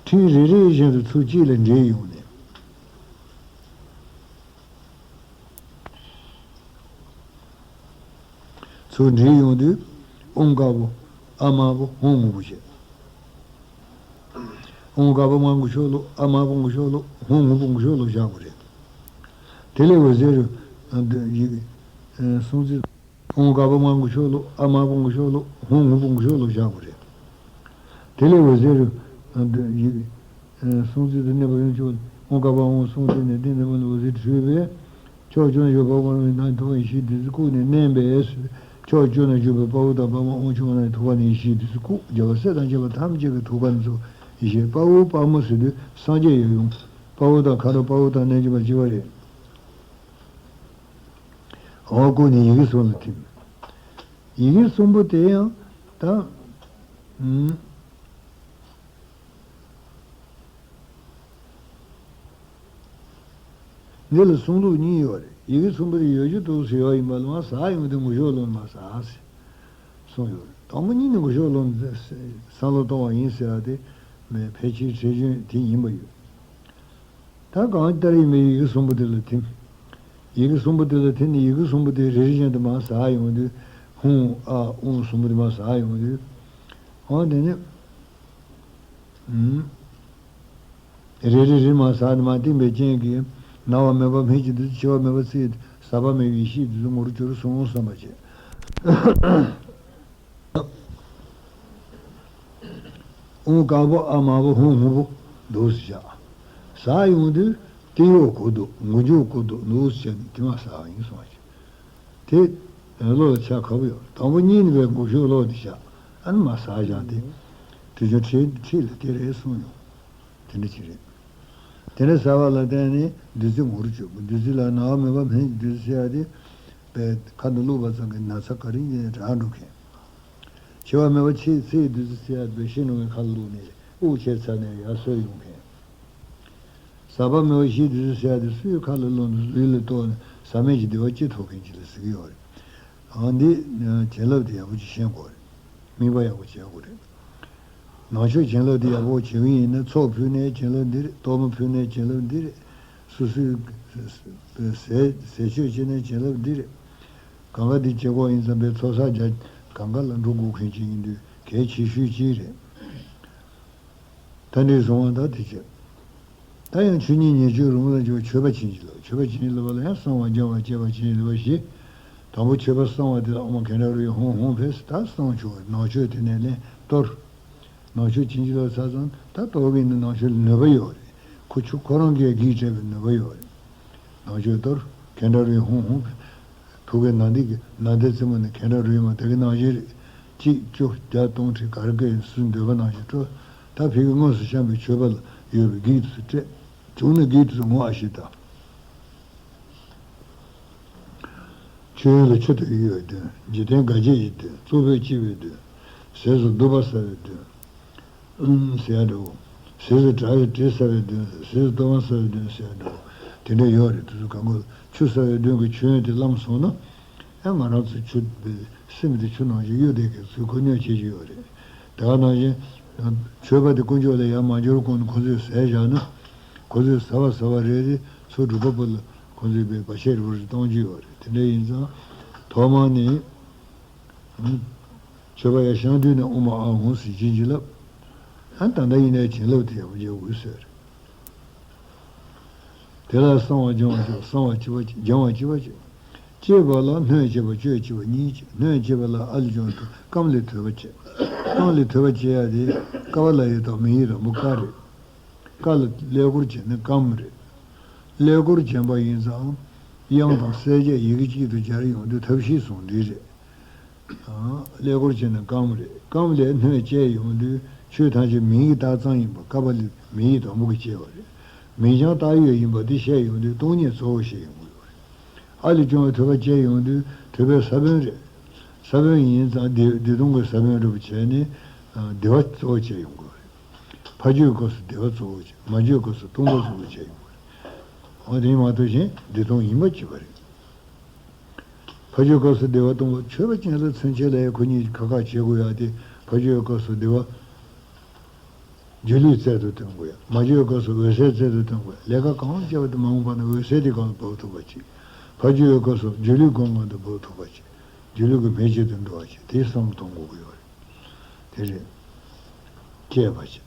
ཕྲེང་རེ་རེ་བཞིན་དུ་ཚུར་གཅིག་ལ་འདྲེས་ཡོང་ནས། ཚུར་འདྲེས་ཡོང་དུས། ཨོང་དཀར་པོ། ཨ་དམར་པོ། ཧོང་སྔོན་པོ་བྱས། ཨོང་དཀར་པོ་མར་འགུལ་ཤོག་ལོག་ཨ་དམར་པོ་འགུལ་ཤོག་ལོག་ཧོང་སྔོན་པོ་འགུལ་ཤོག་ལོག་བཞག་པ་རེད། དེ་ལས་འོད་ཟེར་རུ། ཡིག་སྲུང་བརྩི། ཨོང་དཀར་པོ་མར་འགུལ་ཤོག་ལོག་ཨ་དམར་པོ་འགུལ་ཤོག་ལོག་ཧོང་སྔོན་པོ་འགུལ་ཤོག་ལོག་བཞག་པ་རེད། དེ་ལས་འོད་ཟེར་རུ། ཡིག་སྲུང་བརྩི་དུ་གནས་པ་ཡོངས་ཆོག་ཨོང་དཀར་པོ་ཨོང་སྲུང་བརྩི་ནས་ཏིང་ཏིང་འོད་ཟེར་འཕྲོས་པས། ཕྱོགས་བཅུ་ན་བཞུགས་པ་དཔའ་བོ་ཡི་ཐུབ་པ་ཡེ་ཤེས་བདུད་རྩི་བཀུག་ནས་མནན་པས། ཕྱོགས་བཅུ་ན་བཞུགས་པའི་དཔའ་བོ་དང་དཔའ་མོ་ཨོང་ཆུང་ན་ཡི་ཐུབ་པ་ནི་ཡེ་ཤེས་བདུད་རྩི་བཀུག་རྒྱལ་བ་སྲས་དང་བཅས་པ་ཐམས་ཅད་ཀྱི་ཐུགས་ཀ་ནས་ཚུར་ཡེ་ཤེས་དཔའ་བོ་དཔའ་མོ་ཟེར་དུས་སངས་རྒྱས་ཡོད་ཡོང་། དཔའ་བོ་དང་མཁའ་འགྲོ་དཔའ་བོ་དང་རྣལ་འབྱོར་པ་བཅས་པ་རེད། འོ་བཀུག་ནས་ཡི་གེ་གསུམ་ལ་ཐིམ། ཡི་གེ་གསུམ་པོ་དེ་ཡང་ད། འདི་ལ་གསུང་ལུགས་གཉིས་ཡོད་རེད། ཡི་གེ་གསུམ་པོ་དེ་ཡོད་རྒྱུ་འདུག་ཟེར་ཡོད་ཡིན་པ་ལ་མར་ཟག་ཡོང་དུས་འགུལ་ཤོག་ལོག་མར་ཟག་ཟེར་གསུངས་ཡོད་རེད། དང་པོ་ཉིད་ནས་འགུལ་ཤོག་ལོག་བསམ་བློ་གཏོང་བ་ཡིན་ཟེར་བ་དེ་མེད་ཕལ་ཆེར་ཁྲེལ་ཆོད་དེ་ཡིན་པ་ཡོད། ད་གང་ལྟར་ཡིན་པའི་ཡི་གེ་གསུམ་པོ་དེ་ལ་ཐིམ། ཡི་གེ་གསུམ་པོ་དེ་ལ་ཐིམ་ནས་ཡི་གེ་གསུམ་པོ་དེ་རེ་རེ་བཞིན་དུ་མར་ཟག་ཡོང་དུས་ཧཱུྃ་ཨཱཿ་ཨུཾ་གསུམ་པོ་དེ་མར་ཟག་ཡོང་དུས། འོ་དེ་ནས། རེ་རེ་རེ་མར་ཟག་ནས་མར་བཏིང་པའི་རྐྱེན་གྱིས་ན་བ་མེད་པ་སྨན་གྱི་བདུད་རྩི་འཆི་བ་མེད་པ་ཚེ་ཟག་པ་མེད་པའི་ཡེ་ཤེས་བདུད་རྩི་ངོ་རུ་གྱུར་སོང་བསམ་པ་བྱས། ཨོང་དཀར་པོ་ཨ་དམར་པོ་ཧཱུྃ་སྔོན་པོ་འདུག་སེ་བཞག་ཟག་ཡོང་དུས་ཏི་ཡོག་གོ་འདུག་ངུ་འཇུག་གོ་འདུག་འདུག་སེ་བྱས་ནས་དེ་མར་ཟག་ཡིན་གསུངས་པ་བྱས། དེ་བློ་ལ་ཆགས་ཁག་པོ་ཡོད། དང་པོ་གཉིད་ནི་བའི་འགུལ་ཤོག་ལོག་དེ་བཞག་ཨ་ནི་མར་ཟག་བཞག་སྟེ། དེ་ཚོ་ཁྲིད་ཁྲིད་ལ་དེ་རེད་གསུངས་ཡོང་། དེ་འདྲ་ཅིག་རེད། དེ་ནས་ཟག་པ་ལ་བརྟེན་ནས་བདུད་རྩི་ངོ་རུ་གྱུར་པ། བདུད་རྩི་ལ་ན་བ་མེད་པ་སྨན་གྱི་བདུད་རྩི་ཟེར་ཡ་དེ། པའི་ཁ་དུ་བླུགས་པ་ཙམ་གྱིས་ན་ཚ་ག་རེ་ཡིན་རག་འགྲོ་མཁན། འཆི་བ་མེད་པ་ཚེ་ཚེའི་བདུད་རྩི་ཟེར་ཡ་དེ་ཤི་ནོ་གི་ཁ་ལ་བླུགས་ནས་དབུགས་ཆད་ཚར་ནས་ཡར་གསོས་ཡོང་མཁན། ཟག་པ་མེད་པ་ཡེ་ཤེས་བདུད་རྩི་ཟེར་ཡ་དེ་སུའི་ཁ་ལ་བླུགས་ནས་ལུས་ལ་གཏོགས་ནས་ཟག་མེད་ཀྱི་བདེ་བ་ཅི་ཐོབ་མཁན་ཅིག་ལ་ཟེར་གྱི་ཡོད་རེད། ཨང་འདི་བྱིན་རླབས་དེ་ཡག་པོ་ཅིག་ཤེས་དགོས་རེད། དམིགས་པ་ཡག་པོ་བྱེད་དགོས་རེད། ནང་མཆོད་བྱིན་རླབས་དེ་ཡག་པོ་བྱེད་ཀྱི་ཡིན་ན་ཚོགས་ཕུལ་ནས་བྱིན་རླབས་འདི་རེད། གཏོར་མ་ཕུལ་ནས་བྱིན་རླབས་འདི་རེད། སོ་སོའི་ཟས་ཟས་མཆོད་བྱས་ནས་བྱིན་རླབས་འདི་རེད། གང་ག་འདི་བྱེད་དགོས་ཡིན་བསམ་པའི་ཚོགས་བསགས་རྒྱ་གང་ག་ལ་འགྲོ་དགོས་མཁན་ཅིག་ཡིན་དུས་གལ་ཆེ་ཤོས་ཅིག་རེད། ད་འདི་བཟུང་བ་དང་དེ་བྱས། ད་ཡང་ཆོས་ཉིད་ཉེར་སྤྱོད་རུང་ལ་འཇུག་མཆོད་པ་བྱིན་གྱིས་རློབ། མཆོད་པ་བྱིན་གྱིས་རློབ་པ་ལ་ཡང་གསང་བ་སྦྱང་བ་བཅས་པ་བྱིན་གྱིས་རློབ་པ་བཞི། དང་པོ་མཆོད་པ་གསང་བ་དེ་ལ་ཨོཾ་ཁེ་ཌ་རུ་ཡི་ཧཱུྃ་ཧཱུྃ་ཕཊ་ད་གསང་ཆོག་ནང་མཆོད་དེ་ནས་ལན་གཏོར། ནང་མཆོད་བྱིན་གྱིས་རློབ་ཚར་ཙང་ད་གཏོར་གྱི་ནི་ནང་མཆོད་ལ་ནུས་པ་ཡོད་རེད། ཁོ་ཆུ་ཁོ་རང་གིས་བགེགས་བསྐྲད་པའི་ནུས་པ་ཡོད་རེད། ནང་མཆོད་གཏོར། ཁེ་ཌ་རུ་ཡི་ཧཱུྃ་ཧཱུྃ་ཕཊ། ཐུགས་ཀའི་ནཱ་དའི་གི་ནཱ་དའི་རྩེ་མོ་ནི་ཁེ་ཌ་རུ་ཡི་མ་དེ་གི་ནང་བཞིན་རེད། གཅིག་བཅུ་བརྒྱ་སྟོང་ཁྲི་ག་རེ་གི་སུ་འདོད་པ་ནང་བཞིན་སྤྲོ། ད་ཕ་གི་དངོས་སུ་བཤམས་པའི་མཆོད་པ་ལ་ཡོད་པའི་བགེགས་དེ་ཚོ་བསྐྲད། བྱུང་ན་བགེགས་དེ་ཚོ་ངོ་ཨ་ཤི་ད། མཆོད་ཡོན་ལ་ཆུ་དང་གཡུ་ཡི་མདུན། འཇིག་རྟེན་དགའ་བྱེད་ཀྱི་མདུན། གཙུག་ཕུད་སྤྱི་བོའི་མདུན། ཟས་སུ་བདུག་པ་ཟ་བའི་མདུན། ཨུམ་ཟེར་ཡ་འདྲ་བོ། ཟས་སུ་གྲ་ཡི་དྲི་ཟ་བའི་མདུན། ཟས་སུ་གཏོར་མ་ཟ་བའི་མདུན་ཟེར་ཡ་འདྲ་བོ། དེ་འདྲ་ཡོད་རེད། དེ་ཚོ་གང་ག་ཆུ་ཟ་བའི་མདུན་གྱི་མཆོད་ཡོན་དེ་བླངས་སོང་ན། ཨ་ང་རང་ཚོ་ཆུ་སེམས་དེ་ཆུ་ནང་བཞིན་གཡུ་དེ་གའི་ཚུལ་ཁོ་གནོད་བྱེད་ཀྱི་ཡོད་རེད། དེ་ག་ནང་བཞིན་མཆོད་པ་དེ་དཀོན་མཆོག་ལ་ཡར་མ་འབྱོར་གོང་ནས་ཁོ་ཚོས་ཟས་བཞག་ན། ཁོ་ཚོས་ཟ་བ་ཟ་བ་རེ་རེ་ཚུར་སྒྲུབ་པ་པོ་ལ་ཁོ་ཚོས་པའི་བར་ཆད་རེ་རེ་གཏོང་རྒྱུ་ཡོད་རེད། དེ་འདྲ་ཡིན་ཙང་ཐོག་མར་ནི། མཆོད་པ་ཡར་བཤམས་དུས་ནས་ཨོཾ་ཨཱཿཧཱུྃ་ཟེར་བྱིན་གྱིས་བརླབས། ཨ་ད་ལྟ་ཡིན་ནའི་བྱིན་རླབས་དེ་ཡག་པོ་རྒྱག་དགོས་ཟེར། དེ་ལ་གསང་བ་སྦྱང་བ་བཅས་གསང་བ་བཅས་པ་བཅས་སྦྱང་བ་བཅས་པ་བཅས། གཅེས་པ་ལ་སྣོད་བཅས་པ་སྤྱོད་བཅས་པ་གཉིས་བཅས། སྣོད་བཅས་པ་ལ་ཨ་ལས་བྱུང་བའི་སྐམ་ལས་དོད་པ་བཅས། སྐམ་ལས་དོད་པ་བཅས་ཡ་དེ་ཀ་པ་ལ་ཡ་དང་མི་ཡི་རང་བུ་ཀ་རེད། ཀ་ལ་ཀླད་ཀོར་བྱས་ན་སྐམ་རེད། ཀླད་ཀོར་བྱས་པ་ཡིན་ཙང་དབྱངས་དང་གསལ་བྱེད་ཡི་གེ་གཅིག་ཏུ་སྦྱར་ཡོང་དུས་ཐབས་ཤེས་ཟུང་འབྲེལ་རེད། ཀླད་ཀོར་བྱས་ན་སྐམ་རེད། སྐམ་ལས་སྣོད་བཅས་ཡོང་དུས་ཆོས་ཐམས་ཅད་མིང་གི་རྟགས་ཙམ་ཡིན་པ་ཀ་པ་ལས་མིང་ཡི་དང་པོ་གིས་བཅས་པ་རེད། མིང་རྐྱང་བཏགས་ཡོད་ཡིན་པ་འདི་བཤད་ཡོང་དུས་སྟོང་ཉིད་གཙོ་བོ་བཤད་ཡོང་གི་ཡོད་རེད། ཨ་ལས་བྱུང་བའི་ཐོད་པ་བཅས་ཡོང་དུས་ཐོད་པའི་ས་བོན་རེད། ས་བོན་ཡིན་ཙང་བདེ་བདེ་སྟོང་གི་ས་བོན་རེད་པ་བྱས་ནས་བདེ་བ་གཙོ་བོ་བྱས་ཡོང་གི་ཡོད་རེད། ཕ་རྒྱུད་སྐབས་སུ་བདེ་བ་གཙོ་བོ་བྱས། མ་རྒྱུད་སྐབས་སུ་སྟོང་པ་གཙོ་བོ་བྱས་ཡོང་གི་རེད། འོ་དེ་མ་གཏོགས་གཞན་བདེ་སྟོང་ཡིན་པ་གཅིག་པ་རེད། ཕར་ཕྱིན་སྐབས་སུ་བདེ་བ་སྟོང་པ། ཆོས་པ་ཅན་ལ་མཚོན་བྱེད་ལ་ཡང་ཁོ་གཉིས་ཁ་ཁ་བྱེད་དགོས་ཡ་དེ། ཕར་ཕྱིན་སྐབས་སུ་བདེ་བ་སྒྱུ་ལུས་རྩལ་དུ་སྟོན་དགོས་ཡ། མ་བྱས་སྐབས་སུ་འོད་གསལ་རྩལ་དུ་སྟོན་དགོས་ཡ། ལས་ཀ་གང་བྱས་པ་དེ་མ་འོངས་པ་ན་འོད་གསལ་དེ་གང་ལ་འབབ་ཐུབ་པ་བྱེད། ཕར་ཕྱིན་སྐབས་སུ་སྒྱུ་ལུས་གང་གང་དུ་འབབ་ཐུབ་པ་བྱེད། སྒྱུ་ལུས་ཀྱི་མེ་ལྕེ་དུ་འགྲོ་བ་བྱེད། དེ་བསམ་བློ་གཏོང་དགོས་ཀྱི་ཡོད་རེད། དེ་རེད། བསྐྱེད་པ་བྱེད།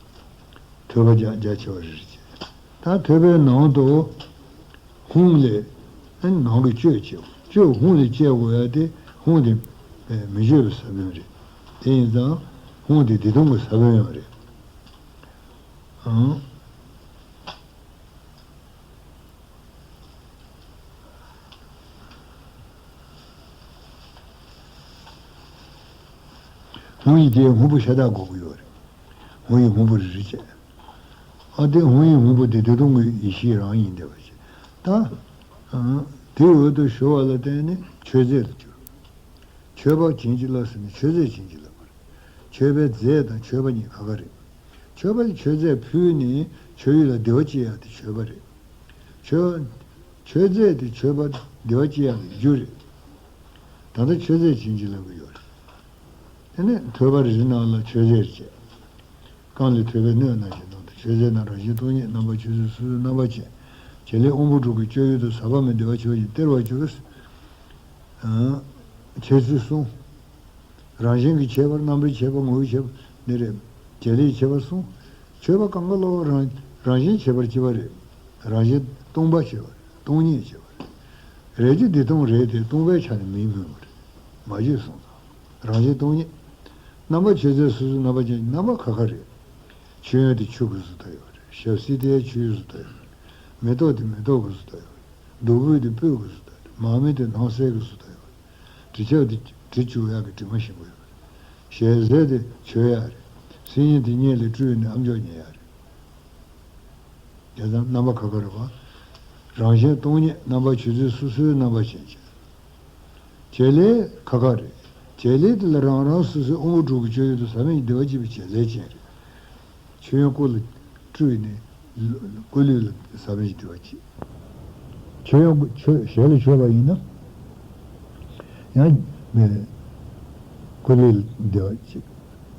ཐོས་པ་རྒྱ་རྒྱ་ཆེ་བ་རེ་རེ་བྱེད། ད་ཐོས་པའི་ནང་དུ་ཧཱུྃ་ལས་ནང་གི་གཅོད་བྱེད། གཅོད་ཧཱུྃ་ལས་བཅད་དགོས་ཡ་དེ། ཧཱུྃ་དེ་མི་བསྐྱོད་པའི་ས་བོན་རེད། དེ་ཡིན་ཙང་ཧཱུྃ་དེ་བདེ་སྟོང་གི་ས་བོན་ཡང་རེད། ཨང་། ཧཱུྃ་ཡིག་དེ་སྔོན་པོ་ཤ་སྟག་དགོས་ཀྱི་ཡོད་རེད། ཧཱུྃ་ཡིག་སྔོན་པོ་རེ་རེ་བྱས། ཨ་དེ་ཧཱུྃ་ཡིག་སྔོན་པོ་དེ་བདེ་སྟོང་གི་ཡེ་ཤེས་རང་ཡིན་བསྡད་པ་བྱས། ད་ཨ་དེའི་འོག་ཏུ་ཞུ་བ་ལ་བརྟེན་ནས་མཆོད་རྫས་ལ་གྱུར། མཆོད་པ་བྱིན་གྱིས་བརླབས་ཟེར་ནས་མཆོད་རྫས་བྱིན་གྱིས་བརླབས་པ་རེད། མཆོད་པའི་རྫས་དང་མཆོད་པ་གཉིས་ཁ་ཁ་རེད། མཆོད་པ་ལ་མཆོད་རྫས་ཕུལ་ནས་མཆོད་ཡུལ་ལ་བདེ་བ་སྐྱེ་ཡ་དེ་མཆོད་པ་རེད། མཆོད་མཆོད་རྫས་དེ་མཆོད་པ་བདེ་བ་སྐྱེ་ཡ་གི་རྒྱུ་རེད། ད་ལྟ་མཆོད་རྫས་བྱིན་གྱིས་བརླབས་ཀྱི་ཡོད་རེད། དེ་ནས་ཐོས་པ་རེ་རེ་ནང་ལ་མཆོད་རྫས་རེ་བྱས། གང་ལས་ཐོས་པའི་སྣོད་རྣམས་ཀྱི་ནང་དུ། མཆོད་རྫས་རྣམས་རང་བཞིན་སྟོང་ཉིད། རྣམ་པ་ཆོས་ཅན། སོ་སོའི་རྣམ་པ་ཅན། བྱེད་ལས་དབང་པོ་དྲུག་གི་སྤྱོད་ཡུལ་དུ་ཟག་པ་མེད་བདེ་བ་ཆེན་པོ་ཞིག་སྟེར་བར་འགྱུར། ཨང་། ཁྱད་ཚུལ་གསུམ། རང་བཞིན་གྱི་ཁྱད་པར། རྣམ་པའི་ཁྱད་པར། ངོ་བོའི་ཁྱད་པར་འདི་རེད། བྱེད་ལས་ཁྱད་པར་གསུམ། མཆོད་པ་གང་ག་ལ་རང་རང་བཞིན་ཁྱད་པར་གཅིག་པ་རེད། རང་བཞིན་སྟོང་པ་ཁྱད་པར་རེད། སྟོང་ཉིད་ཁྱད་པར་རེད། རེད་དེ་བདེ་སྟོང་རེད་དེ། སྟོང་པའི་ཆ་ནས་མིང་སྨོས་པ་རེད། མ་བརྗོད་གསུངས་དང་། རང་བཞིན་སྟོང་ཉིད། རྣམ་པ་ཆོས་ཅན། སོ་སོའི་རྣམ་པ་ཅན། རྣམ་པ་ཁ་ཁ་རེད། མཆོད་ཡོན་དེ་ཆུ་གི་བཟོ་ལྟ་ཡོད་རེད། ཞབས་བསིལ་དེ་ཆུའི་བཟོ་ལྟ་ཡོད་རེད། མེ་ཏོག་དེ་མེ་ཏོག་གི་བཟོ་ལྟ་ཡོད་རེད། བདུག་སྤོས་དེ་སྤོས་ཀྱི་བཟོ་ལྟ་ཡོད་རེད། མར་མེ་དེ་སྣང་གསལ་གྱི་བཟོ་ལྟ་ཡོད་རེད། དྲི་ཆབ་དེ་དྲི་བཅུག་ཡག་གི་དྲི་མ་ཞིམ་པོ་ཡོད་རེད། ཞལ་ཟས་དེ་མཆོད་ཡག་རེད། སིལ་སྙན་དེ་སྙན་ལ་བཀྲུས་ནས་ཨ་མཆོག་ཉལ་ཡག་རེད། དེ་ཙམ། རྣམ་པ་ཁ་ཁ་རེད་པ། རང་བཞིན་སྟོང་ཉིད། རྣམ་པ་ཆོས་ཅན། སོ་སོའི་རྣམ་པ་ཅན་བྱེད། བྱེད་ལས་ཁ་ཁ་རེད། བྱེད་ལས་དེ་ལ་རང་རང་སོ་སོའི་དབང་པོ་དྲུག་གི་སྤྱོད་ཡུལ་དུ་ཟག་མེད་ཀྱི་བདེ་བ་སྐྱེད་པའི་བྱེད་ལས་ཅན་རེད། མཆོད་ཡོན་སྐུ་ལ་སྤྲུལ་ནས་སྐུ་ལུས་ལ་ཟག་མེད་ཀྱི་བདེ་བ་སྐྱེད། མཆོད་ཡོན་སྐུ་མཆོད་ཞལ་ལ་མཆོད་པ་ཡིན་ན། ཡང་མེ་སྐུ་ལུས་ལ་བདེ་བ་སྐྱེད།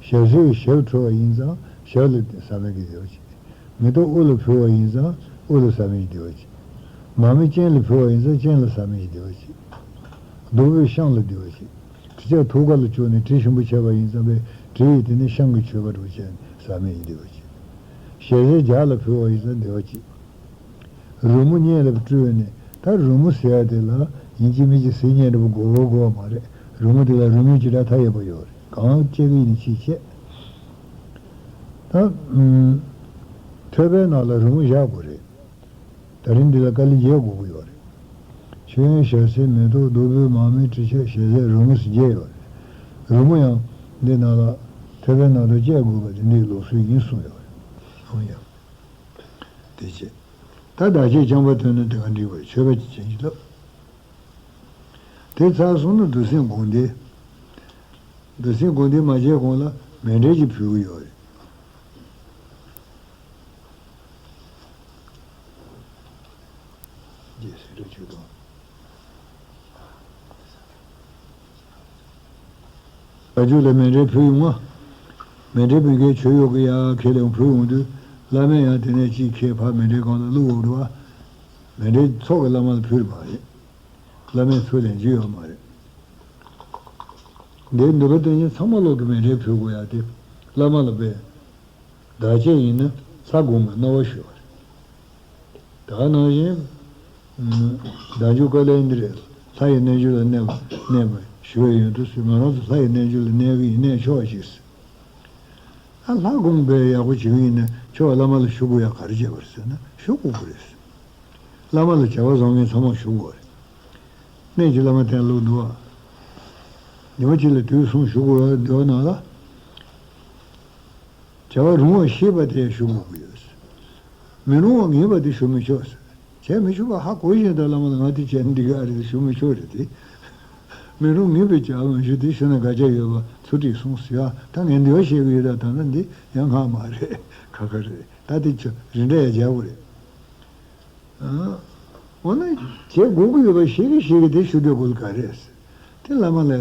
ཞབས་བསིལ་ཞབས་འཁྲུ་བ་ཡིན་ཙང་ཞབས་ལ་ཟག་མེད་ཀྱི་བདེ་བ་སྐྱེད། མེ་ཏོག་དབུ་ལ་ཕུལ་བ་ཡིན་ཙང་དབུ་ལ་ཟག་མེད་ཀྱི་བདེ་བ་སྐྱེད། མར་མེ་སྤྱན་ལ་ཕུལ་བ་ཡིན་ཙང་སྤྱན་ལ་ཟག་མེད་ཀྱི་བདེ་བ་སྐྱེད། བདུག་སྤོས་བཤང་ལ་བདེ་བ་སྐྱེད། དྲི་ཆབ་ཐུགས་ཀ་ལ་བཅུག་ནས་དྲི་ཞིམ་པོ་བྱས་པ་ཡིན་ཙང་པའི་དྲི་ཡིས་དེ་ནི་བཤང་གི་མཆོད་པ་འདྲ་བོ་བྱས་ནས་ཟག་མེད་ཀྱི་བདེ་བ་སྐྱེད། ཞལ་ཟས་རྒྱ་ལ་ཕུལ་བ་ཡིན་ཙང་བདེ་བ་སྐྱེད། རོལ་མོ་སྙན་ལ་སྤྲུལ་ནས། ད་རོལ་མོ་ཟེར་ཡ་དེ་ལ་ཡིན་གཅིག་མིན་གཅིག་ཟས་སྙན་འདྲ་པོ་དགོས་དགོས་པ་མ་རེད། རོལ་མོ་དེ་ལ་རོལ་མོའི་བྱེ་བྲག་མཐའ་ཡས་པ་ཡོད་རེད། གང་བྱེད་ཀྱི་ཡིན་ན་ཅིག་བྱེད། ད་ཨུམ། ཐོས་པའི་ནང་ལ་རོལ་མོ་བཞག་དགོས་རེད། ད་རིང་འདི་ལ་དཀའ་ལས་བརྒྱབ་དགོས་ཀྱི་ཡོད་རེད། མཆོད་ཡོན་ཞལ་ཟས་མེ་ཏོག་བདུག་སྤོས་མར་མེ་དྲི་ཆབ་ཞལ་ཟས་རོལ་མོ་ཟེར་བརྒྱད་ཡོད་རེད། རོལ་མོ་ཡང་འདི་ནང་ལ་ཐོས་པའི་ནང་དུ་བཅད་དགོས་པ་དེ་འདིའི་ལུགས་སྲོལ་ཡིན་གསུངས་ཡོད་རེད། འོ་ཡ། དེ་བྱས། ད་བདག་བསྐྱེད་རྐྱང་པ་བཏོན་ན་དེ་ག་འགྲིག་པ་རེད། མཆོད་པ་ཅིག་བྱིན་གྱིས་བརླབས། དེ་ཚར་སོང་ན་བདུད་སྲིན་དགོངས་ཏེ། བདུད་སྲིན་དགོངས་ཏེ་མ་བྱས་གོང་ལ་མཎྜལ་ཅིག་ཕུལ་གྱི་ཡོད་རེད། རྗེས་སུ་རེ་ཆོས་དང་། བྱང་ཆུབ་ལ་མཎྜལ་ཕུལ་ཡོང་ང་། མཎྜལ་ཕུལ་མཁན་ཆོས་གཡོག་གིས་ཡར་ཁས་ལེན་ཕུལ་ཡོང་དུས། བླ་མས་ཡང་དེ་ནས་གཅིག་ཁྱེར་ཕར་མཎྜལ་སྒང་ལ་བླུགས་འོང་དུས། མཎྜལ་ཚོགས་ཀྱི་བླ་མ་ལ་ཕུལ་བ་རེད། བླ་མས་ཚུར་ལེན་རྒྱུ་ཡོད་མ་རེད། འདིར་ནུས་པ་བཏོན་ནས་ཚང་མ་ལོག་གི་མཎྜལ་ཕུལ་དགོས་ཡ་དེ་བླ་མ་ལ་དཔེ། བདག་བསྐྱེད་ཡིན་ན་ལྷ་སྒོམ་པའི་སྣང་བ་ཞུ་བ་རེད། ད་ག་ནང་བཞིན། བདག་འཇུག་བཀའ་ལན་འདི་རེད། ལྷ་ཡི་རྣལ་འབྱོར་ལ་གནས་པ་གནས་པ་ཞུ་བའི་ཡོན་དུ་སུས་ང་རང་ཚོ་ལྷ་ཡི་རྣལ་འབྱོར་ལ་གནས་ཀྱི་ཡིན་གནས་ཆོག་ཅིག་ཟེར། ཨ་ལྷ་སྒོམ་པའི་ཡག་པོ་བྱེད་ཀྱི་ཡིན་ན་ཁྱོད་བླ་མ་ལ་ཞུ་དགོས་ཡ་ག་རེ་བྱས་པ་རེད་ཟེར་ན་ཞུ་དགོས་པ་རེད་ཟེར། བླ་མ་ལ་བྱ་བ་བཟང་ངན་ཚང་མ་ཞུ་དགོས་རེད། གནས་ཀྱི་བླ་མ་བསྟེན་ལུགས་འདུག་བ། ཉི་མ་གཅིག་ལ་དུས་གསུམ་ཞུ་དགོས་ཡ་འདུག་ནང་ལ། བྱ་བ་རུང་བ་ཤེས་པ་དེ་ཞུ་དགོས་ཀྱི་ཡོད། མི་རུང་བ་ངེས་པ་དེ་ཞུ་མི་ཆོག་ཟེར། བྱས་མི་ཆོག་པ་ཧ་གོ་བཞིན་དུ་བླ་མ་ལ་ང་དེ་བྱས་ན་འགྲིག་ག་རེད་ཞུ་མི་ཆོག་རེད་དེ། མི་རུང་ངེས་པའི་བྱ་བ་མི་ཞུ་དེ་ཞུ་ན་དགག་བྱ་ཡོད་པ་ཚུལ་ཁྲིམས་སྲུང་ཟེར་ཡ། ད་ངས་འདི་བ་བཤད་ཀྱི་ཡོད། ད་ད་ནི་འདི་ཡང་ངག་མ་རེད། ཁ་ཁ་རེད། ད་དེ་ཆོ་རི་འདྲ་ཡ་རྒྱག་དགོས་རེད། ཨ། འོ་ན་བྱེད་དགོས་ཀྱི་ཡོད་པ་ཤེས་ཀྱི་ཤེས་ཀྱི་དེ་ཞུ་དུས་དགོས་ག་རེད། དེ་བླ་མ་ལ་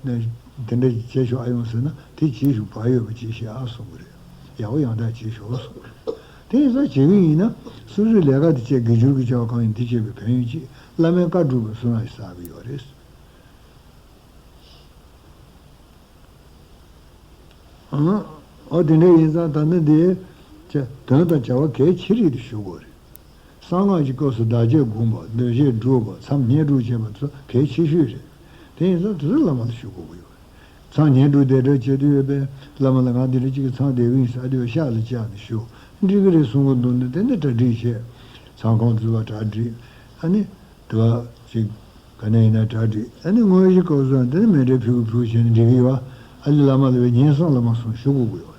ནས་དེ་འདྲ་བྱེད་ཤོག་ཨ་ཡོང་ཟེར་ན། དེ་བྱེད་ཤོག་བག་ཡོད་པ་ཅིག་བྱེད་ཨ་གསུང་གི་རེད། ཡག་པོ་ཡང་དག་བྱེད་ཤོག་གསུང་གི་རེད། དེ་ཡིན་ཙང་བྱེད་ཀྱི་ཡིན་ན་སོ་སོའི་ལས་ཀ་དེ་བྱས། དགེ་སྦྱོར་གྱི་བྱ་བ་གང་ཡིན་དེ་བྱས་པའི་ཕན་ཡོན་ཅིག་བླ་མའི་བཀའ་སྒྲུབ་པའི་བསོད་ནམས་ཤིག་བསགས་ཀྱི་ཡོད་རེད། ཨང་། འོ་དེ་འདྲ་ཡིན་ཙང་ད་ནི་འདི་ཅེས་དོན་དང་བྱ་བ་གལ་ཆེ་རིགས་དེ་ཞུ་དགོས་རེད། གསང་སྔགས་ཀྱི་སྐབས་སུ་བདག་བསྐྱེད་སྒོམ་པ། འདོད་བཞེས་སྒྲུབ་པ། མཚམས་བསྙེན་སྒྲུབ་བྱེད་པ་ཚོ་གལ་ཆེ་ཤོས་རེད། དེ་ཡིན་ཙང་དེ་ཚོ་བླ་མ་ལ་ཞུ་དགོས་ཀྱི་ཡོད་རེད། མཚམས་བསྙེན་སྒྲུབ་བདེ་འགྲོ་བྱེད་དུས་ཡོད་པས། བླ་མ་ལ་ང་འདི་འདྲ་ཅིག་གི་མཚམས་བསྡད་ཀྱི་ཡིན་ཟེར་དུས་ཤག་ལ་བཅར་ནས་ཞུ། འགྲིག་གི་རེད་གསུང་གི་འདུག་ན་དེ་ནས་གྲ་སྒྲིག་བྱས། མཚམས་ཁང་འཛུལ་བ་གྲ་སྒྲིག་ཨ་ནི། དེ་བ་ཅིག་ག་ནས་ཡིན་ན་གྲ་སྒྲིག་ཨ་ནི་དངོས་གཞི་སྐབས་སུ་དེ་ནི་མཎྜལ་ཕུལ་གི་ཕུལ་བྱས་ནས་འགྲིག་གི་ཡོད། ཨ་ལི་བླ་མ་ལ་བའི་ཉན་གསུང་བླ་མ་གསུང་ཞུ་དགོས་ཀྱི་ཡོད།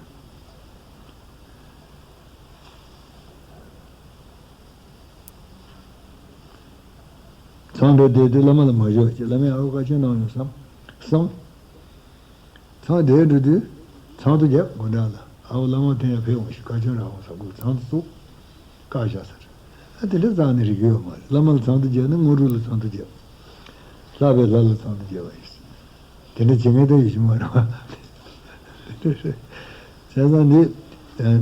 མཚམས་འགྲོ་བསྡད་དུས་བླ་མ་ལ་མ་ཞུ་ཅེས་བླ་མས་ཨ་ཁུ་བཀའ་ཆོས་གནང་ཡོང་བསམ་བསམ། མཚམས་བསྡད་འགྲོ་དུས་མཚམས་ཐོ་རྒྱབ། དགོང་དག་ལ་ཨ་བོ་བླ་མ་དེ་ཡང་ཕེབས་འོང་ཞིག་བཀའ་ཆོས་རག་འོང་ས་ཁུག་མཚམས་ཐོ་བཙུགས། བཀའ་བཞག་ཟེར། ཨ་དེ་འདྲ་རྩ་ནས་རིག་གི་ཡོད་མ་རེད། བླ་མ་ལ་མཚམས་ཐོ་རྒྱབ་ན་དངོས་གྲུབ་ལ་མཚམས་ཐོ་རྒྱབ། ལྷག་པའི་ལྷ་ལ་མཚམས་ཐོ་རྒྱབ་པ་ཡིན། དེ་འདྲ་བྱེད་མཁན་ད་ཡོད་ཀྱི་མ་རེད་པ། བྱས་ཙང་འདི་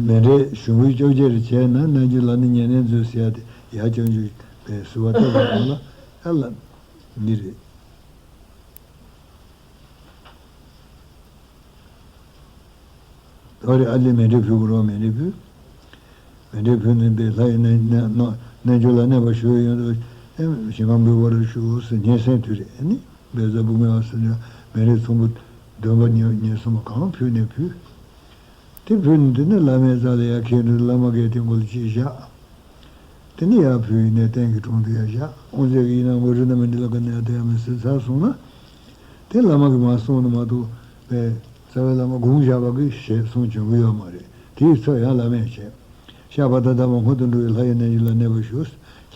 མཎྜལ་གཞུང་པའི་བཅོ་བརྒྱད་རེ་བྱས་ན། རྣལ་འབྱོར་ལ་ནི་ཉེར་གནས་མཛོད་ཟེར་ཡ་དེ་ཡར་བརྐྱང་རྒྱུ་པའི་ཟུར་པ་ལྟ་བུ་ལ་ཨ་ལ་འདི་རེད། ད་རེས་ཨ་ལི་མཎྜལ་ཕུལ་དགོས་རེད་པ། མཎྜལ་ཕུལ། མཎྜལ་ཕུལ་ནས་པའི་ལྷ་ཡི་རྣལ་རྣལ་རྣལ་འབྱོར་ལ་གནས་པར་ཞུ་བའི་ཡོན་དུ་ཨེ་ཞིང་ཁམས་འབུལ་བར་ཞུ་ཟེར། སྙན་གསན་དུས་རེད། ཨ་ནི་བཛྲ་བྷཱུ་མི་ཝ་ཟེར་ནས་མཎྜལ་ཚོམ་བུ་བདུན་པ་ཉེར་ཉེར་གསུམ་པ་གང་ཕུལ་ནས་ཕུལ། དེ་ཕུལ་ནས་དེ་ནས་བླ་མའི་རྩ་ལ་ཡར་འཁྱེར་དུས་བླ་མ་གིས་དེ་མགོ་ལ་གཅིག་བཞག་དེ་ནས་ཡར་ཕུལ་ཡིན་ནས་སྟེང་གི་དྲུང་དུ་ཡར་བཞག་དབུ་མཛད་ཀྱིས་ཡིན་ན་མགོ་རུས་རྣམས་འདི་ལ་ག་ནས་ཡར་དེ་ཡང་མི་སྲིད་ཚར་སོང་ན། དེ་བླ་མ་གིས་མར་གསུངས་ནི་མ་གཏོགས་པའི་རྩ་བའི་བླ་མ་དགོངས་བཞག་པ་གི་ཞེས་གསུངས་བྱུང་གི་ཡོད་མ་རེད། དེའི་ཚབ་ཡང་བླ་མས་བྱས། ཤར་པ་དང་གདམས་པ་སྔོན་དུ་འགྲོ་བའི་ལྷ་ཡི་རྣལ་འབྱོར་ལ་གནས་པར་ཞུ།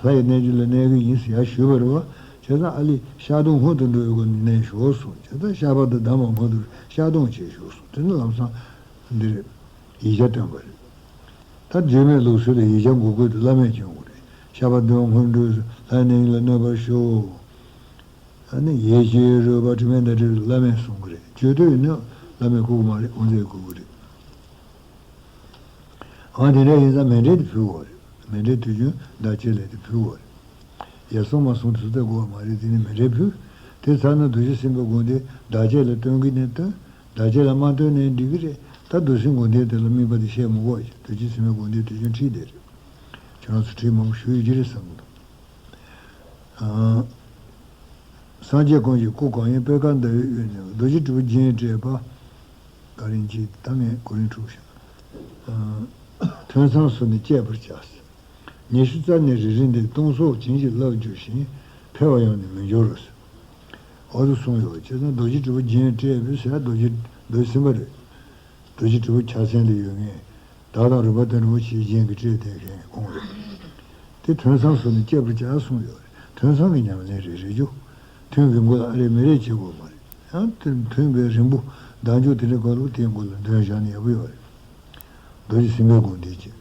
ལྷ་ཡི་རྣལ་འབྱོར་ལ་གནས་ཀྱི་ཡིན་ཟེར་ཡར་ཞུས་པ་རེད་པ། བྱས་ཙང་ཨ་ལི་ཤར་གདོང་སྔོན་དུ་འགྲོ་བའི་སྒོ་ནས་གནས་ཤོག་གསུངས། བྱས་ཙང་ཤར་པ་དང་གདམས་པ་སྔོན་དུ་ཤར་གདོང་བྱས་ཤོག་གསུངས། དེ་ནི་ལམ་སང་འདི་རེད། ཡིག་ཆ་བཏོན་པ་རེད། ད་བརྗོད་མེད་ལུགས་སྲོལ་ལ་ཡིག་ཆ་འགོད་དགོས་དེ་བླ་མས་སྐྱོན་དགོས་རེད། ཤར་པ་གདོང་སྔོན་འགྲོ་ལྷ་ཡི་རྣལ་འབྱོར་ལ་གནས་པར་ཞུ། ཨ་ནི་ཡིད་ཀྱི་རོལ་པ་དྲི་མེད་མདའ་གྲིབ་བླ་མས་གསུང་གི་རེད། བརྗོད་འདོད་ཡིན་ན་བླ་མས་བསྐུར་གི་མ་རེད། དབུ་མཛད་བསྐུར་གི་རེད། འོ་དེ་འདྲ་ཡིན་ཙང་མཎྜལ་དེ་ཕུལ་དགོས་རེད། མཎྜལ་དུས་རྒྱུན་བདག་བསྐྱེད་ལས་དེ་ཕུལ་དགོས་རེད། ཡར་སོང་མར་སོང་དུས་ཚོད་དགོས་པ་མ་རེད། དེ་ནི་མཎྜལ་ཕུལ། དེ་ཚར་ན་རྡོ་རྗེ་སེམས་དཔའི་དགོངས་དོན་བདག་བསྐྱེད་ལ་བཏོན་གི་ནས་བཏོན། བདག་བསྐྱེད་ལ་མ་བཏོན་ནའི་འགྲིག་གི་རེད། ད་རྡོ་སེམས་དགོངས་དོན་དེ་ལ་དམིགས་པ་དེ་བཤད་མི་དགོས་ཀྱི། རྡོ་རྗེ་སེམས་དཔའི་དགོངས་དོན་དུས་རྒྱུན་ཁྲིད་བསྡད་རེད། ཁྱོད་རང་ཚོ་ཁྲིད་མང་པོ་ཞུ་ཡོད་ཀྱི་རེད་བསམ་གི་འདུག་ཨང་། སངས་རྒྱས་ཀུན་གྱི་སྐུ་གང་ཡིན་པད་དཀར་ཟླ་འོད་དབུས་ནས། རྡོ་རྗེ་དྲིལ་བུ་རྒྱན་སྤྲས་པ། ག་རེ་གྱིས་ད་ངས་གོ་རིམ་འཁྲུགས་ཤག་ཨང་། ཐུན་མཚམས་སུ་ནི་བཅད་པར་བྱ། ཉི་ཤུ་རྩ་གཉིས་རེ་རེ་འདིར་སྟོང་སོགས་བྱིན་གྱིས་བརླབ་གྱུར་ཞིང་། འཕེལ་བར་ཡང་ནི་མི་འགྱུར་རོ་ཟེར། འོ་དེ་གསུངས་ཡོད། བྱས་ཙང་རྡོ་རྗེ་དྲིལ་བུ་རྒྱན་སྤྲས་པའི་ཟེར་རྡོ་རྗེ་རྡོ་རྗེ་སེམས་དཔའ་རེད། རྡོ་རྗེ་དྲིལ་བུ་ཕྱག་མཚན་ལ་ཡོད་མཁན། དར་དང་རིམ་པ་དང་རིན་པོ་ཆེའི་རྒྱན་གྱིས་སྤྲས་བསྡད་མཁན་ཁོང་རེད། དེ་ཐུན་མཚམས་སུ་ནི་བཅད་པར་བྱ་གསུངས་ཡོད་རེད། ཐུན་མཚམས་ཀྱི་ཉམས་ལེན་རེ་རེ་རྒྱུ། ཐུན་གྱི་མགོ་ལ་ཨ་རེ་མི་རེ་བྱེད་དགོས་མ་རེད། ཡང་ཐུན་ཐུན་པའི་རིང་པོ་ཟླ་མཇུག་དེ་འདྲའི་སྐབས་ལ་དེའི་མགོ་ལ་འདོན་བཞག་ན་ཡག་པོ་ཡོད་རེད། རྡོ་རྗེ་སེམས་དཔའི་དགོངས་དོན་བྱས།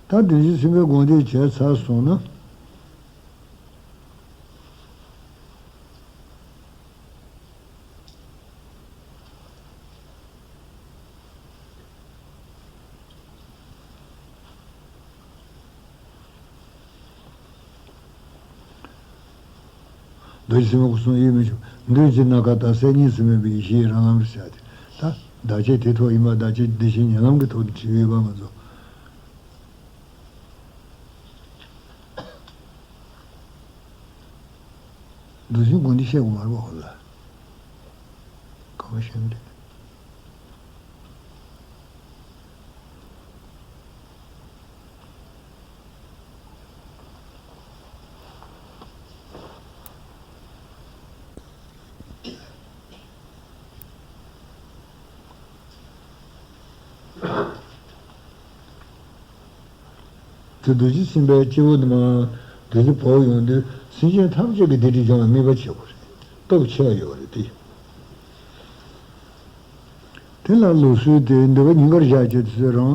ད་རྡོ་རྗེ་སེམས་དཔའི་དགོངས་དོན་བྱས་ཚར་སོང་ན། རྡོ་རྗེ་སེམས་དཔའི་སྐུ་གསུང་ཡིད་མི་ཆུང་། མདུན་གྱི་སྣ་ཁ་དང་གསལ་གཉིས་སུ་མེད་པའི་ཡེ་ཤེས་རང་ལམ་རེད་བྱ་སྟེ། ད་བདག་བསྐྱེད་དེ་ཐོག་ཡིན་པ། བདག་བསྐྱེད་བདེ་ཆེན་ཉིད་ལམ་གྱི་ཐོག་ཏུ་བྲིས་ཡོད་པ་ང་ཚོ། རྡོ་རྗེ་དགོངས་དོན་བཤད་དགོས་མ་རེད་པ། ཧོ་ལ། གང་བཤད་ཀྱི་རེད། དེ་རྡོ་རྗེ་སེམས་དཔའི་སྤྱི་བོ་ནས་མར་རྡོ་རྗེ་བོར་ཡོང་དུས་སེམས་ཅན་ཐམས་ཅད་ཀྱི་བདེ་སྡུག་སྦྱོང་བའི་དམིགས་པ་བྱེད་དགོས་རེད། སྟོབས་ཆེ་བ་ཡོད་རེད་དེ། དེ་ལ་ལུགས་སྲོལ་དེ་འདོད་པ་སྙིང་གར་བཞག་བྱས་དུས་ཚོད་རང་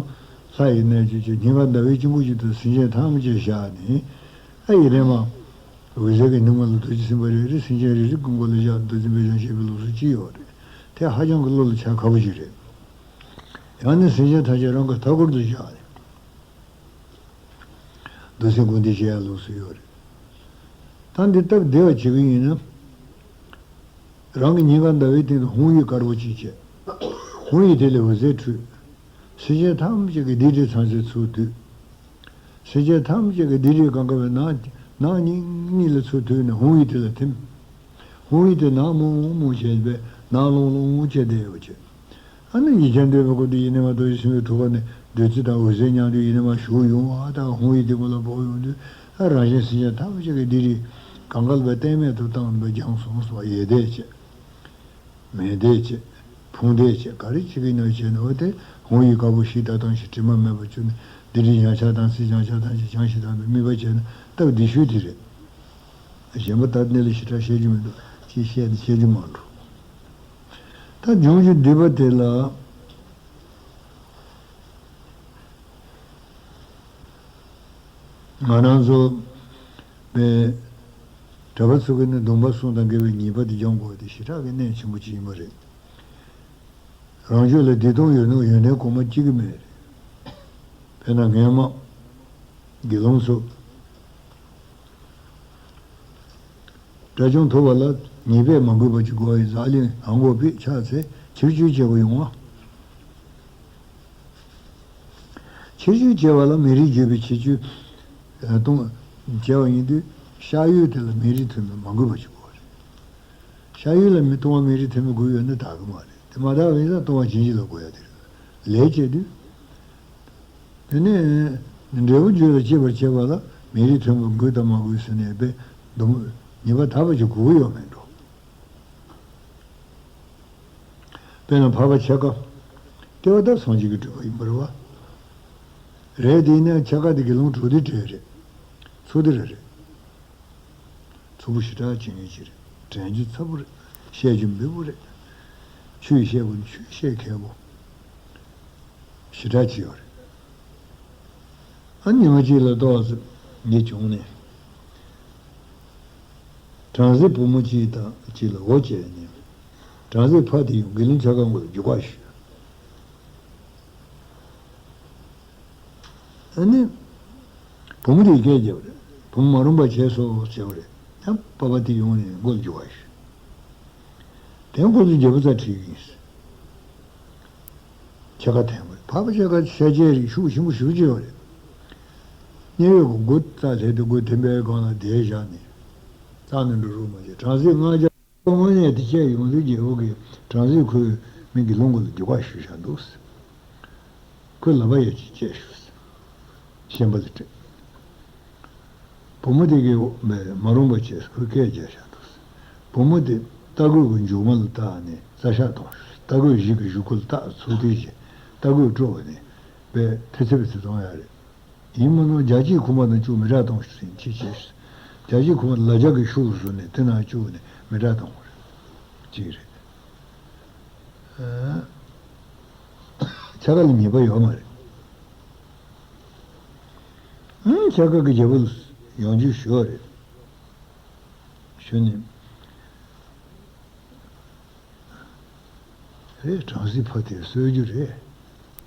ལྷ་ཡི་རྣལ་འབྱོར་གྱིས་སྙིང་ག་ཟླ་བའི་དཀྱིལ་འཁོར་གྱི་དུས་སེམས་ཅན་ཐམས་ཅད་བཞག་ནས་ཨ་ཡི་རེ་མ། འོད་ཟེར་གྱི་སྣང་བ་ལ་རྡོ་རྗེ་སེམས་དཔའ་རེ་རེ་སེམས་ཅན་རེ་རེ་གི་མགོ་ལ་བཞག་རྡོ་རྗེ་འབེབས་སྦྱང་བྱེད་པའི་ལུགས་སྲོལ་ཅིག་ཡོད་རེད། དེ་ཧ་ཅང་གི་བློ་ལ་འཆར་ཁག་པོ་ཞིག་རེད། ཡང་ན་སེམས་ཅན་ཐམས་ཅད་རང་གི་མཐའ་སྐོར་དུ་བཞག་ནས་རྡོ་རྗེ་སྐུ་འདི་བཞེངས་ཡག་ལུགས་སྲོལ་ཡོད་རེད། ད་འདི་སྟབས་བདེ་བ་བྱེད་ཀྱི་ཡིན་ན། རང་གི་སྙིང་ག་ཟླ་བའི་སྟེང་དུ་ཧཱུྃ་ཡིག་དཀར་པོ་གཅིག་བྱས། ཧཱུྃ་ཡིག་དེ་ལས་འོད་ཟེར་འཕྲོས། སེམས་ཅན་ཐམས་ཅད་ཀྱི་སྡིག་སྒྲིབ་ཚང་ཚིང་ཚུར་བསྡུས། སེམས་ཅན་ཐམས་ཅད་ཀྱི་སྡིག་སྒྲིབ་གང་ག་བའི་ནང་ནང་སྙིང་གཉིས་ལ་ཚུར་བསྡུས་ནས་ཧཱུྃ་ཡིག་དེ་ལ་ཐིམ། ཧཱུྃ་ཡིག་དེ་ནང་མོག་མོག་བྱས་པས་ནང་ལོང་ལོང་བྱས་བསྡད་ཡོད་ཅེས། ཨ་ནི་ཡིག་ཆ་འདོན་པའི་སྐབས་དུ་ཡིན་ནས་མ་གཏོགས་ཡིད་སེམས་ཀྱི་ཐུགས་ཀ་ནས་བདུད་རྩི་དང་འོད་ཟེར་མཉམ་དུ་ཡིན་ནས་མ་ཞུགས་ཡོང་བ་དང་ཧཱུྃ་ཡིག་དེ་མགོ་ལ་ཕོག་ཡོང་དུས། ཨ་རང་གཞན་སེམས་ཅན་ཐམས་ཅད་ཀྱི་སྡིག་སྒྲིབ་གང་ག་ལ་བའི་གཏན་མེད་དུ་བཏང་བའི་སྦྱངས་སོང་སོང་བ་ཡེ་བསྡད་ཅེས། མེ་བསྡད་བྱེད། ཕུང་བསྡད་བྱེད་ག་རེ་བྱེད་ཀྱི་ཡིན་ན་བྱས་ན་འོ་དེ་ཧཱུྃ་ཡིག་དཀར་པོ་ཞིག་ད་བཏང་ཞིག་དྲི་མ་མེད་པར་གྱུར་ནས་འདི་འདྲའི་ཡང་ཆགས་དང་སྲིད་ཡང་ཆགས་དང་ཞིག་བྱང་ཞིག་དང་པའི་དམིགས་པ་བྱས་ན་སྟབས་བདེ་ཤོས་དེ་རེད། གཞན་པ་ད་གནས་ལ་ཞེ་དྲག་བཤད་རྒྱུ་མི་འདུག་ཅེས་བཤད་ནས་བཤད་རྒྱུ་མང་འགྲོ། ད་འབྱུང་རྒྱུ་སྡིག་པ་དེ་ལ། ང་རང་ཚོ་པའི་གྲྭ་པ་ཚོ་གི་ནི་སྡོམ་པ་གསུམ་དང་འགལ་བའི་ཉེས་པ་དེ་སྦྱོང་དགོས་དེ་ཞེ་དྲག་གི་གནད་ཆེན་པོ་ཅིག་ཡིན་པ་རེད། རང་ཆོས་ལ་བདེ་སྟོང་ཡོད་ན་ཡོན་ཏན་གོང་མ་གཅིག་གི་མེད་རེད། དཔེར་ན་ངན་མ་དགེ་སློང་ཚོ། དགྲ་བཅོམ་ཐོབ་པ་ལ་ཉེས་པས་མ་གོས་པ་ཅིག་དགོས་ཡིན་ཟག་ལེན་ཧང་གོ་པས་ཕྱག་འཚལ་ཕྱིར་བཅོས་བྱེད་དགོས་ཡོང་བ། ཕྱིར་བཅོས་བྱེད་པ་ལ་མེ་རི་བརྗོད་པའི་ཕྱིར་བཅོས་གཏོང་བྱས་པ་ཡིན་དུས་གཤགས་ཡུལ་དེ་ལ་མེ་རི་ཐོན་པས་མ་གོས་པ་ཅིག་དགོས་རེད། གཤགས་ཡུལ་ལ་མི་གཏོང་བ་མེ་རི་ཐོན་པས་གོས་ཡོད་ན་དག་གི་མ་རེད་དེ་མ་དག་པ་ཡིན་ཙང་གཏོང་བ་བྱིན་གྱིས་རློབ་དགོས་ཡ་དེ་རེད། ལས་བྱེད་དུས། དེ་ནས་འབྲས་བུ་རྒྱུ་ལ་སྐྱེད་པར་བྱེད་པ་ལ་མེ་རི་ཐོན་པས་གོས་དང་མ་གོས་ཟེར་ནས་པས་སྡོམ་ཉེས་པ་དག་པ་ཅིག་གོ་གི་ཡོད་མེད་འགྲོ། དཔེར་ན་འཕགས་པ་འཆད་ཁ། ལྟེ་བ་དག་སངས་རྒྱས་ཀྱི་སྤྲུལ་པ་ཡིན་པ་རེད་བ། རེད་དེ་ཡིན་ན་འཆད་ཁ་དེ་དགེ་སློང་དྲུག་སྡེ་གྲས་རེད། ཚོགས་སྡེ་རེ་རེད། ཚོགས་པ་ཞེ་དྲག་བྱེད་མཁན་ཅིག་རེད། དྲན་རྒྱུ་ཚ་པོ་རེད། བཤད་རྒྱུ་འབེལ་པོ་རེད། ཆོས་བཤད་དགོས་ན་ཆོས་བཤད་མཁས་པོ་ཞེ་དྲག་ཅིག་ཡོད་རེད། ཨ་ཉི་མ་གཅིག་ལ་ཏོག་ཙམ་ངས་བྱུང་ནས། བྲམ་ཟེ་བུ་མོ་གཅིག་དང་གཅིག་ལ་འོ་བྱས་ནས། བྲམ་ཟེ་ཕ་དེ་ཡང་དགེ་སློང་འཆད་ཁ་མགོ་ལ་རྒྱུག་པ་ཞུས། ཨ་ནི། བུ་མོ་དེས་སྐད་བརྒྱབ་རེད། བུ་མོ་མ་རུངས་པ་བྱས་སོ་ཟེར་བ་རེད། ཡང་པ་ཕ་དེ་ཡོང་ནས་མགོ་ལ་རྒྱུག་པ་ཞུས། དེ་ཁོ་ཚོས་རྒྱལ་པོ་རྩར་ཁྲིད་ཀྱི་ཡིན། འཆད་ཁ་འཐེན་པ་རེད། འཕགས་པ་འཆད་ཁ་ཤ་ཆད་རིགས་ཤུགས་ཆེན་པོ་ཞེ་པོ་ཅིག་ཡོད་རེད། མཉན་ཡོད་ཀྱི་མགོ་རྩ་ལྷས་ཏེ་མགོ་ཐེམ་པའི་སྒང་ལ་བསྡད་བཞག་ནས། རྩ་ནས་འགྲོ་རོགས་མ་བྱེད། བྲམ་ཟེ་ལྔ་བརྒྱ་དངོས་གནས་དེ་བཤད་ཡོང་དུས་རྒྱལ་པོ་གིས་བྲམ་ཟེ་ཁོའི་མི་དགེ་སློང་ཀུན་ལ་རྒྱུག་པ་ཞུས་བཞག་འདུག་ཁོས་ལག་པ་ཡ་གཅིག་བཅད་ཞུས། ཤན་པ་ལ་སྤྲད། བུ་མོ་དེ་གིས་མ་རུངས་པ་བྱས་ཁོས་སྐད་རྒྱག་བཞག་འདུག་བུ་མོ་དེ་རྟ་རྒོད་ཀྱི་མཇུག་མ་ལ་བཏགས་ནས་རྩྭ་ཤ་གཏོང་ཞུས། རྟ་རྒོད་ཞིག་གི་གཞུག་གུ་ལ་རྟ་ཚུར་དེད་བྱས་རྟ་རྒོད་དཀྲོགས་པ་ནས་པས་ཐེ་ཚེ་བེ་ཚེ་གཏོང་ཡ་རེད། ཡིན་མིན་ནོ་རྒྱལ་གཅེས་ཁུག་མ་དང་གཅིག་མི་དྲག་གཏོང་ཞུས་ཟིན་ཅི་བྱས་ཞུས། རྒྱལ་གཅེས་ཁུག་མ་ལ་རྒྱ་གི་ཤུགས་བཟོས་ནས་དེ་ནང་བཅུག་ནས་མི་དྲག་གཏོང་བ་རེད། གཅིག་རེད། འཆད་ཁ་ལ་ཉེས་པ་ཡོད་མ་རེད། ཨང་འཆད་ཁ་གི་རྒྱལ་པོ་ལ་ཡོང་རྒྱུ་ཞུ་བ་རེད། ཞུ་ནས། རེད། བྲམ་ཟེ་ཕ་དེ་གསོད་རྒྱུ་རེད།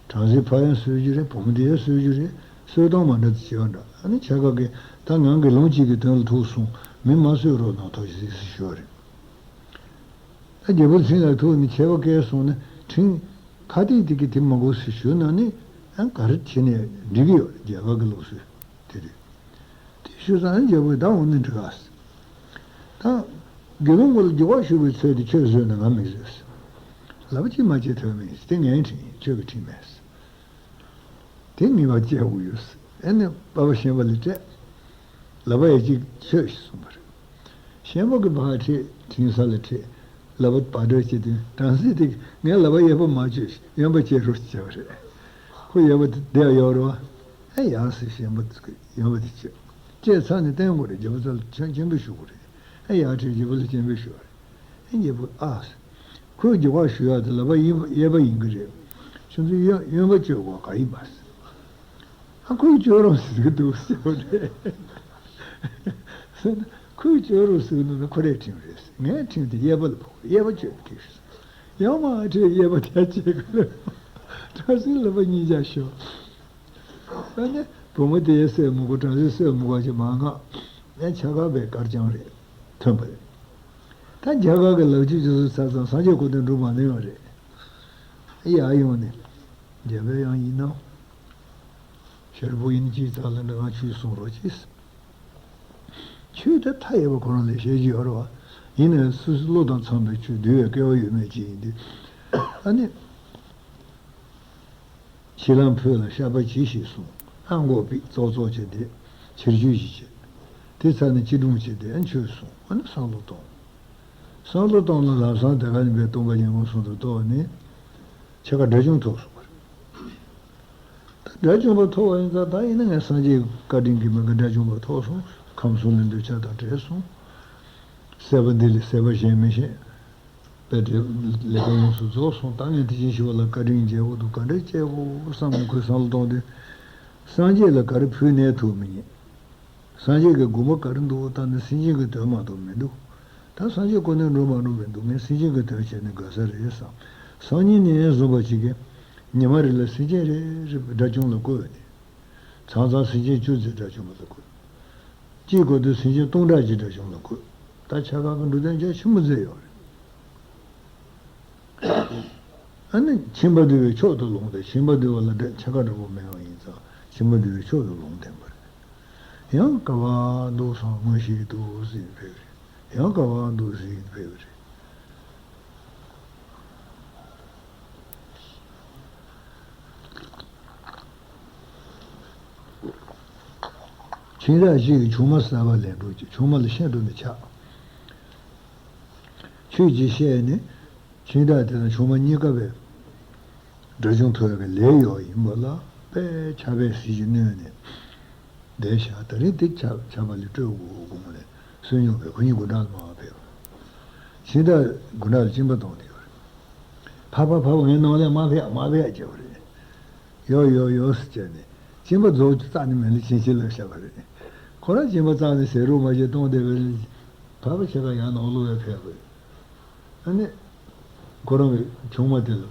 བྲམ་ཟེ་ཕ་ཡང་གསོད་རྒྱུ་རེད། བུ་མོ་དེ་ཡང་གསོད་རྒྱུ་རེད། གསོད་སྟངས་མ་འདྲ་དུ་བྱེད་པ་འདྲ། ཨ་ནི་འཆད་ཁ་གིས་ད་ང་དགེ་སློང་གཅིག་གི་དོན་ལ་ཐུག་སོང་། མི་མ་གསོད་རོགས་གནང་ཐོག་ཞིག་ཟེར་ཞུ་བ་རེད། ད་རྒྱལ་པོ་ཚིག་ལ་ཐུག་ནས་ཆད་པ་བཀལ་སོང་ན་ཁྲིམས་ཁ་གཏད་དེ་གི་དེ་མ་དགོས་ཟེར་ཞུས་ན་ནི་ཨ་ག་རེ་བྱས་ནས་འགྲིག་གི་ཡོད་རེད། རྒྱལ་ཁབ་ཀྱི་ལུགས་སྲོལ་དེ་རེད། དེ་ཞུས་ཙང་རྒྱལ་པོས་ད་འོ་ནི་འགྲིག་ག་ཟེར། ད་དགེ་སློང་ཀུན་ལ་རྒྱུག་པ་ཞུ་བའི་ཚུལ་དེ་ཁྱོད་བཟོས་ན་ང་མི་བཟོད་ཟེར། ལབ་ཅིག་མ་བྱེད་ཐབས་མེད་ཟེར། དེ་ངའི་ཁྲིམས་ཡིན། ཁྱོད་ཀྱི་ཁྲིམས་མེད་ཟེར། དེ་ངེས་པར་བཅད་དགོས་ཡོད་ཟེར། ཨེ་ནས་པ་ཕ་ཤན་པ་ལ་སྤྲད། ལག་པ་ཡ་གཅིག་ཆོད་ཞེས་གསུངས་པ་རེད། ཤན་པ་གིས་ཕར་ཁྲིད། ཁྲིམས་ས་ལ་ཁྲིད། ལག་པ་བར་སྒྲོག་བྱེད་དུས་བྲམ་ཟེ་དེས་ངའི་ལག་པ་གཡས་པ་མ་ཆོད་ཤིག་གཡོན་པ་བཅད་རོགས་བྱས་པ་རེད། ཁོ་གཡོན་པ་དེ་བསྡད་ཡོད་རེད་བ། ཨེ་ཡག་ཟེར། ཤན་པ་གིས་གཡོན་པ་དེ་བཅད། བཅད་ཚར་ནས་བསྟན་དགོས་རེད། རྒྱལ་པོ་རྩ་ལ་ཆོས་སྐྱོན་འབུལ་ཞུ་དགོས་རེད། ཨེ་ཡག་ཁྲིད། རྒྱལ་པོ་ལ་སྐྱོན་འབུལ་ཞུ་བ་རེད། ཨེ་རྒྱལ་པོ་ཨ། ཁོས་རྒྱུག་པ་ཞུ་ཡག་དེ་ལག་པ་གཡས་པ་ཡིན་གྱི་རེད། ཁྱོད་ཚོས་གཡོན་གཡོན་པ་གཅོད་དགོས་ག་ཡིན་པ་ཟེར། ཨ་ཁོས་གཅོད་རོགས་ཟེར་གྱི་འདུག་ཟེར་བ་རེད། ཟེར་ན་ ཁོས་བཅོས་རོགས་ཟེར་ནོ་ནི་ཁོ་རས་ཁྲིམས་རེད་ཟེར། ངས་ཁྲིམས་དེ་གཡས་པ་ལ་ཕོག་གཡས་པ་བཅོས་ཀྱི་ཟེར། ཡང་མ་ཁྲིམས་གཡས་པ་དེ་བཅད་གི་ལ། གྲྭ་སའི་ལག་པ་གཉིས་ཆ་ཤོར། ད་ནི་བུ་མོ་དེ་སྲས་མོ་གོ་གྲྭ་སའི་སྲས་མོ་གོ་ཅིག་མ་མངགས། ངས་ཆ་ག་པའི་དཀར་རྐྱང་རེད། ཐོན་པ་རེད། ད་རྒྱ་གར་གྱི་ལག་ཆོས་ཅི་བཟོ་ཚར་ཙང་སངས་རྒྱས་གོ་དོན་འགྲུབ་མ་ལེན་བ་རེད། ཡར་ཡོང་ནས། རྒྱལ་པོའི་དབྱངས་ཡིན་ནམ། ཤེར་པོ་ཡིན་གྱིས་ཙག་ལ་འདྲ་ང་ཆོས་གསུང་རོགས་གྱིས། ཆོས་དེ་མཐའ་ཡས་པ་ཁོ་རང་ལས་བཤད་ཀྱི་ཡོད་རེད་བ། ཡིན་ནའི་སོ་སོའི་བློ་དང་འཚམ་པའི་ཆོས་འདུལ་བའི་སྐལ་བ་ཡོད་མེད་ཅིག་ཡིན་དུས། ཨ་ནི། ཕྱི་ལམ་བོད་ལ་བཤགས་པ་གྱིས་ཞེས་གསུངས། ཨ་མགོ་པིག་ཙོག་ཙོག་བྱས་ཏེ། ཕྱིར་བཤོལ་ཞིག་བྱས། དེ་ཚར་ནས་སྐྱིལ་ཀྲུང་བྱས་ཏེ་ཨ་ཆོས་གསུངས། ཨ་ནི་བསམ་བློ་གཏོང་། བསམ་བློ་གཏོང་ལ་ལམ་སང་དེ་ག་ནས་པའི་སྟོང་པ་ཉིད་མངོན་སུམ་དུ་རྟོགས་ནས། ཕྱེད་ཀ་དགྲ་བཅོམ་ཐོབ་སོང་བ་རེད། ད་དགྲ་བཅོམ་པ་ཐོབ་པ་ཡིན་ཙང་ད་ཡིན་ན་ངས་སངས་རྒྱས་བཀའ་དྲིན་གྱིས་མི་དགའ་དགྲ་བཅོམ་པ་ཐོབ་སོང་། ཁམས་གསུམ་ལས་འདོད་ཆགས་དང་བྲལ་སོང་། སྲེད་པ་འདི་ལས་སྲེད་པ་གཞན་མི་ཤེས། པའི་དེ་ལས་ཀ་ཡོངས་སུ་རྫོགས་སོང་། ད་ངས་དེ་བཞིན་གཤེགས་པ་ལ་བཀའ་དྲིན་འཇལ་དགོས་འདུག་ག་འདྲ་བྱེད་དགོས་བསམ་ནས་ཁོས་བསམ་བློ་གཏོང་དུས། སངས་རྒྱས་ལ་ག་རེ་ཕུལ་ནའི་ཐུགས་མི་མཉེས། སངས་རྒྱས་ཀྱི་དགོངས་པ་ག་རེ་འདུག་ད་ནི་སེམས་ཅན་གྱི་དོན་མ་གཏོགས་མི་འདུག་ད་སངས་རྒྱས་གོ་གནས་འགྲོ་མ་འགྲོ་མི་འདུག་ངས་སེམས་ཅན་གྱི་དོན་བྱས་ནས་དགོས་ས་རེད་བསམ། སང་ཉིན་ནས་བཟུང་བ་ཅིག་གིས་ཉི་མ་རེ་ལ་སེམས་ཅན་རེ་རེ་དགྲ་བཅོམ་ལ་བཀོད་ནས། མཚམས་མཚམས་སེམས་ཅན་བཅུ་ཙམ་དགྲ་བཅོམ་པ་ལ་བཀོད། གཅིག་བཀོད་དུས་སེམས་ཅན་སྟོང་ཕྲག་གཅིག་དགྲ་བཅོམ་ལ་བཀོད། ད་ཆ་ག་གི་འགྲོ་དོན་རྒྱ་ཆེན་པོ་མཛད་ཡོད་རེད། ཨ་ནི་ཁྱིམ་པ་འདུལ་བའི་མཆོག་ཏུ་ལོངས་ཏེ། ཁྱིམ་པ་འདུལ་བ་ལ་འདྲ་ཆ་ག་འདྲ་པོ་མེད་པ་ཡིན་ཙང་ཁྱིམ་པ་འདུལ་བའི་མཆོག་ཏུ་ལོངས་ཏེ་པ་རེད། ཡང་དཀའ་བ་འདུག་སང་མངོན་ཤེས་འདུག་ཟེར་ཕེབས་རེད། ཡང་དཀའ་བ་འདུག་ཟེར་ཕེབས་རེད། ཁྱིམ་བདག་ཅིག་གིས་ཆུང་མ་གསར་པ་ལེན་འགྲོ་ཅིག་ཆུང་མ་ལ་བཤད་འགྲོ་ནས་ཆགས། ཆོས་ཅིག་བཤད་ནས། ཁྱིམ་བདག་དེ་དང་ཆུང་མ་གཉིས་ཀ་བས་དགྲ་བཅོམ་ཐོབ་ཡག་གི་ལས་ཡོད་ཡིན་པ་ལ་དཔེ་ཆར་པས་ཟིལ་གྱིས་གནོན་ནས་བསྡད་བཞག་ད་རེས་དེ་ཆར་ཆར་པ་ལས་སྤྲོད་དགོས་དགོངས་ནས་བསོད་སྙོམས་པས་ཁོ་གཉིས་སྒོ་འགྲམ་ལ་མར་ཕེབས། ཁྱིམ་བདག་སྒོ་འགྲམ་ལ་གཅིན་པ་གཏོང་བསྡད་ཡོད་རེད། ཕ་ཕ་ཕ་ཕ་ངའི་ནང་ལ་མར་ཕེབས་མར་ཕེབས་བྱས་པ་རེད། ཡོ་ཡོ་ཡོ་ཟེར་བྱས་ནས་གཅིན་པ་རྫོགས་རྩ་ནས་མེད་ལ་བྱིན་གྱིས་བརླབས་བཞག་པ་རེད། ཁོ་རང་གཅིན་པ་རྩ་ནས་ཟད་རོགས་མ་བྱས་གཏོང་བསྡད་པ་རེད། ཕ་ཕ་ཁྱེད་ཀ་ཡང་ནང་ལོགས་ལ་ཕེབས་དགོས། ཨ་ནི། ཁོ་རང་གི་ཆུང་མ་དེ་ལ་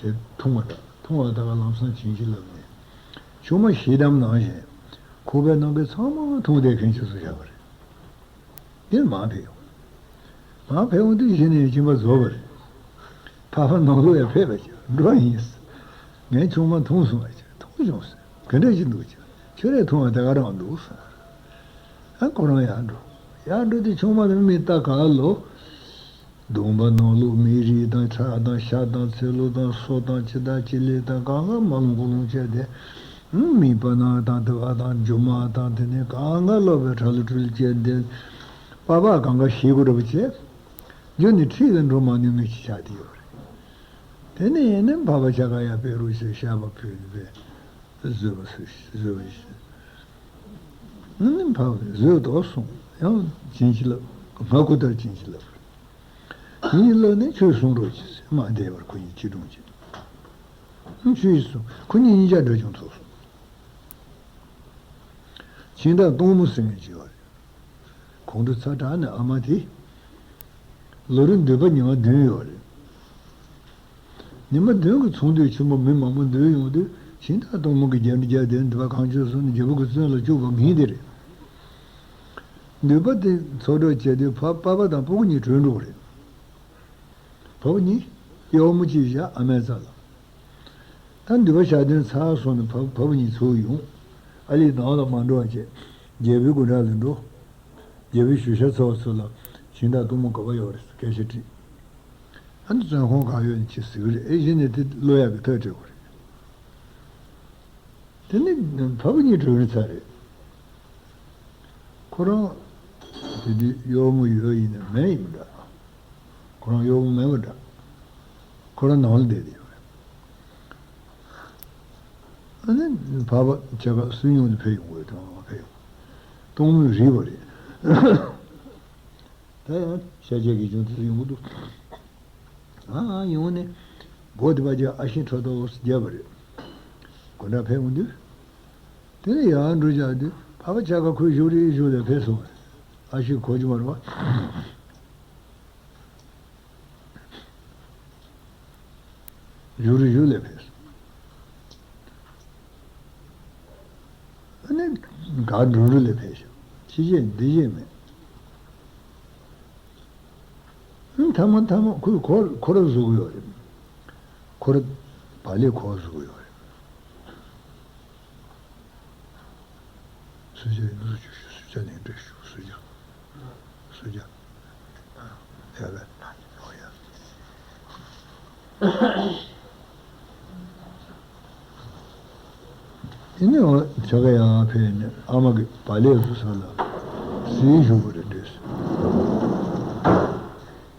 དེ་འཐུང་བ་འདྲ་འཐུང་བ་ད་ག་ལམ་སང་བྱིན་གྱིས་བརླབས་ནས། ཆུང་མ་ཞི་དམ་ནང་བཞིན་ཁོག་པའི་ནང་གི་ཚང་མ་འཐུང་བསྡད་མཁན་ཅིག་བཟོས་བཞག་པ་རེད། དེ་མར་ཕེབས་ཡོང་། མར་ཕེབས་ཡོང་དུས་གཞི་ནས་གཅིན་པ་རྫོགས་པ་རེད། ཕ་ཕ་ནང་ལོགས་ཡར་ཕེབས་པ་ཅིག་འགྲོ་ཡིན། ངའི་ཆུང་མ་འཐུང་སོང་བ་ཅིག་འཐུང་བྱུང་ཟེར་ག་འདྲ་ཅིག་འདུག་ཅིག་ཁྱོད་རས་འཐུང་བ་དེ་ག་རང་འདུག་ཟེར། ཨ་ཁོ་རང་ཡར་འགྲོ། ཡར་འགྲོ་དུས་ཆུང་མ་དེ་མིག་ལྟ་ག་ལོ། གདོང་པ་ནང་ལོགས་མིག་རིལ་དང་ཁྲག་དང་ཤ་དང་ཚེར་ལོ་དང་སོ་དང་ཅི་དང་ཅི་ལེ་དང་གང་ག་མ་ལོང་ཀུ་ལོང་བྱས་ཏེ། མིད་པ་ནང་དང་དེ་བ་དང་རྒྱུ་མ་དང་དེ་ནས་གང་ག་ལོག་པའི་ཁྲག་ལུ་ཁྲུལ་བྱས་ཏེ། པ་ཕ་གང་ག་ཤི་དགོས་རེད་པ་བྱས། རྒྱུ་ནི་ཁྲིད་དུ་འགྲོ་མ་ནུས་ངེས་ཅིག་ཆགས་ཏེ་ཡོད་རེད། དེ་ནས་ཡིན་ནའི་ཕ་ཕ་ཆ་ག་ཡ་དཔེ་རུ་ཞིག་བཤད་པ་ཕུལ་ནས་པས། བཟོད་པ་བཟོད་བཟོད་པ་ཞིག་ཨ་ནི་ཕ་བཟོད་དོ་གསུངས། ཡང་བྱིན་གྱིས་བརླབས། ང་ཁུ་ལྟར་བྱིན་གྱིས་བརླབས། བྱིན་གྱིས་བརླབས་ནས་ཆོས་གསུང་རོགས་གྱིས་ཟེར་མ་བསྡད་པར་ཁོ་གཉིས་གཅིག་གྲོང་ཁྱེར། ཨ་ཆོས་གསུང་ཁོ་གཉིས་གཉིས་ཆ་འདྲ་བྱུང་ཐོག་སོང་། ཁྱིམ་བདག་སྟོང་མོ་ཟེར་མཁན་ཅིག་ཡོད་རེད། ཁོང་ཁྲོ་ཚ་དྲགས་ནས་ཨ་མ་དེ། ལོ་རིམ་འདུས་པ་ཉི་མ་བདུན་ཡོད་རེད། ཉི་མ་བདུན་གྱི་ཚོགས་འདུའི་ཆེན་པོ་མི་མང་པོ་འདུས་ཡོང་དུས་ཁྱིམ་བདག་སྟོང་མོ་གི་རྒྱབ་འདི་རྒྱབ་དེ་འདུས་པ་གང་བྱུང་སོང་ནས་རྒྱལ་པོ་གི་བཙོན་ལ་བཅུག་པ་ངེས་དེ་རེད། འདུས་པ་དེ་ཚོགས་གྲོགས་བྱས་དུས་ཕ་པ་ཕ་དང་སྤུ་གུ་གཉིས་བྲོས་འགྲོ་གི་རེད། བུ་གཉིས། གཡོག་མོ་གཅིག་བཞག་ཨ་མའི་རྩ་ལ། ད་འདུས་པ་ཞག་བདུན་ཚར་སོང་ནས་བུ་བུ་གཉིས་ཚུར་ཡོང་། ཨ་ལི་ནང་ལ་མ་འགྲོ་བ་བྱས། རྒྱལ་པོའི་སྐུ་འདྲ་ལ་འགྲོ། རྒྱལ་པོའི་ཞུ་ཤག་ཚོགས་ཚུལ་ལ་ཁྱིམ་བདག་སྟོང་མོ་ག་པར་ཡོད་རེད་སྐད་ཆ་དྲིས། ཨ་ནི་བཙོན་ཁང་ག་ཡོད་ནས་ཁྱི་ཟིག་རེད་ཨེ་གཞི་ནས་དེ་ཀློག་ཡག་གི་ཐག་བྲེག་པ་རེད། དེ་ནི་བབ་གཉིས་གྲོལ་རིན་ཚར་རེད། ཁོ་རང་དེ་དུས་གཡོག་མོ་ཡོད་ཡིན་ན་མེད་ཡིན་པ་འདྲ། ཁོ་རང་གཡོག་མོ་མེད་པ་འདྲ། ཁོ་རང་ནང་ལ་བསྡད་དེ་ཡོད་རེད། ཨ་ནི་བབ་བྱ་དགའ་སུ་ཡོང་དུ་ཕེབས་ཡོང་དགོས་དང་ཕེབས་ཡོང་། སྟོང་མོས་རིག་པ་རེད། ད་ཡང་ཤ་ཆད་ཀྱི་བྱུང་དུས་ཡོང་གི་འདུག་ཨ་ཨ་ཡོང་ནས་སྒོ་དེ་པ་རྒྱ་ཨ་ཤིང་ཁྲོ་ཏོ་བརྒྱབ་པ་རེད། སྒོ་འགྲམ་ཕེབས་ཡོང་དུས། དེ་ནས་ཡར་འགྲོ་བྱ་དུས་ཕ་བ་ཆ་ག་ཁོའི་བཞུགས་རིའི་བཞུགས་ལ་ཕེབས་སོང་བ་རེད། ཨ་ཤི་གོ་རྒྱུ་མ་རེད་བ། བཞུགས་རུ་བཞུགས་ལས་ཕེབས། ཨ་ནི་ག་འགྲོ་རུ་ལས་ཕེབས་ཤིང་ཕྱི་རྗེས་འདི་རྗེས་མེད། ཨ་ཐ་མ་ཐ་མ་ཁོས་ཁོ་ཁོ་ར་བཟོ་གི་ཡོད་རེད། ཁོ་ར་བག་ལེབ་ཁོ་བཟོ་གི་ཡོད་རེད། སུ་ཇ་ཡིན་ཟུ་ཆུ་ཞུ་སུ་ཇ་ནས་འདྲེ་ཞུ་སུ་ཇ། སུ་ཇ། ཡ་ལ་ཨོ་ཡ། དེ་ནས་འོ་ཆ་ག་ཡང་ཕེབས་ནས་ཨ་མ་གི་བག་ལེབ་བཟོ་ས་ལ་ཟིན་ཞུ་གི་རེད་འདྲེ།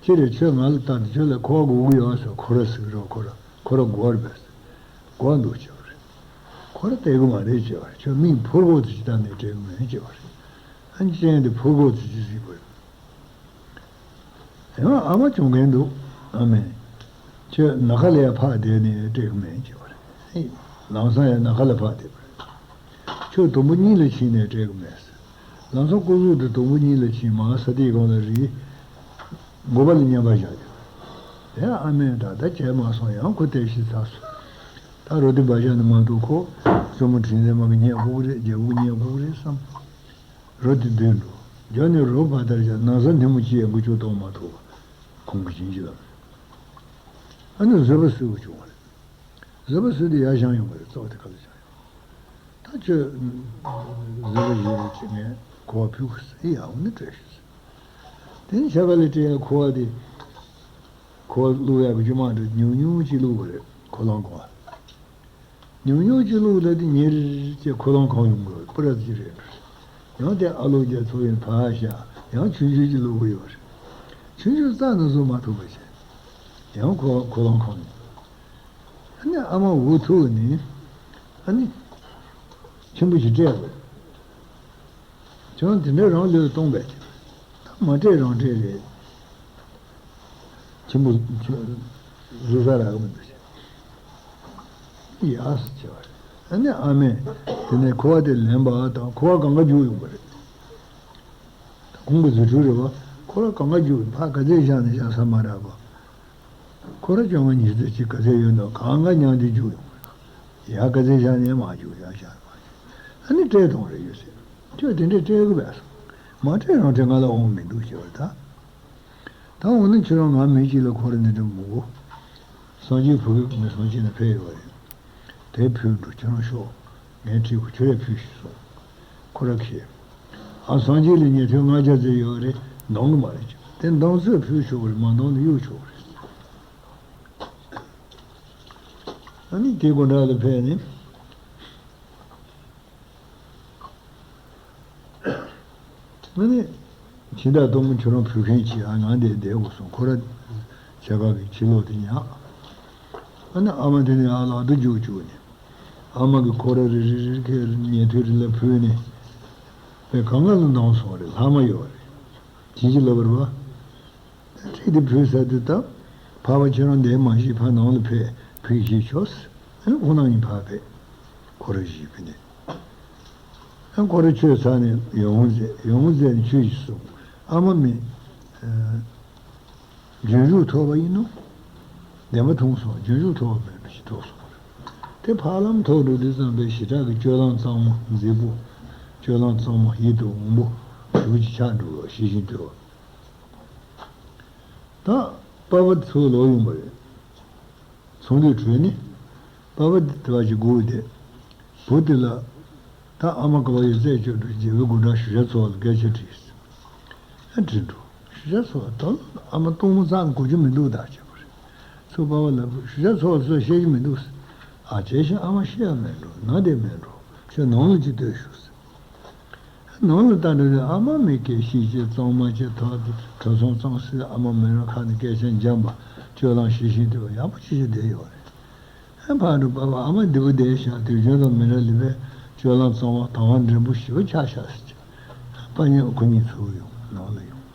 ཁྱེད་རེ་ཁྱོད་ང་ལ་ལྟ་དུས་ཁྱོད་ལ་ཁོ་དགོས་ཀྱི་ཡོད་ཟེར། ཁོ་ར་ཟིག་རོགས་ཁོ་ར་ཁོ་ར་དགོས་རེད་པས་ཟེར། དགོས་འདུག་ཅེས་པ་རེད། ཁོ་ར་སྟེར་གི་མ་རེད་ཅེས་པ་རེད། ཁྱོད་མིག་ཕུར་གོ་ཚོད་ཅིག་བཏང་ནས་སྤྲད་གི་མེད་ཅེས་པ་རེད། ཨ་ནི་སྤྱན་དེ་ཕུར་གོ་ཚོད་ཅིག་གཟིགས་པ་རེད། ཡང་ཨ་མ་བྱུང་མཁན་འདུག་ཨ་མས། ཁྱོད་ནམ་མཁའ་ལ་ཡ་ཕར་བསྡད་ནས་སྤྲད་གི་མེད་ཅེས་པ་རེད། ལམ་སང་ཡང་ནམ་མཁའ་ལ་ཕར་བསྡད་པ་རེད། ཁྱོད་དུམ་བུ་གཉིས་ལ་ཕྱིན་ནས་སྤྲད་གི་མེད་ཟེར། ལམ་སང་སྐུ་གཟུགས་དེ་དུམ་བུ་གཉིས་ལ་ཕྱིན་མར་ས་དེའི་སྒང་ལ་རིལ། མགོ་པ་ལ་མཉམ་པར་བཞག་ཡོད། དེ་ཨ་མས་ད་ལྟ་བྱས་མ་སོང་། ཡང་ཁོ་བལྟས་ཤིག་ཚར་སོང་། ད་རོ་དེ་འབའ་ཞག་ནི་མ་གཏོགས་ཁོ་བཙུན་མོ་དྲིན་ལན་མ་གི་ཉན་དགོས་ཀྱི་རེད། རྒྱལ་པོ་གི་ཉན་དགོས་ཀྱི་རེད་བསམ། རོ་དེ་བསྡུས་འགྲོ། རྒྱབ་ནས་རོ་བ་དར་བཞག་ན་བཟའ་སྣེ་མོ་གཅིག་ཡང་འགུལ་སྐྱོད་གཏོང་མ་ཐུབ། ཁོང་གི་བྱིན་གྱིས་བརླབས། ཨ་ནི་བཟོད་པ་གསོལ་བ་བྱུང་བ་རེད། བཟོད་པ་གསོལ་དུས་ཡར་བཞེངས་ཡོང་བ་རེད། ཙོག་དེ་ག་ལ་བཞེངས་ཡོང་། ད་ཁྱོད་བཟོད་པ་བཞེས་རོགས་བྱེད། ངས་ཁུ་བ་ཕུལ་གི་ཟེར། ཡ་འོ་ནི་སྤྲད་ཤིག་ཟེར། དེ་ནི་ཆ་ག་ལ་སྤྲད་ཡ་ཁུ་བ་དེ། ཁུ་བ་བླུག་ཡག་གི་རྒྱུ་མ་འདྲ་ཉུང་ཉུང་ཅིག་བླུགས་པ་རེད། ཁོ་ལང་ཁོ་བ། ཉུང་ཉུང་ཅིག་བླུགས་ད་དེ་ཉེར་ཅེས་ཁོ་ལང་ཁོང་ཡོང་གི་རེད། སྤུ་ར་ཅིག་རེད། ཡང་དེ་ཨ་ལོ་རྒྱ་མཚོ་ཡིན་ཕར་བཞག་ཡང་ཆུང་ཆུང་ཅིག་བླུགས་གི་ཡོད་རེད། ཆུང་ཆུང་རྩ་ནས་བཟོ་མ་ཐུབ་པ་བྱས། ཡང་ཁོ་ཁོ་ལང་ཁོང་ཡོང་། ཨ་ནི་ཨ་མ་འུ་ཐུག་ནི། ཨ་ནི་ཆེན་པོ་ཞིག་སྤྲད་དགོས། ཁྱོད་དེ་འདྲ་རང་ལུས་གཏོང་བས། ད་མ་སྤྲད་རང་སྤྲད་རེད། ཆེན་པོ་བཟོ་ས་རག་གི་མི་འདུག་ཟེར། ཡ་ཟེར་བྱས་པ་རེད། ཨ་ནི་ཨ་མས་དེ་ནས་ཁུ་བ་དེ་ལེན་པ་དང་ཁུ་བ་གང་ག་རྒྱུག་ཡོང་བ་རེད། ད་ཁོང་གི་རྫུ་འཕྲུལ་རེད་བ། ཁོ་ར་གང་ག་རྒྱུག་ཕར་ག་ཚོད་བཞག་ནས་བཞག་ས་མ་རག་པ། ཁོ་ར་བཅོ་ལྔ་ཉི་ཤུ་རྩ་གཅིག་ག་ཚོད་ཡོད་ན་གང་ག་མཉམ་དུ་རྒྱུག་ཡོང་བ་རེད། ཡར་ག་ཚོད་བཞག་ནས་མར་རྒྱུག་ཡར་བཞག་ནས་མར་རྒྱུག་ཨ་ནི་སྤྲད་གཏོང་རེད་ཡོད་ཟེར། ཁྱོད་དེ་འདྲས་སྤྲད་གི་བས་སོང་། མ་སྤྲད་རང་སྤྲད་ང་ལ་འོང་མི་འདུག་ཟེར་བ་རེད་ད། ད་འོ་ན་ཁྱོད་རང་ང་མི་གཅིག་ལ་ཁོ་ར་འདི་འདྲ་མང་པོ། སངས་རྒྱས་བུ་གི་མི་སངས་རྒྱས་ན་ཕེབས་ཡོད་རེད། དེ་ཕུལ་འགྲོ་ཁྱོད་རང་ཤོག་ངས་ཁྲིད་དགོས། ཁྱོད་ཡ་ཕུལ་ཞིག་གསུངས། ཁོ་ར་ཁྱེར། ཨ་སངས་རྒྱས་ལ་ཉེ་དོན་ལྔ་བརྒྱ་ཙམ་ཡོད་རེད། འདང་གི་མ་རེད་ཀྱང་དེ་འདང་ཚོད་ཕུལ་ཆོག་གི་རེད། མ་འདང་ན་གཡུག་ཆོག་གི་རེད། ཨ་ནི་དེ་དགོན་གྲྭ་ལ་ཕེབས་ནས། ཨ་ནི། ཕྱི་ཟླ་དང་པོ་ཁྱོད་རང་ཕུལ་མཁན་གྱིས་ཨ་ང་འདིར་བསྡད་དགོས་སོང་། ཁོ་ར་ཆེ་ཁག་གི་ཕྱི་ལོགས་དེ་ཉག་ཨ་ནི་ཨ་མ་དེ་ནས་ཨ་ལག་ཏུ་རྒྱུག་བཅུག་ནས། ཨ་མ་གིས་ཁོ་ར་རེ་རེ་རེ་ཁའི་ཉལ་ཐུལ་རེ་ལ་ཕུལ་ནས། པས་གང་ག་ལ་འདང་སོང་རེད། ལྷག་མ་ཡོད་རེད། བྱིན་གྱིས་བརླབས་པ་རེད་བ། ཁྲིད་དེ་ཕུལ་ས་དེ་ད། ཕར་བ་ཁྱེད་རང་འདིར་མ་བཞུགས། ཕར་ནང་ལ་ཕེབས་ཕེབས་ཞིག་ཆོག་ཟེར། ཨ་ནི་ཁོང་རྣམ་གཉིས་ཕར་ཕེབས། ཁོ་ར་བཞུགས་ཕེབས་ནས། ཨ་ཁོ་ར་ཆོས་ཚར་ནས་ཡོང་མཛད། ཡོང་མཛད་ནས་ཆོས་ཤིག་གསུངས། ཨ་མ་མི། ཨ། རྒྱུན་རིང་ཐོབ་པ་ཡིན་ནོ། བདེན་པ་མཐོང་སོང་། རྒྱུན་རིང་ཐོབ་པ་མེད་པ་ཞིག་ཐོབ་སོང་བ་རེད། དེ་ཕར་ལམ་ཐོབ་འགྲོ་དུས་ཙམ་པའི་ཞེ་དྲག་གི་སྤྱོད་ལམ་གཙང་མ་མཛེས་པོ། སྤྱོད་ལམ་གཙང་མ་ཡིད་དུ་འོང་པོ་ཞེ་པོ་ཅིག་ཆགས་འགྲོ་བ། ཤེས་བཞིན་དུ། ད་པ་ཕ་ཚུར་ལོག་ཡོང་བ་རེད། ཚོང་འདུས་བྲོས་ནས། པ་ཕ་དེ་བ་ཞིག་སྒུག་བསྡད། བུ་དེ་ལ། ད་ཨ་མ་ག་བ་ཡོད་ཚད་ཁྱོད་འགྲོ། རྒྱལ་པོའི་དགོན་གྲྭ་ཞུ་བྱ་ཚོ་ལ་སྐད་ཆ་དྲིས། ཨ་དྲིས་འགྲོ། ཞུ་བྱ་ཚོ་ད་ཨ་མ་སྟོང་མོ་རྩ་ནས་གོ་རྒྱུ་མི་འདུག་ད་བྱས་པ་རེད། ཚུར་པ་ཕ་ལ་ཞུ་བྱ་ཚོ་ལ་ཚོས་བཤད་རྒྱུ་མི་འདུག་ཨ་བྱས་ཤིང་ཨ་མ་ཤི་ཡ་མེད་འགྲོ། ན་དེ་མེད་འགྲོ། ཁྱོད་ནང་ལ་ཅིག་སྡོད་ཤོག་ཟེར། ནང་ལ་ལྟ་འགྲོ་དུས་ཨ་མ་མི་སྐད་ཤེས་བྱས་གཙང་མ་བྱས། ཐོག་ཏུ་གྲོ་ཚང་གཙང་སེལ། ཨ་མ་མི་རང་ཁ་ནས་སྐད་ཆ་འཇམ་པ། སྤྱོད་ལམ་ཤེས་བཞིན་དུ་ཡག་པོ་ཅིག་བྱས་བསྡད་ཡོད་རེད། ཨ་ཕར་འགྲོ་པ་ཕ་ཨ་མ་འདི་པོ་བསྡད་ཤག་དུས་རྒྱུན་དང་མི་འདྲ་ལི་བའི་སྤྱོད་ལམ་གཙང་མ་དང་བ་འདྲེན་པོ་ཞེ་པོ་ཆགས་ཤག་ཟེར་གྱི། པ་ཉིད་ཁོ་གཉིས་ཚུར་ཡོང་ནང་ལ་ཡོང་།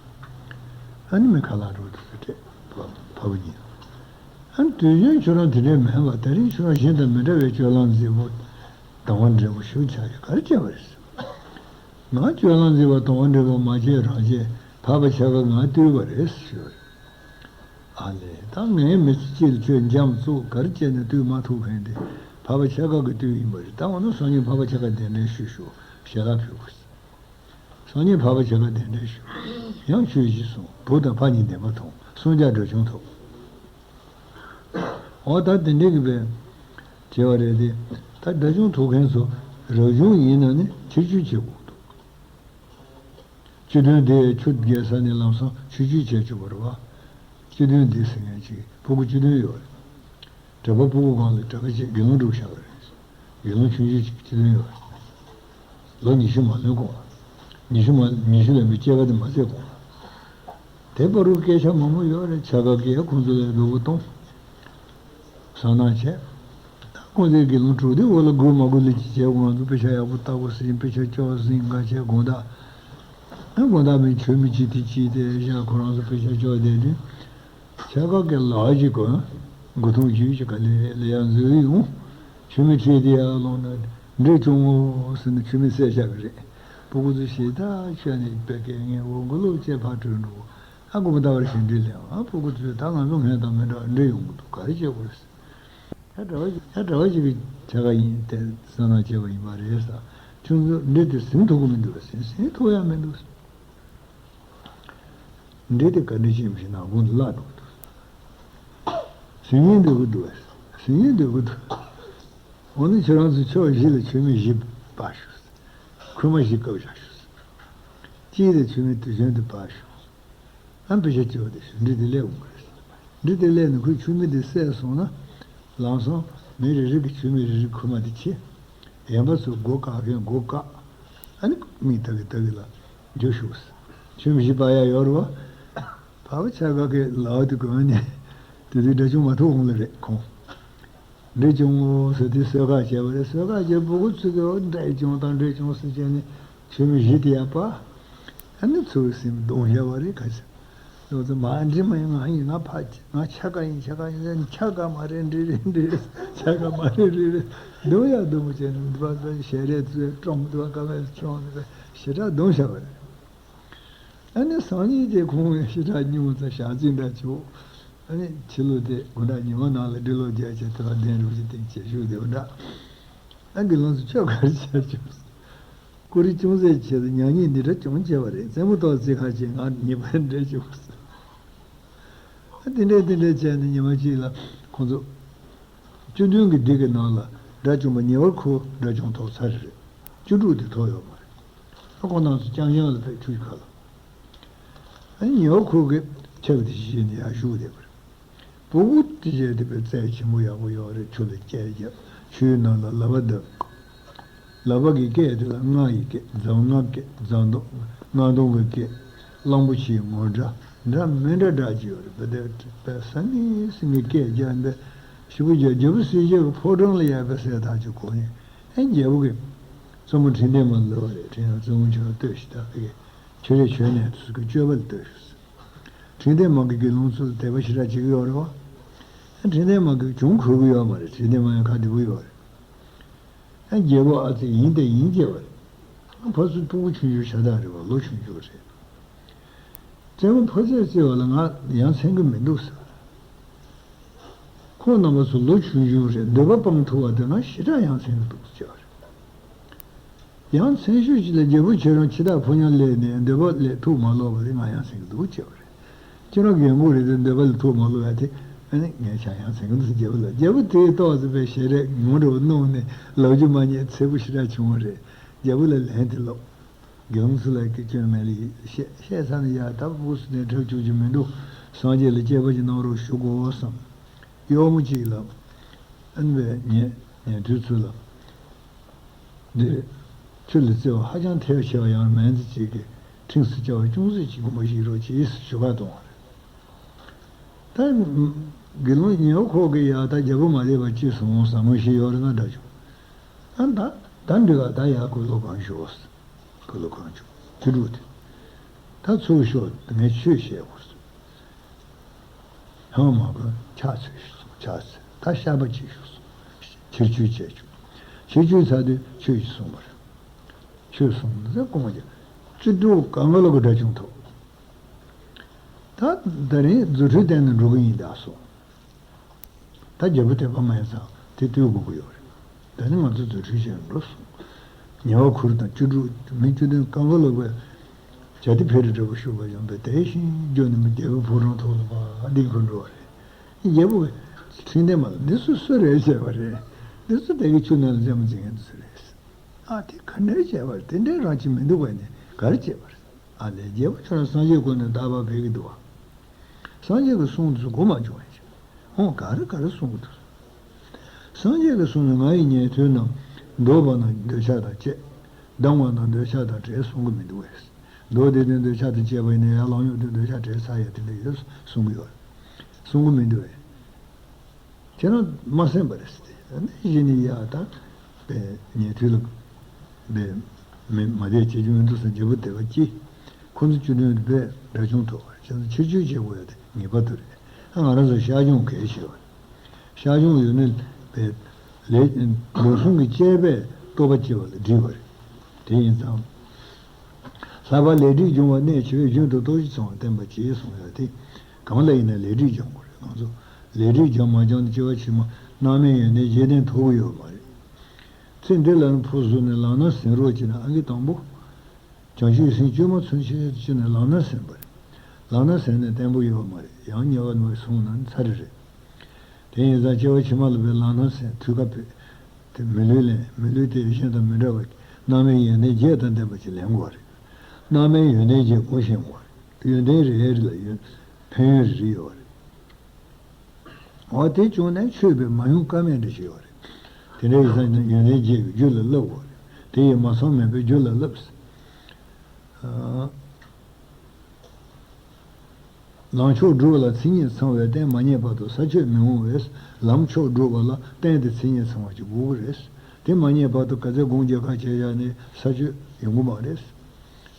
ཨ་ནི་མི་ཁ་ལག་འགྲོ་དུས་སུ་སྤྲད་པ་ཕ་བུ་གཉིས། ཨ་ནི་དུས་རྒྱུན་ཁྱོད་རང་དེ་འདྲས་མིན་པ། དེ་རིང་ཁྱོད་རང་གཞན་དང་མི་འདྲ་བའི་སྤྱོད་ལམ་མཛེས་པོ་དང་བ་འདྲེན་པོ་ཞེ་པོ་ཆགས་ཤག་ག་རེ་བྱས་པ་རེད་ཟེར། ང་སྤྱོད་ལམ་མཛེས་པ་དང་བ་འདྲེས་པ་མ་བྱས་རང་བྱས་འཕགས་པ་ཆ་ག་ང་བཏུལ་བ་རེད་ཟེར། ཨ་ལས་ད་ངའི་མི་ཚེ་སྤྱི་ལ་ཁྱོད་འཇམ་བཙུགས་ག་རེ་བྱས་ནས་བཏུལ་མ་ཐུབ་མཁན་དེ་འཕགས་པ་ཆ་ག་གིས་བཏུལ་ཡིན་པ་རེད། ད་འོ་ན་སང་ཉིན་འཕགས་པ་ཆ་ག་གདན་འདྲེན་ཞུ་ཞུ་ཞལ་ལག་ཕུལ་དགོས། སང་ཉིན་འཕགས་པ་ཆ་ག་གདན་འདྲེན་ཞུ། ཡང་ཆོས་བཞི་གསུངས། བུ་དང་ཕ་གཉིས་བདེན་པ་མཐོང་། སངས་རྒྱས་དགྲ་བཅོམ་ཐོབ། འོ་ད་དེ་འདྲའི་གི་བས་བྱས་པ་རེད་དེ། ད་དགྲ་བཅོམ་ཐོབ་མཁན་ཚོ་རབ་བྱུང་ཡིན་ན་ནི་ཕྱིར་བཅོས་བྱེད་དགོས་འདུག་སྤྱི་དོན་དེ་ཆུ་རྒྱས་ས་ནས་ལམ་སང་ཆུ་བཅོས་བྱས་བཅུག་པ་རེད་བ། སྤྱི་དོན་འདི་ཟེར་མཁན་ཅིག་ཕྲུ་གུ་སྤྱི་དོན་ཡོད་རེད། གྲྭ་པ་ཕྲུ་གུ་སྒང་ལ་གྲྭ་པ་ཅིག་དགེ་སློང་དྲུག་བཞག་པ་རེད། དགེ་སློང་ཆུང་ཆུང་ཅིག་སྤྱི་དོན་ཡོད་རེད། ལོ་ཉི་ཤུ་མ་ལོན་གོང་ལ། ཉི་ཤུ་མ་ཉི་ཤུ་ལོན་པའི་སྐྱེས་པ་དེ་མ་ཚད་གོང་ལ། དེ་བར་དུ་སྐད་ཆ་མང་པོ་ཡོད་རེད། ཆ་ག་གིས་ཁོང་ཚོ་ལ་འདྲོག་པོ་གཏོང་། སང་ནང་བྱས། ད་ཁོང་ཚོའི་དགེ་སློང་དྲུག་དེ་འོག་ལ་སྒུག་མ་སྒུག་ལས་ཅི་བྱས། ང་ཚོ་དཔེ་ཆ་ཡག་པོ་ལྟ་དགོས་ཟེར་ཡིན། དཔེ་ཆ་ཅོག་ཟིན་ག་བྱས་དགོང་དག་ཨ་དགོང་དག་མི་ཆོས་མི་གཅིག་དེ་གཅིག་དེ་བཞག་ཁོ་རང་ཚོ་དཔེ་ཆ་ཅོག་བསྡད་དུས། ཆ་ག་གི་ལག་ཅིག་གོ། མགོ་ཐུང་ཅིག་ཅིག་ག་ལེ་ལེ་ཡར་འཛུལ་ཡོང་། ཆུ་མིག་ཁྲིད་དེ་ཡར་ལོང་ན། འདྲེ་བྱུང་ངོ་ཟེར་ནས་ཆུ་མིག་བསད་བཞག་གི་རེད། ཕྲུ་གུ་ཚོ་ཞེ་དྲག་ཤོར་ནས་དཔེ་སྐད་ངན་འོ་མགོ་ལོག་བཅད་ཕར་བྲོས་འགྲོ། ཨ་དགོང་དག་བར་ཞིག་འདྲེ་སླེབས། ཨ་ཕྲུ་གུ་ཚོས་ད་ང་ཚོ་སྔོན་དང་མི་འདྲ་བ་འདྲེ་ཡོང་གི་འདུག་ག་རེ་བྱེད་དགོས་རེད་ཟེར། ད་གྲྭ་པ་ཞིག་ད་གྲྭ་པ་ཞིག་གི་ཆ་ག་ཡིན་དེ་བསམ་བློ་བྱས་པ་ཡིན་པ་རེད་ཟེར། ཁྱོད་ཚོ་འདྲེ་དེ་ཟིན་ཐུབ་ཀྱི་མི་འདུག་ཟེར། ཟིན་ཐུབ་ཡ་མི་འདུག་ཟེར། འདྲེ་དེ་ག་འདྲ་ཅིག་མི་ཤེས། ནག་ཁུང་དུ་བརླག་འགྲོ་གི་འདུག་ཟིན་ཡིན་འདོད་གི་འདུག་ཟེར། ཟིན་ཡིན་འདོད་གི་འདུག་འོ་ན་ཁྱེད་རང་ཚོ་ཕྱོགས་བཞི་ལ་ཆུ་མིག་བཞི་སྤར་ཤོག་ཟེར། ཁུག་མ་བཞི་བཀབ་བཞག་ཤོག་ཟེར། གཅིག་དེ་ཆུ་མིག་དུས་ཆེན་དུ་སྤར་ཤོག་ཨ་དཔེ་ཆ་ཅོག་དེ་ཞུ། འདྲེ་དེ་སླེབས་འོང་གི་རེད། འདྲེ་དེ་སླེབས་ནས་ཁོས་ཆུ་མིག་དེ་བསད་སོང་ན། ལམ་སང་མི་རེ་རེ་གིས་ཆུ་མིག་རེ་རེ་ཁུག་མ་དེ་ཁྱེར། གཡན་པ་ཚོས་སྒོ་བཀག་མཁན་སྒོ་བཀག་ཨ་ནི་མིག་ལྟ་གི་ལྟ་གི་ལ་རྒྱུགས་ཤོག་ཟེར། ཆུ་མིག་བཞི་སྤར་ཡ་ཡོད་རེད་བ། འཕགས་པ་ཆ་ག་གི་ལག་དེ་གོན་ནས་དེ་དུས་དགྲ་བཅོམ་མ་ཐུབ་འོང་ལེ་རེད་ཁོང་། འདྲེ་བྱུང་ངོ་ཟེར་དུས་གསོད་བཀག་བྱས་པ་རེད། གསོད་བཀག་བྱས། ཕྲུ་གུ་ཚོས་གི་འོ་འདྲེ་བྱུང་དང་འདྲེ་བྱུང་ཟེར་བྱས་ནས་ཆུ་མིག་བཞི་དེ་ཡར་སྤར། ཨ་ནི་ཚུར་སེམས་གདུང་བྱས་པ་རེད། ག་ཚོད་ལོ་ཚོད་མ་འདྲེ་མ་ཡིན། ང་ཡིན། ང་ཕ་ང་ཆ་ག་ཡིན། ཆ་ག་ཡིན་ཟེར་ནས། ཆ་ག་མ་རེད། འདྲེ་རེད། འདྲེ་རེད། ཆ་ག་མ་རེད། འདྲེ་རེད། གདུང་ཡ་གདུང་བྱས་ནས་འདི་བ་ཞལ་རས་ཚོས་ཀྲོང་འདི་བ་ཀ་མེད་ཁྱོང་ནས་ཞེ་དྲག་གདུང་བྱས་པ་རེད། ཨ་ནི་སང་ཉིན་དེ་ཁོང་ཞེ་དྲག་སྙིང་པོ་ཚ་ཞག་གཅིག་འདྲ་བྱུང་། ཨ་ནི་ཕྱི་ལོགས་དེ་དགོང་དག་ཉི་མ་ནང་ལ་འབྲི་ཀློག་རྒྱག་བྱས། དེ་ལ་གདན་རུ་ཅིག་བཏིང་བྱས་བཞུགས་བསྡད་པ་འདྲ། ཨ་དགེ་སློང་ཚོས་ཁྱོད་ག་རེ་བྱས་བྱུང་། ཀུ་རེ་ཅུང་ཟད་བྱས་ཏེ་ཉག་ཉིག་འདི་འདྲ་ཅུང་བྱས་པ་རེད། རྩེད་མོ་ཏོག་ཙི་ཁ་ཅིག་ང་ཉེས་པ་འདྲ་བྱུང་། ཨ་དེ་འདྲས་དེ་འདྲས་བྱས་ནས་ཉི་མ་གཅིག་ལ་ཁོང་ཚོ་བཅུ་བདུན་གྱི་སྡེ་གི་ནང་ལ་དགྲ་བཅོམ་པ་ཉེ་བར་འཁོར་དགྲ་བཅོམ་ཐོབ་ཚར་རེད། བཅུ་དྲུག་དེ་ཐོབ་ཡོད་མ་རེད། ཨ་ཁོང་རྣམ་ཚོ་རྐྱང་རྐྱང་ལ་ཕེབས་ཆུ་ཁ་ལ། ཨ་ཉེ་བར་འཁོར་གྱི་ཆབ་དེ་བཞེས་ནས་ཡར་བཞུགས་བསྡད་པ་རེད། ཕྲུ་གུ་དེ་བྱས་ཏེ་དཔེ་རྩལ་ཆེན་པོ་ཡག་པོ་ཡོད་རེད། ཆུ་ལ་སྐད་རྒྱབ། ཆུའི་ནང་ལ་ལག་པ་བརྡབ། ལག་པ་གི་སྐད་དེ་ལ་རྔ་ཡི་སྐད། རྫམ་རྔ་སྐད། རྫམ་རྡུང་རྔ་རྡུང་གི་སྐད། གླང་པོ་ཆེའི་ངུ་སྒྲ་འདྲ་མི་འདྲ་འདྲ་ཅིག་ཡོད་རེད། དཔེ་དེ་དཔེ་སང་ཉིན་སང་ཉིན་སྐད་རྒྱག་འདི་ཞེ་པོ་རྒྱག་རྒྱལ་པོ་སྲས་བཅས་ཀྱི་ཕོ་བྲང་ལ་ཡར་དཔེ་གསལ་ཐག་ཆོད་གོ་ནས། ཨེ་རྒྱལ་པོ་གི་བཙུན་མོ་ཁྲི་འདན་མ་ལོས་པ་རེད། ཁྲི་ཡང་བཙུན་མོ་ཁྱོད་ལ་ལྟོས་ཤིག་ད་ཕ་གི་ཆོས་རེ་ཆོས་ནས་ཚུལ་གྱི་སྤྱོད་པ་ལ་ལྟོས་ཤིག་ཁྲི་འདན་མ་གི་དགེ་སློང་ཚོ་ལ་དད་པ་ཞེ་དྲག་བྱེད་ཀྱི་ཡོད་རེད་བ། ཁྲི་འདན་མ་གི་གྱོང་ཁུར་གྱི་ཡོད་མ་རེད། ཁྲི་འདན་མ་ཡང་ཁ་བདེ་པོ་ཡོད་རེད། ཨ་རྒྱལ་པོ་ཨ་ཙི་ཡིན་དེ་ཡིན་སྐྱེ་བ་རེད། ཨ་ཕ་ཚོ་ཕྲུ་གུ་ཆུང་ཆུང་ཤ་སྟག་རེད་བ། ལོ་ཆུང་ཆུང་རེད། རྩེད་མོ་ཕོ་རྩེ་རྩེ་བ་ལ་ང་ཡ་མཚན་གྱི་མི་འདུག་ཟེར། ཁོང་རྣམ་པ་ཚོ་ལོ་ཆུང་ཆུང་རེད། འདོད་པ་སྤང་ཐུབ་པ་དེ་ང་ཞེ་དྲག་ཡ་མཚན་གྱི་འདུག་ཟེར་བ་རེད། ཡང་མཚན་ཤོས་ཅིག་ལ་རྒྱལ་པོ་ཁྱེད་རང་འཆི་བདག་ཕོ་ཉ་སླེབས་ནས་འདོད་པ་ལས་ཐུགས་མ་ལོག་པ་དེ་ང་ཡ་མཚན་གྱི་འདུག་ཅེས་པ་རེད། ཁྱེད་རང་རྒན་གོག་རེད་དེ་འདོད་པ་ལས་ཐུགས་མ་ལོག་ཡ་དེ་ཨ་ནི་ངས་ཆ་ཡ་མཚན་གྱི་འདུག་རྒྱལ་པོ་ལ། རྒྱལ་པོ་དེའི་ཏོག་ཙམ་པའི་ཞལ་རས་ངོ་འདྲ་བོ་གནོན་ནས་ལབ་རྒྱུ་མ་རྙེད། མཚེར་པོ་ཞེ་དྲག་བྱུང་བ་རེད། རྒྱལ་པོ་ལ་ལན་དེ་ལབ། དགེ་སློང་ཚོ་ལ་ཀྱི་སྐྱོན་མེད་ལ་ཡིན། བཤད་བཤད་ཚར་ན་ཡ་ད་སྦུག་སུ་ནས་འཁྲབ་བཅུག་རྒྱུ་མི་འདུག་སངས་རྒྱས་ལ་དཔྱད་པ་ཅིག་གནང་རོགས་ཞུ་དགོས་བསམ། གཡོག་མོ་གཅིག་ལ་ཨན་པའི་ཉན་ཉན་ཐོས་ཚུལ་ལ། འདིར་ཆུ་ལ་བརྩེ་བ་ཧ་ཅང་ཐལ་ཆེ་བ་ཡང་མིན་ཙི་ཅིག་གིས་ཁྲིམས་སུ་བཅའ་བ་ཅུང་ཟད་ཅིག་དགོངས་པ་བཞེས་རོགས་གྱིས་ཞུ་ག་གཏོང་བ་རེད། ད་དགེ་སློང་ཉེ་བ་ཁོག་གི་ཡ་ད་རྒྱལ་པོ་མ་བསྡད་པ་ཅི་སོང་བསམ་བློ་ཞིག་ཡོད་རེད་ན་འདྲ་བྱུང་། ཨ་ད་ད་འདི་ག་ད་ཡ་ཁོ་ལོ་གང་ཞོག་ཁོ་ལོ་གང་བྱུང་དུས་དྲུག་དེ། ད་ཚུར་ཤོག་ངས་ཆོས་བཤད་དགོས། ཧང་མ་གོ་ཕྱག་འཚལ་ཞུ་སོང་། ཕྱག་འཚལ། ད་བཤགས་པ་གཅིག་ཞུ་སོང་། ཕྱིར་བཅོས་བྱས་བྱུང་། ཕྱིར་བཅོས་ཚར་དུས་ཆོས་ཀྱིས་གསུངས་པ་རེད། ཆོས་གསུངས་ཟེར་དགོངས་ཀྱི། བཅུ་དྲུག་གང་ག་ལོ་གི་སྒྲ་བྱུང་ཐོག་ད་ད་རིང་རྫུ་འཕྲུལ་བསྟན་ནས་འགྲོ་གི་ཡིན་ད་གསུངས། ད་རྒྱལ་པོ་དད་པ་མ་ཡིན་ཙང་དེ་བཏུལ་དགོས་ཀྱི་ཡོད་རེད། ད་ནི་ང་ཚོ་རྫུ་འཕྲུལ་བྱས་འགྲོ་གསུངས། ཉེ་བ་ཁུར་དང་བཅུ་དྲུག་མི་བཅུ་བདུན་གང་ག་ལོ་གི་བྱ་དེ་ཕེ་རི་འདྲ་པོ་ཤུགས་པ་ཡོང་པས་དེ་བཞིན་རྒྱུ་ནི་མི་རྒྱལ་པོའི་ཕོ་བྲང་ཐོག་ལ་ཕར་ལྡིང་ཁུར་འགྲོ་བ་རེད། རྒྱལ་པོ་གི་ཁྲིམས་ལྡན་མ་ལ་འདི་ཚོ་སུ་རེད་བྱས་པ་རེད། འདི་ཚོ་དེ་གི་ཆུ་ནང་ལ་རྩེད་མོ་རྩེ་མཁན་དེ་ཚོ་རེད། ཨ་དེ་ག་འདྲ་བྱས་པ་རེད། དེ་འདྲའི་རང་ཅི་མི་འདུག་པ་ནི་ག་རེ་བྱས་པ་རེད། ཨ་ལས་རྒྱལ་པོ་ཁྱོད་རང་སངས་རྒྱས་སྐུ་ནས་རྟག་པར་ཕེབས་ཀྱི་འདུག་བ། སངས་རྒྱས་ཀྱི་གསུང་དེ་ཚོ་གོ་མ་བྱུང་བས། ཧོ་ག་རེ་ག་རེ་གསུང་གི་འདུག་སངས་རྒྱས་ཀྱི་གསུང་ནི་ང་ཡི་ཉན་ཐོས་རྣམས་འདོད་པ་ན་འདོད་ཆགས་དང་བཅས། སྡང་བ་ན་འདོད་ཆགས་དང་བྲལ་གསུང་གི་མི་འདུག་བས། མདོ་སྡེ་དོན་འདོད་ཆགས་དང་བཅས་པ་ཡིན་ན་ཡང་ལམ་ཡོག་དོན་འདོད་ཆགས་བྲལ་ཚར་ཡ་དེ་འདྲ་ཡོད་གསུང་གི་ཡོད། གསུང་གི་མི་འདུག་བས། ཁྱེད་རང་མ་གསན་པ་རེད་ཟེར་ཏེ། ཨ་ནི་གཞི་ནས་ཡ་ད་པའི་ཉན་ཐོས་ལ་པའི་མི་མ་དད་བྱེད་རྒྱུ་མི་འདུག་ཟེར་རྒྱལ་པོ་དད་པ་སྐྱེས། ཁོ་ཚོ་བཅུ་བདུན་པས་སྒྲ་བྱུང་ཐོག་ཁྱེད་ཚོ་ཕྱིར་བཅོས་བྱེད་དགོས་ཡ་དེ་ངེས་པར་དུ་རེད། ཨ་ང་རང་ཚོ་ཤར་བྱུང་གལ་ཆེ་བ་རེད། ཤར་བྱུང་ཡོད་ནི་པའི་ལས་འདོད་གསུམ་གྱི་དཔྱད་པས་རྟོགས་པ་སྐྱེ་བ་ལ་འགྲིག་པ་རེད། དེ་ཡིན་ཙང་། ལྷག་པར་ལས་འབྲས་འབྱུང་བ་གནད་ཆེ་བས་རྒྱུན་དུ་རྟོགས་གཞི་ཚང་བ་བསྟན་པ་གྱིས་གསུངས་ཡོད་དེ། གང་ལ་ཡིན་ན་ལས་འབྲས་སྦྱང་དགོས་རེད། ང་ཚོ་ལས་འབྲས་སྦྱང་མ་སྦྱང་ནི་སྐྱེ་བ་ཕྱི་མ་སྣང་མེད་ཡོན་ཏན་བརྒྱད་ལྡན་ཐོབ་ཀྱི་ཡོད་མ་རེད། ཚེ་འདི་ལ་ནི་ཕུགས་བསམ་ནས་ལམ་སྣ་ཟིན་རོགས་བྱེད་ན་ཨང་ཀི་དང་པོ། བྱང་ཆུབ་སེམས་བཅོས་མ་ཚུན་ཆད་ཕྱིན་ནས་ལམ་སྣ་ཟིན་པ་རེད། ལམ་སྣ་ཟིན་ནས་བརྟན་པོ་ཡོད་མ་རེད། ཡང་ཉེ་བ་ནས་སོང་ན་ཚར་རེ་རེད། དེ་ཡིན་ཙང་སྐྱེ་བ་ཕྱི་མ་ལ་བའི་ལམ་སྣ་ཟིན་དུས་སྐབས་དེ་མི་ལུས་ལེན། མི་ལུས་དེ་གཞན་དང་མི་འདྲ་བ་སྣང་མེད་ཡོན་ཏན་བརྒྱད་དང་ལྡན་པ་ཅིག་ལེན་དགོས་རེད། སྣང་མེད་ཡོན་ཏན་བརྒྱད་གོ་ཤེས་དགོས་རེད། ཡོན་ཏན་རེ་རེ་ལ་ཡོན་ཕན་ཡོན་རེ་རེ་ཡོད་རེད། འོ་དེ་བྱུང་ནས་ཆོས་པའི་མ་ཡོང་ཀ་མེད་འདྲ་ཞིག་ཡོད་རེད། དེ་འདྲ་ཡིན་ཙང་ཡོན་ཏན་བརྒྱད་ཀྱི་རྒྱུད་ལ་བསླབ་དགོས་རེད། དེ་ཡིས་མ་ཚང་མེད་པའི་རྒྱུད་ལ་བསླབ། ལམ་མཆོག་བསྒྲུབ་པ་ལ་མཚན་ཉིད་ཚང་བའི་རྟེན། མ་རྙེད་བར་དུ་ས་ཆོད་མི་འོང་བས། ལམ་མཆོག་བསྒྲུབ་པ་ལ་རྟེན་དེ་མཚན་ཉིད་ཚང་བ་ཅིག་དགོས་ཀྱི་རེད། དེ་མ་རྙེད་བར་དུ་ག་ཚད་སྒོམ་རྒྱག་ག་བྱས་བཞག་ནས་ས་ཆོད་ཡོང་གི་མ་རེད།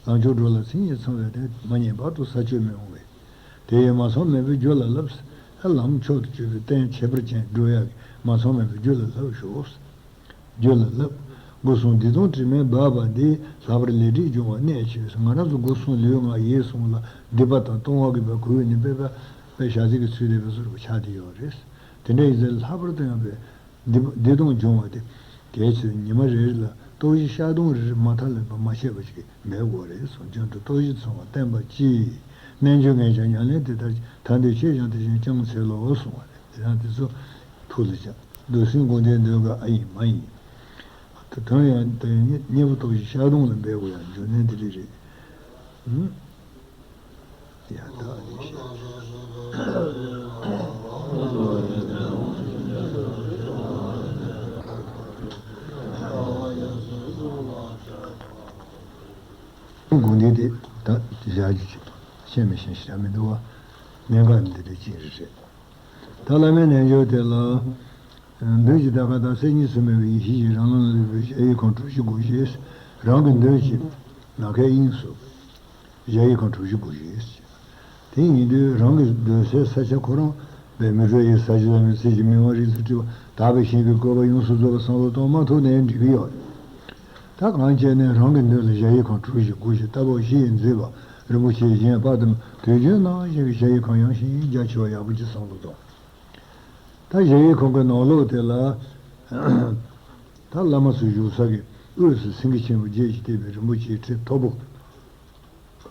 ལམ་མཆོག་བསྒྲུབ་པ་ལ་མཚན་ཉིད་ཚང་བའི་རྟེན། མ་རྙེད་བར་དུ་ས་ཆོད་མི་འོང་བས། དེ་ཡིས་མ་ཚང་མེད་པའི་རྒྱུད་ལ་བསླབ། ལམ་མཆོག་ཏུ་གྱུར་པའི་རྟེན་ཁྱད་པར་ཅན་སྒྲུབ་ཡག་གི་མ་ཚང་མེད་པའི་རྒྱུད་ལ་བསླབ་ཤོག་རྒྱུད་ལ་བསླབ། སྒོ་གསུམ་སྡིག་ལྟུང་དྲི་མས་སྦགས་པ་འདི། ལྷག་པར་ལས་འབྲས་འབྱུང་བ་གནད་ཆེ་བས། ང་རང་ཚོ་སྒོ་གསུམ་ལུས་ངག་ཡིད་གསུམ་ལ་སྡིག་པ་དང་ལྟུང་བ་གིས་སྦགས་གོས་ནི་དཔེ་པ་དཔེ་བྱ་ཚིག་གི་ཚུལ་དེ་བས་སོར་བ་ཆགས་བསྡད་ཡོད་རེད། དེ་འདྲ་ཡིན་ཚེ་ལྷག་པར་དུ་ཡང་པའི་སྡིག་སྡིག་ལྟུང་འབྱུང་བ་དེ་གལ་ཆེ་ཉི་མ་རེ་རེ་ལ་རྟོག་ཞིབ་ཤར་གདོང་རེ་རེ་མ་མཐའ་ལས་མ་བཤད་པ་ཞིག་མེད་དགོས་རེད་གསུངས། རྒྱུན་དུ་རྟོག་ཞིབ་ཚང་བ་བསྟན་པ་གྱིས། རྣལ་འབྱོར་ངེས་ཀྱང་ཉམས་ལེན་དེ་ལྟར་ཐར་འདོད་ཆེ་ཞིང་དེ་བཞིན་བསྐྱང་འཚལ་ལོ་གསུངས་པ་རེད། དེ་ཡང་དེ་ཚོ་ཐུགས་ལ་བཞག་འདོད་སེམས་སྒོམ་བཟླས་འདོད་དགའ་ཨ་ཡིན་མ་ཡིན། དོན་ཡང་དོན་གཉེར་པོ་རྟོག་ཞིབ་ཤར་གདོང་ལ་འབད་དགོས་ཡང་འབྱུང་གནས་དེ་རིགས་རེད། ཡ་ད་ཨ་ནི་ཤེས། དགོངས་འདི་དེ་ད་བཞག་རྒྱུ་ཅིག་ཤེས་མི་ཤེས་ཤེས་མི་འདུག་བ། གནད་འགག་འདི་འདྲ་ཅིག་རེད། ད་བླ་མའི་རྣལ་འབྱོར་དེ་ལ། མདུན་གྱི་ད་ག་དང་སེམས་གཉིས་སུ་མེད་པའི་ཡེ་ཤེས་ཀྱི་རང་ལམ་ལ་ལུས་པའི་གཞལ་ཡས་ཁང་གྲུ་བཞི་སྒོ་བཞི། རང་གི་མདུན་གྱི་ནམ་མཁའི་དབྱིངས་སུ། གཞལ་ཡས་ཁང་གྲུ་བཞི་སྒོ་བཞི། དེ་ཡིན་དུས་རང་གི་སྡོད་སའི་ས་ཆ་ཁོ་རང་པའི་མི་འགྲོ་ཡི་ས་ཆ་ལ་མི་ཚེ་གི་མི་དབང་རིགས་སུ་བྲི་བ་དག་པའི་ཞིང་གི་བཀོད་པ་ཡོངས་སུ་རྫོགས་པ་བསམ་བློ་གཏོང་མ་ཐུབ་ནའི་འགྲིག་གི་ཡོད། ད་གང་བྱས་ནས་རང་གི་མདུན་ལ་གཞལ་ཡས་ཁང་གྲུ་བཞི་སྒོ་བཞི་རྟ་ཕོ་བཞི་ཡིས་མཛེས་པ་རིན་པོ་ཆེ་བཞེངས་པ་དང་དུས་རྒྱུན་ནང་བཞིན་གྱི་གཞལ་ཡས་ཁང་ཡངས་ཤིང་རྒྱ་ཆེ་བ་ཡག་པོ་ཅིག་བསམ་བློ་གཏོང་། ད་གཞལ་ཡས་ཁང་གི་ནང་ལོགས་དེ་ལ། ད་བླ་མ་ཚོ་བཞུགས་ས་གི་དབུས་སུ་སེང་གེ་ཆེན་པོ་བརྒྱད་ཀྱིས་བཏེགས་པའི་རིན་པོ་ཆེའི་ཁྲི་མཐོ་པོ།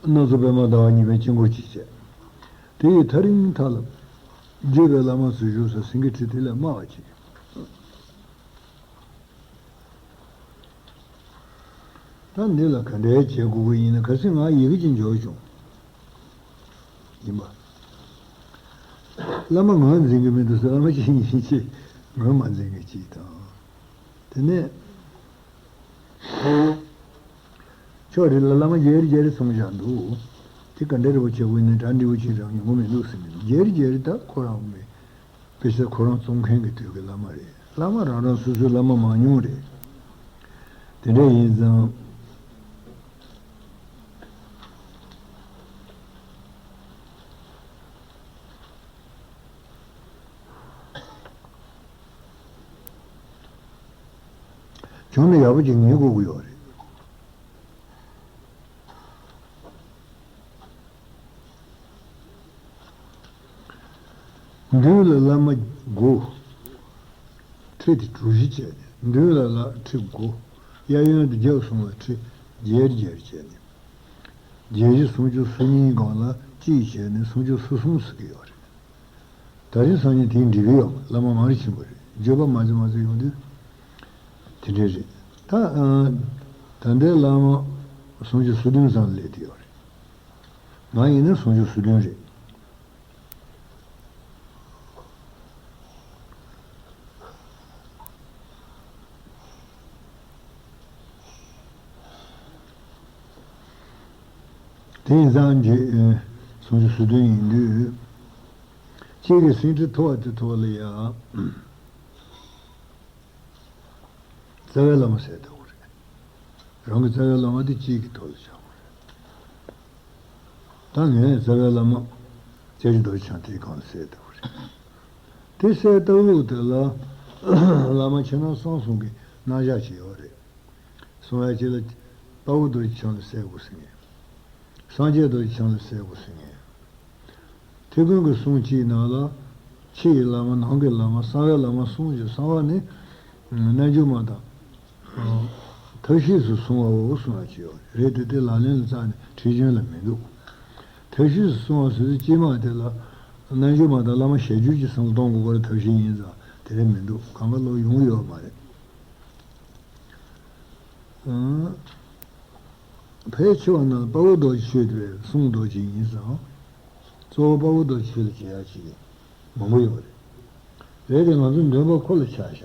སྣ་ཚོགས་པད་མ་ཟླ་བ་གཉིས་པའི་དཀྱིལ་འཁོར་གཅིག་བྱས། དེ་ཡི་ཐག་རིང་ཐག་ལ། བརྒྱུད་པའི་བླ་མ་ཚོ་བཞུགས་ས་སེང་གེ་ཁྲི་དེ་ལས་དམའ་བ་ཅིག་ད་འདི་ལ་ག་འདྲའི་བྱེད་དགོས་ཀྱི་ཡིན་ན་གལ་སྲིད་ང་ཡི་གེ་ཅིག་འཇོག་བྱུང་། ཡིན་པ། བླ་མ་ངོས་འཛིན་གྱི་མི་འདུག་ཟེར་བླ་མ་གཅིག་ཡིན་གཅིག་ངོས་མ་འཛིན་གྱི་གཅིག་དང་། དེ་ནས། ཕྱོགས་རེ་ལ་བླ་མ་བརྒྱད་རེ་བརྒྱད་རེ་གསུངས་བཞག་འདུག་དེ་ག་འདྲ་རེ་བ་བྱེད་དགོས་ནས་གྲ་འགྲིག་པོ་ཅིག་རང་ཉོ་གི་མི་འདུག་ཟེར་མི་འདུག་བརྒྱད་རེ་བརྒྱད་རེ་ད་ཁོ་རང་གི་མི། དཔེ་ཆ་ཁོ་རང་རྩོམ་མཁན་གྱི་དུས་ཀྱི་བླ་མ་རེད། བླ་མ་རང་རང་སོ་སོའི་བླ་མ་མང་ཉུང་རེད། དེ་འདྲ་ཡིན་ཙང་། བྱུང་ན་ཡག་པོ་ཅིག་ཉན་དགོས་ཀྱི་ཡོད་རེད། མདུན་ལ་བླ་མ་དགུ། ཁྲི་དེ་གྲུ་བཞི་བྱས་ནས་མདུན་ལ་ལ་ཁྲི་དགུ། གཡས་གཡོན་དུ་བརྒྱབ་སོང་བ་ཁྲི་བརྒྱད་བརྒྱད་བྱས་ནས། བརྒྱད་བཞི་སུམ་ཅུ་སོ་གཉིས་སྒང་ལ་གཅིག་བྱས་ནས་སུམ་ཅུ་སོ་གསུམ་ཟེར་གྱི་ཡོད་རེད། ད་རིང་སང་ཉིན་དེ་འགྲིག་གི་ཡོད་མ་རེད། བླ་མ་མང་རུ་ཕྱིན་པ་རེད། བརྗོད་པ་མ་ཚད་མ་ཚད་ཡོང་དུས་དེ་འདྲས་རེད། ད་ཨ། ད་ལྟའི་བླ་མ་སུམ་ཅུ་སོ་བདུན་ཙམ་སླེབས་བསྡད་ཡོད་རེད། ང་ཡིན་ན་སུམ་ཅུ་སོ་བདུན་རེད། དེ་ཡིན་ཙང་གི་སུམ་ཅུ་སོ་བདུན་ཡིན་དུས། གཅིག་གི་སེང་ཁྲི་མཐོ་བ་དེ་ཐོག་ལ་ཡ། རྩ་བའི་བླ་མ་ཟེར་བསྡད་ཡོད་རེད། རང་གི་རྩ་བའི་བླ་མ་དེ་གཅིག་གི་ཐོག་ལ་བཞག་པ་རེད། ད་ངའི་རྩ་བའི་བླ་མ་རྒྱལ་བཞུགས་རྡོ་རྗེ་འཆང་དེའི་སྒང་ལ་ཟེར་བསྡད་ཡོད་རེད། དེ་ཟེར་བསྡད་ལུགས་དེ་ལ་བླ་མ་ཕྱི་ནང་གསང་གསུམ་གྱི་རྣམ་གཞག་ཅིག་ཡོད་རེད། གསུང་བའི་རྗེས་ལ་དཔའ་བོ་རྡོ་རྗེ་འཆང་ལ་ཟེར་དགོས་ཟེར་མཁན། སངས་རྒྱས་རྡོ་རྗེ་འཆང་ལ་ཟེར་དགོས་ཟེར་མཁན། དེ་ཀུན་གྱི་གསུང་གཅིག་ནང་ལ། ཕྱི་ཡི་བླ་མ་ནང་གི་བླ་མ་གསང་བའི་བླ་མ་གསུམ་ཞིག། གསང་བ་ནི་རྣལ་འབྱོར་མ་དང་། ཐབས་ཤེས་སུ་གསུང་བའོ་གསུང་བ་ཅིག་ཡོད་རེད། དེ་དེ་ལག་ལེན་ལ་བརྩམས་ནས་ཁྲིད་རྒྱུན་ལ་མི་འདུག་ཐབས་ཤེས་སུ་གསུང་བ་ཟེར་དུས་སྤྱི་དམངས་དེ་ལ་རྣལ་འབྱོར་མ་དང་བླ་མ་ཞལ་བསྒྱུར་གྱི་བསམ་བློ་གཏོང་དགོས་པར་ཐབས་ཤེས་ཡིན་ཙང་དེ་རེད་མི་འདུག་གང་ག་ལོག་ཡོང་གི་ཡོད་མ་རེད། ཨང་། ཕལ་ཆེ་བ་རྣམས་དཔའ་བོ་རྡོ་རྗེ་ཆོས་དེ་གསུང་རྡོ་རྗེ་ཡིན་ཙང་། གཙོ་བོ་དཔའ་བོ་རྡོ་རྗེ་ཆོས་ལ་བྱེད་ཡག་ཅིག་མང་པོ་ཡོད་རེད། རེད་དེ་ང་ཚོ་འདོན་པ་ཁོ་ལ་ཆ་བཞག་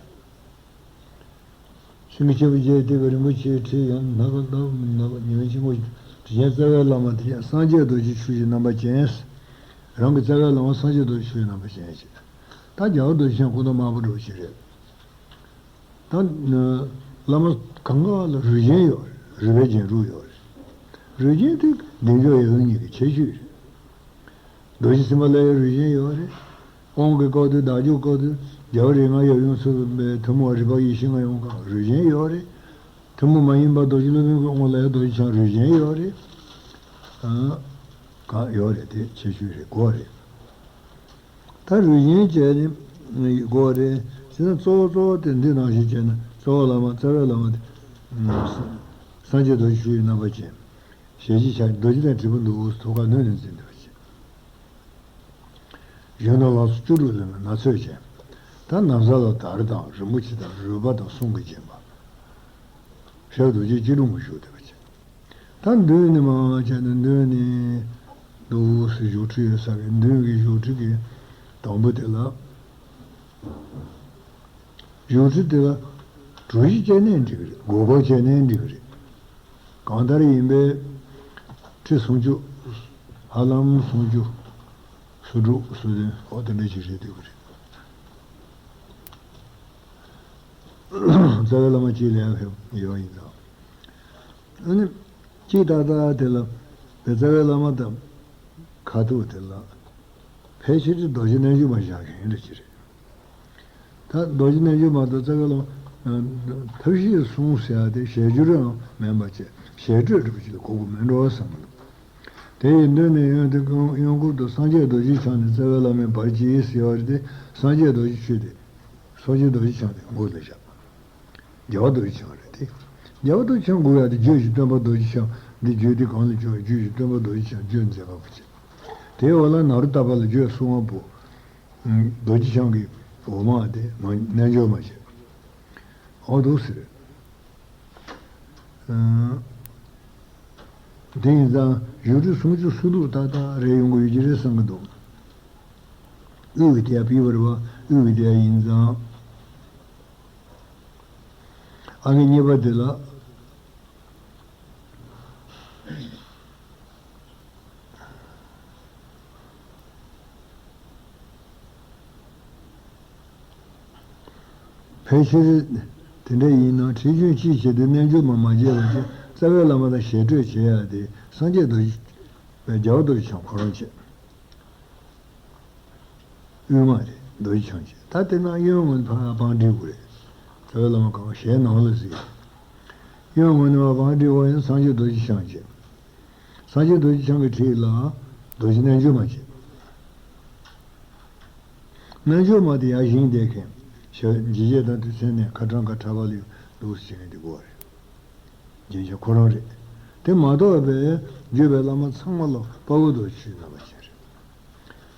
སེང་གེ་ཆེན་པོ་བརྒྱད་བཏེགས་པའི་རིན་པོ་ཆེའི་ཁྲི་ཡང་ནག་ནག་ནག་ཉི་མའི་འཆི་མེད་དྲི་ཆེན་རྩ་བའི་བླ་མ་དེ་ཡང་སངས་རྒྱས་རྡོ་རྗེ་ཆོས་ཀྱི་རྣམ་པ་ཅན། རང་གི་རྩ་བའི་བླ་མ་སངས་རྒྱས་རྡོ་རྗེ་ཆོས་ཀྱི་རྣམ་པ་ཅན་ཞིག་ད་རྒྱལ་བ་རྡོ་རྗེ་འཆང་སྐུ་མདོག་དམར་པོ་འདྲ་བོ་ཞིག་རེད། ད་བླ་མ་གང་ག་ལ་རུས་ཆེན་ཡོད་རེད། རུས་པའི་རྒྱན་དྲུག་ཡོད་རེད། རུས་ཆེན་དེ་བདེ་མཆོག་ཡབ་ཡུམ་གཉིས་ཀྱི་ཁྱད་ཆོས་རེད། རྡོ་རྗེ་སེམས་དཔའ་ལ་ཡང་རུས་ཆེན་ཡོད་རེད། དབང་གི་སྐབས་དུས་བདག་འཇུག་སྐབས་དུས་རྒྱལ་བ་རིགས་ལྔ་ཡབ་ཡུམ་སྲས་ཐུན་མོང་བ་རིག་པ་ཡེ་ཤེས་ལྔ་ཡོང་སྐབས་རུས་ཆེན་ཡོད་རེད། ཐུན་མོང་མ་ཡིན་པ་རྡོ་རྗེ་སློབ་དཔོན་གྱི་དབང་ལ་ཡང་རྡོ་རྗེ་འཆང་རུས་ཆེན་ཡོད་རེད། ཨ། གང་ཡོད་རེད། དེ་ཁྱད་ཆོས་རེད། དགོས་རེད། ད་རུས་ཆེན་བྱས་ནས་དགོས་རེད། བྱས་ན་གཙོ་བོ་གཙོ་བོ་དེ་འདི་ནང་བཞིན་བྱས་ན་གཙོ་བོ་བླ་མ་རྩ་བའི་བླ་མ་དེ། སངས་རྒྱས་རྡོ་རྗེ་ཆོས་ཀྱི་རྣམ་པ་ཅན། ཞལ་གཅིག་ཕྱག་རྡོ་རྗེ་ལྟར་དྲིལ་བུ་འདུག་ཐུགས་ཀར་སྣོད་ནས་འཛིན་འདོད་ཅིང་། གཞོན་ནུ་ལག་སོགས་བཅུ་དྲུག་ལེན་པའི་ན་ཚོད་ཅན། ད་ན་བཟའ་ལ་དར་དང་རིན་པོ་ཆེ་དང་རུས་པ་དང་གསུང་གིས་བརྒྱན་པ། ཞབས་རྡོ་རྗེ་སྐྱིལ་ཀྲུང་གིས་བཞུགས་བསྡད་པ་ཅན། ད་མདུན་ནས་མར་བྱས་ནས་མདུན་ནས་འདུག་སེ་བཞུགས་ཁྲི་ཡོད་ས་གི་མདུན་གྱི་བཞུགས་ཁྲི་གི་དང་པོ་དེ་ལ། བཞུགས་ཁྲི་དེ་ལ་གྲུ་བཞི་བྱས་ནའི་འགྲིག་གི་རེད། སྒོར་སྒོར་བྱས་ནའི་འགྲིག་གི་རེད། གང་ལྟར་ཡིན་པས་ཁྲི་སུམ་ཅུ། ཧ་ལམ་སུམ་ཅུ། སོ་དྲུག་སོ་བདུན་འོ་དེ་འདྲ་ཞིག་རེད་འདོད་ཀྱི་རེད། རྩ་བའི་བླ་མ་གཅིག་ལ་ཡང་ཕེབས་ཡོད་ཡིན་ཙང་། ཨ་ནི། གཅིག་ཏག་ཏག་དེ་ལ། རྩ་བའི་བླ་མ་དང་། ཁ་ཐུག་དེ་ལ། ཕལ་ཆེར་རྡོ་རྗེ་རྣལ་འབྱོར་མ་བཞག་མཁན་འདྲ་ཅིག་རེད། ད་རྡོ་རྗེ་རྣལ་འབྱོར་མ་དང་རྩ་བའི་བླ་མ། ཐབས་ཤེས་གསུང་ཟེར་ཡ་དེ་ཞལ་བསྒྱུར་ཡང་མིན་པ་བྱས་ཞལ་སྤྲོད་འདྲ་པོ་ཅིག་ལ་གོ་དགོས་མིན་འགྲོ་བསམ་གི་འདུག་དེ་ཡི་མདུན་ནས་གཡོན་དེ་གཡོན་ཁུག་ཏུ་སངས་རྒྱས་རྡོ་རྗེ་འཆང་ནས་རྩ་བའི་བླ་མའི་བར་གྱིས་ཟེར་བ་རེད་དེ། སངས་རྒྱས་རྡོ་རྗེ་ཆོས་དེ། སངས་རྒྱས་རྡོ་རྗེ་འཆང་དེ་མགོ་ལ་བཞག་རྒྱལ་བ་རྡོ་རྗེ་འཆང་རེད་དེ། རྒྱལ་བ་རྡོ་རྗེ་འཆང་མགོ་ཡ་དེ་བརྗོད་བཞིན་སྟོན་པ་རྡོ་རྗེ་འཆང་འདི་བརྗོད་དེ་གང་ལ་བརྗོད་བརྗོད་བཞིན་སྟོན་པ་རྡོ་རྗེ་འཆང་བརྗོད་མཛད་པ་པོ་ཆེ། དེའི་འོག་ལ་ནཱ་རོ་ཏ་པ་ལ་བརྗོད་གསུང་བ་པོ། རྡོ་རྗེ་འཆང་གི་འོག་མ་དེ་མ་རྣལ་འབྱོར་མ་བྱས། འོ་འདུག་ཟེར། དེ་ཡིན་ཙང་བཞུགས་ཁྲི་སུམ་ཅུ་སོ་དྲུག་ཏག་ཏག་རེད་ཡོང་གི་ཡོད་ཀྱི་རེད་བསམ་གྱི་འདུག་དབུས་ཀྱི་དེ་ཡ་པི་བར་བ་དབུས་ཀྱི་དེ་ཡ་ཡིན་ཙང་། ཨང་ཀི་གཉིས་པ་དེ་ལ། ཕལ་ཆེར་དེ་འདྲ་ཡིན་ན་ཁྲིད་རྒྱུན་གཅིག་བྱེད་དུས་རྣལ་འབྱོར་མ་མ་བྱས་པ་བྱས་རྩ་བའི་བླ་མ་ལ་ཞལ་སྤྲོད་བྱེད་ཡ་དེ་སངས་རྒྱས་རྡོ་རྗེ། རྒྱལ་བ་རྡོ་རྗེ་འཆང་ཁོ་རང་བྱས། དབུས་མ་རེད་རྡོ་རྗེ་འཆང་བྱས། ད་དེ་ན་གཡོན་ངོས་ནས་ཕར་བང་སྒྲིག་དགོས་རེད། རྩ་བའི་བླ་མ་གང་ཞལ་ནང་ལ་གཟིགས། གཡོན་ངོས་ནས་ཕར་བང་སྒྲིག་པ་ཡིན་སངས་རྒྱས་རྡོ་རྗེ་འཆང་བྱས། སངས་རྒྱས་རྡོ་རྗེ་འཆང་གི་ཁྲི་ལ་རྡོ་རྗེ་རྣལ་འབྱོར་མ་བྱས། རྣལ་འབྱོར་མ་དེ་ཡར་བཞེངས་བསྡད་མཁན་ཞབས་འཇིགས་བྱེད་དང་དུས་མཚན་ནས་ཁ་གྲངས་ཁ་གྲགས་པ་ལ་འདུག་སེ་བྱེད་མཁན་དེ་དགོས་པ་རེད། རྒྱན་ཆ་ཁོ་རང་རེད། དེ་མ་གཏོགས་པའི་བརྒྱུད་པའི་བླ་མ་ཚང་མ་ལ་དཔའ་བོ་རྡོ་རྗེ་ཆོས་རྣམ་པ་ཅན་རེད།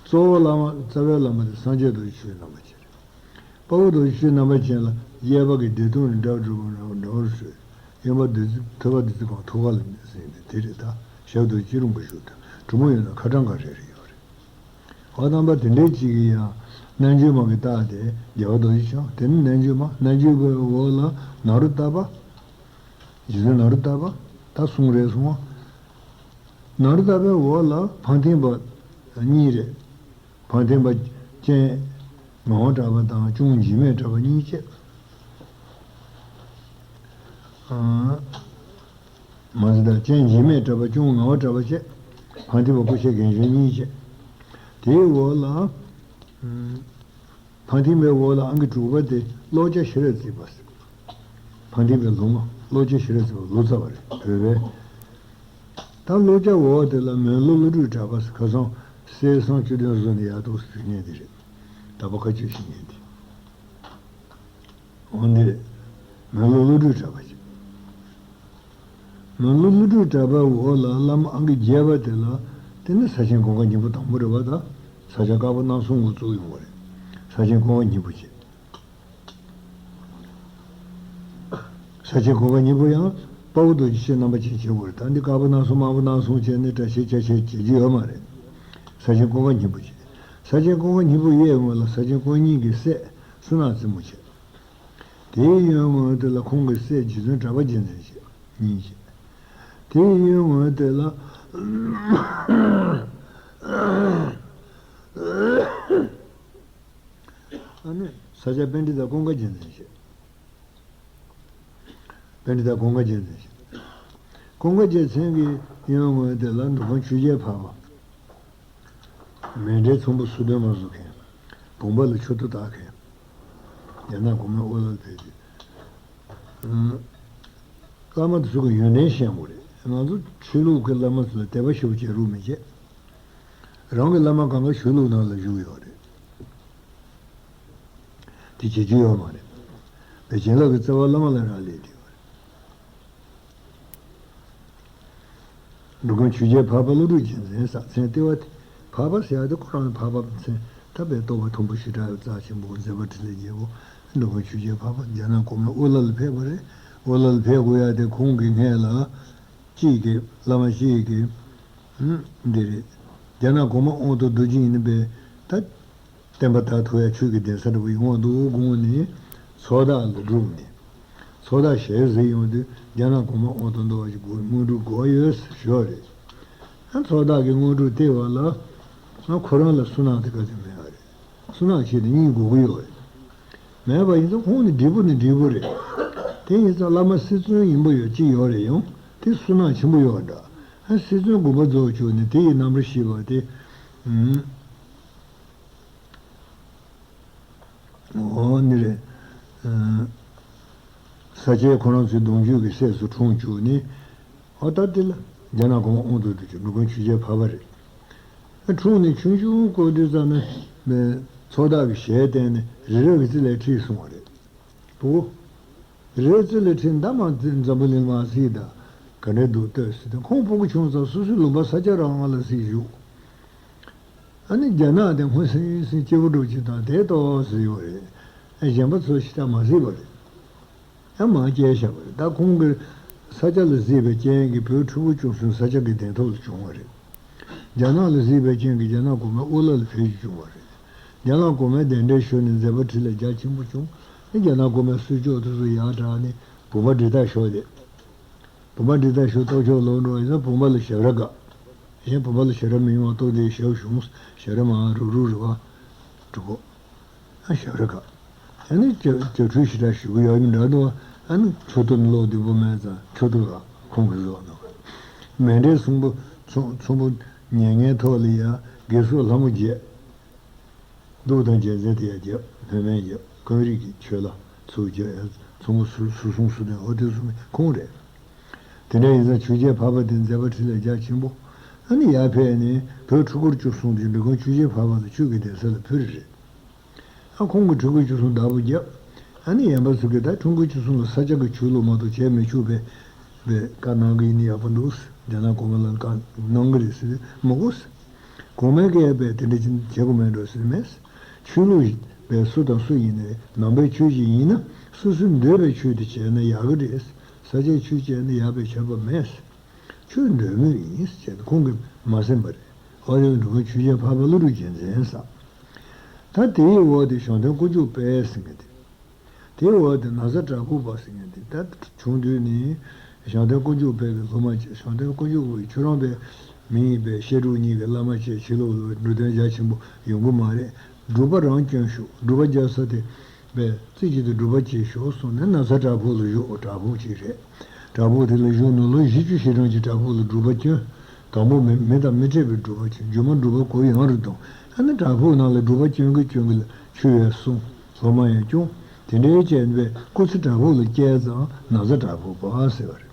གཙོ་བོ་བླ་མ་རྩ་བའི་བླ་མ་དེ་སངས་རྒྱས་རྡོ་རྗེ་ཆོས་རྣམ་པ་ཅན་རེད། དཔའ་བོ་རྡོ་རྗེ་ཆོས་རྣམ་པ་ཅན་ལ་གཡས་པ་གི་བདེ་སྟོང་རི་འདྲ་སྒྲུབ་པ་འདྲ་བར་གསོལ། གཡོན་པ་བདུད་རྩི་ཐོད་པ་བདུད་རྩི་གང་ཐུགས་ཀ་ལ་ཟིན་ཏེ་དེ་རེད། ད་ཞབས་རྡོ་རྗེ་རིན་པོ་བཞུགས་དང་གྲུ་མོ་ཡོད་ན་ཁ་གྲངས་ག་རེ་རེ་ཡོད་རེད། འོ་རྣམ་པ་དེ་འདྲའི་གཅིག་གིས་ཡང་རྣལ་འབྱོར་མ་གི་རྟགས་དེ་རྒྱལ་བ་རྡོ་རྗེ་འཆང་དེ་ནི་རྣལ་འབྱོར་མ། རྣལ་འབྱོར་པའི་འོག་ལ་ནཱ་རོ་ཏ་པ། རྗེ་བཙུན་ནཱ་རོ་ཏ་པ། ད་གསུང་རེད་གསུང་བ། ནཱ་རོ་ཏ་པའི་འོག་ལ་འཕང་མཐིང་པ་གཉིས་རེད། འཕང་མཐིང་པ་སྤྱན་ངང་པ་གྲགས་པ་དང་སྐྱོང་འཇིགས་མེད་གྲགས་པ་གཉིས་བཅས། མ་གཞི་དང་སྤྱན་འཇིགས་མེད་གྲགས་པ་སྐྱོང་ངང་པ་གྲགས་པ་བཅས། འཕང་མཐིང་པ་སྐུ་ཞབས་རྒན་གཞོན་གཉིས་བཅས། དེའི་འོག་ལ། འཕང་མཐིང་པའི་འོག་ལ་ཨང་ཀི་དྲུག་པ་དེ་ཀློག་སྐྱ་ཤེས་རབ་བརྩེགས་པ་ཟེར། འཕང་མཐིང་པའི་ལོ་མ་ཀློག་སྐྱ་ཤེས་རབ་བརྩེགས་པ་ལོ་ཙཱ་བ་རེད་བོད་པའི། ད་ཀློག་སྐྱ་འོག་དེ་ལ་མོན་ལུགས་བློ་གྲོས་གྲགས་པ་ཟེར། ཁ་སང་གསེར་སྲང་བཅུ་བདུན་བཟོ་ནས་ཡར་འདུག་ཟེར་མཁན་དེ་རེད། ད་པ་ཁ་ཆོས་ཤེས་མཁན་དེ། འོ་འདི་རེད། མོན་ལུགས་བློ་གྲོས་གྲགས་པ་ཅིག་མོན་ལུགས་བློ་གྲོས་གྲགས་པའི་འོག་ལ་བླ་མ་ཨང་ཀི་བརྒྱད་པ་དེ་ལ། དེ་ནི་ས་ཆེན་ཀུན་དགའ་སྙིང་པོ་དང་པོ་རེད་བ། ད་ས་སྐྱ་དཀར་པོ་སྣ་གསུམ་འགོ་བཙུགས་ཡོང་བ་རེད། ས་ཆེན་ཀུན་དགའ་སྙིང་པོ་བྱས། ས་ཆེན་ཀུན་དགའ་སྙིང་པོ་ཡང་དཔའ་བོ་རྡོ་རྗེ་ཆོས་རྣམ་པ་ཅན་བྱེད་དགོས་རེད། ད་འདི་དཀར་པོ་སྣ་གསུམ་དམར་པོ་སྣ་གསུམ་བྱས་ནས་གྲྭ་ཆས་ཆ་ཆས་བྱེད་རྒྱུ་ཡོད་མ་རེད། ས་ཆེན་ཀུན་དགའ་སྙིང་པོ་བྱས། ས་ཆེན་ཀུན་དགའ་སྙིང་པོ་གཡས་ངོས་ལ་ས་ཆེན་ཀུན་སྙིང་གི་སྲས་བསོད་ནམས་རྩེ་མོ་བྱས། དེའི་གཡོན་ངོས་དེ་ལ་ཁོང་གི་སྲས་རྗེ་བཙུན་གྲགས་པ་རྗེས་འཛིན་བྱས་གཉིས་བྱས། དེའི་གཡོན་ངོས་དེ་ལ་ཨ་ནི་ས་སྐྱ་པཎྜི་ཏ་ཀུན་དགའ་རྗེས་འཛིན་བྱས། པཎྜི་ཏ་ཀུན་དགའ་རྗེས་འཛིན་བྱས། ཀུན་དགའ་རྗེ་མཚན་གྱི་གཡོན་ངོས་དེ་ལ་འབྲི་གུང་ཆོས་རྒྱལ་འཕགས་པ། མཎྜལ་ཚོམ་བུ་སོ་བདུན་མ་བཟོ་མཁན། བུམ་པ་ལ་མཆོད་རྟེན་བཏགས་མཁན། རྒྱ་ནག་གོང་མའི་དབུ་བླ་ལ་ཕེབས་རྗེས། བླ་མ་དེ་ཚོ་གི་ཡོན་ཏན་ཤེས་དགོས་རེད། ང་ཚོ་ཆོས་ལུགས་ཀྱི་བླ་མ་ཚོ་ལ་དད་པ་ཞེ་པོ་བྱེད་རོགས་མི་བྱེད། རང་གི་བླ་མ་གང་ག་ཆོས་ལུགས་ནང་ལ་བཞུགས་ཡོད་རེད། དེ་བྱེད་རྒྱུ་ཡོད་མ་རེད། པའི་བྱིན་རླབས་ཀྱི་རྩ་བ་བླ་མ་ལ་རག་ལས་བསྡད་ཡོད་རེད། འབྲི་གུང་ཆོས་རྒྱལ་འཕགས་པ་བློ་གྲོས་རྗེས་འཛིན་ཟེར། མཚན་ལྟེ་བ་དེ་འཕགས་པ་ཟེར་ཡ་དེ་ཁོ་རང་འཕགས་པ་མཚན་ད་པའི་རྟོགས་པ་མཐོན་པོ་ཞེ་དྲག་ཡོད། རྩ་ཆེན་པོ་མཛད་པ་འཕྲིན་ལས་རྒྱས་པོ། འབྲི་གུང་ཆོས་རྒྱལ་འཕགས་པ་རྒྱ་ནག་གོང་མའི་དབུ་བླ་ལ་ཕེབས་པ་རེད། དབུ་བླ་ལ་ཕེབས་དགོས་ཡ་དེ་ཁོང་གི་སྔས་ལ་གཅིག་གིས་བླ་མ་གཅིག་གིས་འདི་རེད། རྒྱ་ནག་གོང་མ་དབང་དུ་བསྡུ་རྒྱུ་ཡིན་པས་ད། བསྟན་པ་དར་ཐུབ་ཡ་ཆོས་ཀྱི་གདན་ས་འདྲ་པོ་ཡོང་བ་འདུག་དགོངས་ནས་ཚོགས་བདག་ལ་བསྒྲུབས་ནས། ཚོགས་བདག་ཞལ་གཟིགས་ཡོང་དུས་རྒྱ་ནག་གོང་མ་དབང་དུ་བསྡུ་བ་ཞིག་དགོས། དངོས་གྲུབ་དགོས་པ་ཡོད་ཟེར་ཞུ་བ་རེད། ཨ་ཚོགས་བདག་གིས་དངོས་གྲུབ་སྟེར་བ་ལ། ང་ཁོ་རང་ལ་བསོད་ནམས་དེ་ག་ཚོད་མེད་པ་རེད། བསོད་ནམས་ཆེད་དུ་གཉིས་དགོས་ཀྱི་ཡོད་རེད། མེད་པ་ཡིན་ཙང་ཁོང་ནི་འབྲས་བུ་ནི་འབྲས་བུ་རེད། དེ་ཡིན་ཙང་བླ་མ་སྲིད་བརྩོན་ཡིན་པ་ཡོད་ཅི་ཡོད་རེད། ཡང་དེ་བསོད་ནམས་ཆེན་པོ་ཡོད་འདྲ། ཨ་སྲིད་བརྩོན་དགོངས་པ་རྫོགས་བཅུག་ནས་དེ་ཡི་རྣམ་པར་ཤེས་པ་དེ། ཨུམ། འོ་ནི་རེད། ས་སྐྱའི་ཁོ་རང་ཚོའི་གདུང་རྒྱུད་ཀྱི་སྲས་སུ་འཁྲུངས་བཅུག་ནས། འོ་ད་དེ་ལ་རྒྱ་ནག་གོང་མ་དབང་དུ་བསྡུ་རྒྱུ་འབྲི་གུང་ཆོས་རྒྱལ་འཕགས་པ་རེད། འཁྲུངས་ནས་ཆུང་ཆུང་སྐབས་དུས་ཙམ་ནས་ཚོགས་བདག་གི་ཞལ་བསྟན་ནས་རི་རབ་ཀྱི་རྩེ་ལ་ཁྲིད་སོང་བ་རེད། བུ། རི་རབ་རྩེ་ལ་ཁྲིད་མདའ་མ་འཛམ་བུ་གླིང་མ་གཟིགས་དང་ག་འདྲ་འདུག་ལྟོས་ཟེར་ཏེ། ཁོང་སྤུ་གུ་ཆུང་ཙང་སོ་སོའི་ལུང་པ་ས་སྐྱ་རང་དབང་ལ་གཟིགས་བཞུགས། ཨ་ནི་རྒྱ་ནག་དེ་སྔོན་སིང་སིང་སྐྱིད་པོ་འགྲོ་ཅིག་དང་དེ་ལྟོས་ཟེར་ཡོད་རེད། ཨ་གཞན་པ་ཚོ་ཞེ་དྲག་མ་གཟིགས་པ་རེད། ཨ་མ་སྐྱེས་བཞག་པ་རེད། ད་ཁོང་གི་ས་སྐྱ་ལ་གཟིགས་པའི་རྐྱེན་གྱིས་བོད་ཕྲུ་གུ་བཅུ་གསུམ་ས་སྐྱ་གི་གདན་ཐོག་ལ་བྱུང་བ་རེད། རྒྱ་ནག་ལ་གཟིགས་པའི་རྐྱེན་གྱིས་རྒྱ་ནག་གོང་མའི་དབུ་བླ་ལ་ཕེབས་རྒྱུ་བྱུང་བ་རེད། རྒྱ་ནག་གོང་མའི་གདན་འདྲེན་ཞུས་ནས་མཛད་པ་འཕྲིན་ལས་རྒྱ་ཆེན་པོ་བྱུང་། ཨ་རྒྱ་ནག་གོང་མའི་གསོལ་ལྕོག་དེ་ཚོ་ཡར་དྲངས་ནས་བུམ་པ་འབྲི་སྟག་ཞོག་དེ། བུམ་པ་འབྲི་སྟག་ཞོག་ལྟོ་ཆོག་ལོག་འགྲོ་ཡིན་ན་བུམ་པ་ལ་ཞབས་ར་དགའ། ཡིན་བུམ་པ་ལ་ཞབས་ར་མི་ཡོང་བ་ལྟོ་དེ་ཞབས་ཞུང་ཞབས་ར་མ་རུ་རུ་རུ་བ་གྲུ་གོ། ཨ་ཞབས་ར་དགའ། ཨ་ནི་ཇ་ཇ་ཁྲུས་ཞེ་དྲག་ཞུ་གི་ཡོད་མི་འདྲ་འདུག་ཨ་ནི་མཆོད་གཏོར་ནི་ལོག་འདི་པོ་མེད་ཙང་མཆོད་གཏོར་ར་ཁོང་གི་བཟོ་འདུག་མཎྜལ་ཚོམ་བུ་ཚོམ་ཚོམ་བུ་ཉེ་ངན་ཐོག་ལ་ཡ་དགེ་སོགས་ལྷ་མོ་བརྒྱད། གདུགས་དང་རྒྱལ་མཚན་དེ་ཡང་བརྒྱབ། སྣོད་མེད་བརྒྱབ། ཀུན་རིག་གི་ཆོས་ལ་ཚུར་བརྒྱབ། ཡང་ཚོམ་བུ་ཟུར་ཟུར་གསུམ་ཟུར་བདུན། འོ་དེ་ཚོ་ཁོང་རེད། དེ་འདྲ་ཡིན་ཙང་ཆོས་རྒྱལ་འཕགས་པ་དེ་མཛད་པ་འཕྲིན་ལས་རྒྱ་ཆེན་པོ། ཨ་ནི་ཡར་ཕེབས་ནས་བོད་ཕྲུ་གུར་བཅུ་གསུམ་དེ་འབྲི་གུང་ཆོས་རྒྱལ་འཕགས་པ་ལ་ཆོས་ཀྱི་གདན་ས་ལ་ཕུལ་རེད། ཨ་ཁོང་གིས་ཁྲི་སྐོར་བཅུ་གསུམ་བདག་པོ་བརྒྱབ། ཨ་ནི་ཡན་པ་ཚོ་གིས་ད་ཁྲི་སྐོར་བཅུ་གསུམ་ལ་ས་སྐྱ་གི་ཆོས་ལུགས་མ་གཏོགས་བྱས་མི་ཆོག་པའི་པའི་བཀའ་གནང་གི་ཡིན་ན་ཡག་པོ་འདུག། རྒྱ་ནག་གོང་མ་ལ་བཀའ་གནང་གི་རེད་ཟེར་མི་གོ། གོང་མའི་སྐད་པས་དེ་འདྲ་བྱེད་དགོས་མེད་འགྲོ་ཟེར་མེད། ཆོས་ལུགས་པའི་སུ་དང་སུ་ཡིན་ནའི་ནང་པའི་ཆོས་ཅིག་ཡིན་ན་སོ་སོས་འདོད་པའི་ཆོས་དེ་བྱས་ན་ཡག་གི་རེད། ས་སྐྱའི་ཆོས་བྱས་ན་ཡག་པའི་ཁྱད་པར་མེད། ཆོས་འདོད་མོས་ཡིན་ཟེར་ནས་ཁོང་གིས་མ་གསན་པ་རེད། ཨོ་དེ་ལ་འགྲོ་མཁན་ཆོས་རྒྱལ་འཕགས་པ་ཀླུ་སྒྲུབ་རྒྱལ་མཚན་ཟེར། ད་དེའི་འོག་དེ་ཞང་སྟོན་དཀོན་མཆོག་དཔལ་ཟེར་མཁན་དེ། དེའི་འོག་དེ་ན་བཟའ་བྲག་ཕུག་པ་ཟེར་མཁན་དེ་ད་བྱུང་དུས་ནི་ཞང་སྟོན་དཀོན་མཆོག་དཔལ་གྱི་སློབ་མ་བྱས། ཞང་སྟོན་དཀོན་མཆོག་དཔལ་ཁྱོད་རང་པའི་མི་ཡིན་པའི་བཤད་སྒྲུབ་གཉིས་ཀྱི་བླ་མ་བྱས་ཕྱི་ལོགས་ལ་འགྲོ་དོན་རྒྱ་ཆེན་པོ་ཡོང་གི་མ་རེད། སྒྲུབ་པ་རང་སྐྱོན་ཤོག། སྒྲུབ་པ་རྒྱག་ས་དེ་པས་རྩེ་གཅིག་ཏུ་སྒྲུབ་པ་བྱེད་ཤོག་གསུངས་ནས་ན་བཟའ་བྲག་ཕུག་ལ་བཞུགས། བྲག་ཕུག་ཅིག་རེད། བྲག་ཕུག་དེ་ལ་བཞུགས་ནས་ལོ་བཞི་བཅུ་ཞེ་གྲངས་ཀྱི་བྲག་ཕུག་ལ་སྒྲུབ་པ་བསྐྱོན། དང་པོ་མི་མི་དང་མི་འཕྲད་པའི་སྒྲུབ་པ་བྱས། རྗེས་མ་སྒྲུབ་པ་གུ་ཡངས་རུ་བཏང་། ཨ་ནི་བྲག་ཕུག་ནང་ལ་སྒྲུབ་པ་བསྐྱོན་གྱིན་བསྐྱོན་གྱིན་ལ་ཆོས་ཡང་གསུངས། སློབ་མ་ཡང་སྐྱོང་། དེ་འདྲའི་བྱས་པས་སྐུ་ཚེ་བྲག་ཕུག་ལ་བསྐྱལ་ཙང་ན་བཟའ་བྲག་ཕུག་པ་ཟེར་བ་རེད།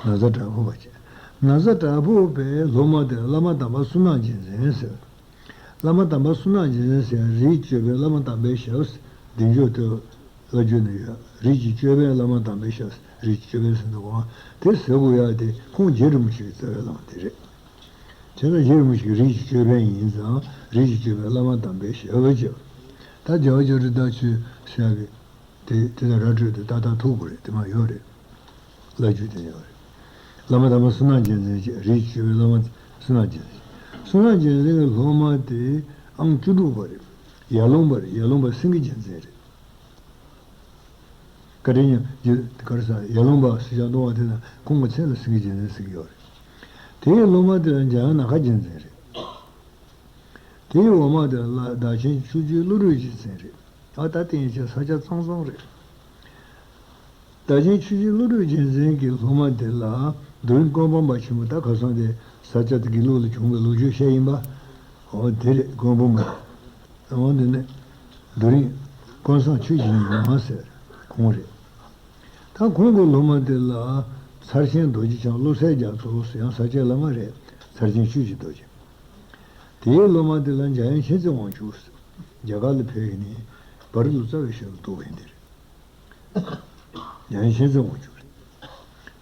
ན་བཟའ་བྲག་ཕུག་པ་བྱས། ན་བཟའ་བྲག་ཕུག་པའི་སློབ་མ་དེ་བླ་མ་དམ་པ་བསོད་ནམས་རྒྱལ་མཚན་ཟེར། བླ་མ་དམ་པ་བསོད་ནམས་རྒྱལ་མཚན་ཟེར་ཡ་རིགས་གཅོད་པའི་བླ་མ་དམ་པའི་ཞབས་ཟེར། བདེ་མཆོག་ཏུ་བླ་བརྒྱུད་ནས་ཡོད། རིགས་ཀྱི་གཅོད་པའི་བླ་མ་དམ་པའི་ཞབས་ཟེར། རིགས་ཀྱི་གཅོད་པའི་ཟེར་འདུག་གོ། དེ་ཟེར་དགོས་ཡ་དེ་ཁོང་རྗེ་རིན་པོ་ཆེ་གི་རྩ་བའི་བླ་མ་དེ་རེད། བྱས་ཙང་རྗེ་རིན་པོ་ཆེ་གི་རིགས་ཀྱི་གཅོད་པན་ཡིན་ཙང་རིགས་ཀྱི་གཅོད་པའི་བླ་མ་དམ་པའི་ཞབས་ཀྱི། ད་རྒྱལ་བ་ཅོ་ཏི་ཏ་ཆོས་ཟེར་ཡ་གི། དེ་དེ་ལ་ར་སྤྲོད་དེ་ཏག་ཏག་ཐུག་དགོས་རེད། དེ་མ་ཡོད་རེད། བླ་བརྒྱུད་དེ་ཡོད་རེད། བླ་མ་དམ་པ་བསོད་ནམས་རྒྱལ་མཚན་བྱས། རིགས་ཀྱི་གཅོད་པའི་བླ་མ་བསོད་ནམས་རྒྱལ་མཚན། བསོད་ནམས་རྒྱལ་མཚན་གྱི་སློབ་མ་དེ་ཨང་བཅུ་དྲུག་པ་རེད། ཡར་ལུང་པ་རེད། ཡར་ལུང་པ་སེང་གེ་རྒྱལ་མཚན་རེད། བཀའ་དྲིན་ཉེ་རྗེ་ག་རེ་ཟ་ཡར་ལུང་པ་ཟེར་བཞག་འདུག་བ། དེ་ན་ཁོང་གི་མཚན་ལ་སེང་གེ་རྒྱལ་མཚན་ཟེར་གྱི་ཡོད་རེད། དེའི་སློབ་མ་དེ་ལ་འཇམ་དབྱངས་ནམ་མཁའ་རྒྱལ་མཚན་རེད། དེའི་འོག་མ་དེ་ལ་བདག་ཆེན་ཆོས་རྗེ་ཀླུ་སྒྲུབ་རྒྱལ་མཚན་རེད། ཨ་ད་དེ་ཡན་ཆད་ས་སྐྱ་གཙང་གཙང་རེད། བདག་ཆེན་ཆོས་རྗེ་ཀླུ་སྒྲུབ་རྒྱལ་མཚན་གྱི་སློབ་མ་དེ་ལ་རྡོ་རིང་ཀུན་སྤངས་པ་ཆེན་པོ། ད་ཁ་སང་དེ་ས་སྐྱ་དེ་དགེ་ལུགས་ལ་བྱུང་བའི་ལོ་རྒྱུས་བཤད་ཡིན་པ། འོ་དེ་རེད། ཀུན་སྤངས་པ། འོ་དེ་ནས་རྡོ་རིང་ཀུན་བཟང་ཆོས་ཀྱི་ཉི་མ་ཟེར་ཁོང་རེད། ད་ཁོང་གི་སློབ་མ་དེ་ལ་ཚར་ཆེན་རྡོ་རྗེ་འཆང་བློ་གསལ་རྒྱ་མཚོ་ཟེར། ཡང་ས་སྐྱའི་བླ་མ་རེད། ཚར་ཆེན་ཆོས་ཀྱི་རྡོ་རྗེ། དེའི་སློབ་མ་དེ་ལ་འཇམ་དབྱངས་མཁྱེན་བརྩེ་དབང་ཕྱུག་ཟེར། རྒྱ་གར་ལ་ཕེབས་ནས་བར་དུ་རྩ་བའི་ཞབས་ལ་གཏུགས་པ་ཡིན་དེ་རེད། འཇམ་དབྱངས་མཁྱེན་བརྩེ་དབང་ཕྱུག་རེད།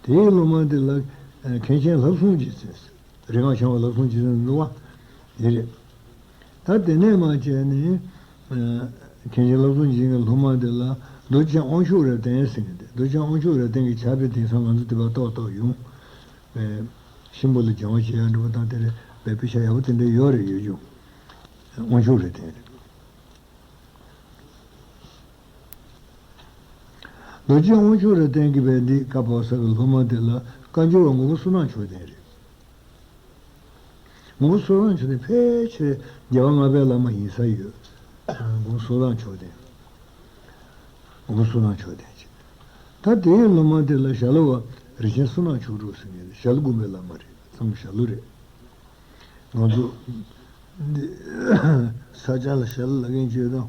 དེའི་སློབ་མ་དེ་ལ་ཨ་མཁན་ཆེན་ལྷ་སྲུང་རྗེ་མཚན་ཟེར། རིག་སྔགས་འཆང་བ་ལྷ་སྲུང་རྗེ་མཚན་འདུག་བ། དེ་རེད། ད་དེ་ནས་མ་བྱས་ནས་ཨ་མཁན་ཆེན་ལྷ་སྲུང་རྗེ་མཚན་གྱི་སློབ་མ་དེ་ལ་རྡོ་རྗེ་འཆང་དབང་ཕྱུག་རབ་བརྟན་ཟེར་མཁན་དེ། རྡོ་རྗེ་འཆང་དབང་ཕྱུག་རབ་བརྟན་གྱི་ཕྱག་དཔེ་དེང་སང་ང་ཚོ་དེ་པར་ཏོག་ཏོག་ཡོང་། ཨེ་གཤིན་པོ་ལ་སྦྱང་བ་བྱེད་ཡ་འདྲ་པོ་དང་དེ་རེད་པས། དཔེ་ཆ་ཡག་པོ་དེ་འདྲ་ཡོད་རེད། ཡོད་རྒྱུ་དབང་ཕྱུག་རབ་བརྟན་རེད། རྡོ་རྗེ་དབང་ཕྱུག་རབ་བརྟན་གྱི་བས་འདི་བཀའ་བབས་ས་གི་སློབ་མ་དེ་ལ་བཀའ་འགྱུར་བ་ངོ་བོ་བསོད་ནམས་མཆོག་ལྡན་རེད། ངོ་བོ་བསོད་ནམས་མཆོག་ལྡན་ཕལ་ཆེར་རྒྱལ་བ་ལྔ་པའི་བླ་མ་ཡིན་ས་ཡོད། ངོ་བོ་བསོད་ནམས་མཆོག་ལྡན། ངོ་བོ་བསོད་ནམས་མཆོག་ལྡན་ཅིག། ད་དེའི་སློབ་མ་དེ་ལ་ཞྭ་ལུ་བ་རིན་ཆེན་བསོད་ནམས་མཆོག་གྲུབ་ཟེར་མཁན་ཞྭ་ལུ་དགོན་པའི་བླ་མ་རེད། གཙང་པོ་ཞྭ་ལུ་རེད། ང་ཚོ་འདི་ས་སྐྱ་ལ་ཞྭ་ལུ་ལབ་མཁན་ཅིག་ཡོད་དམ།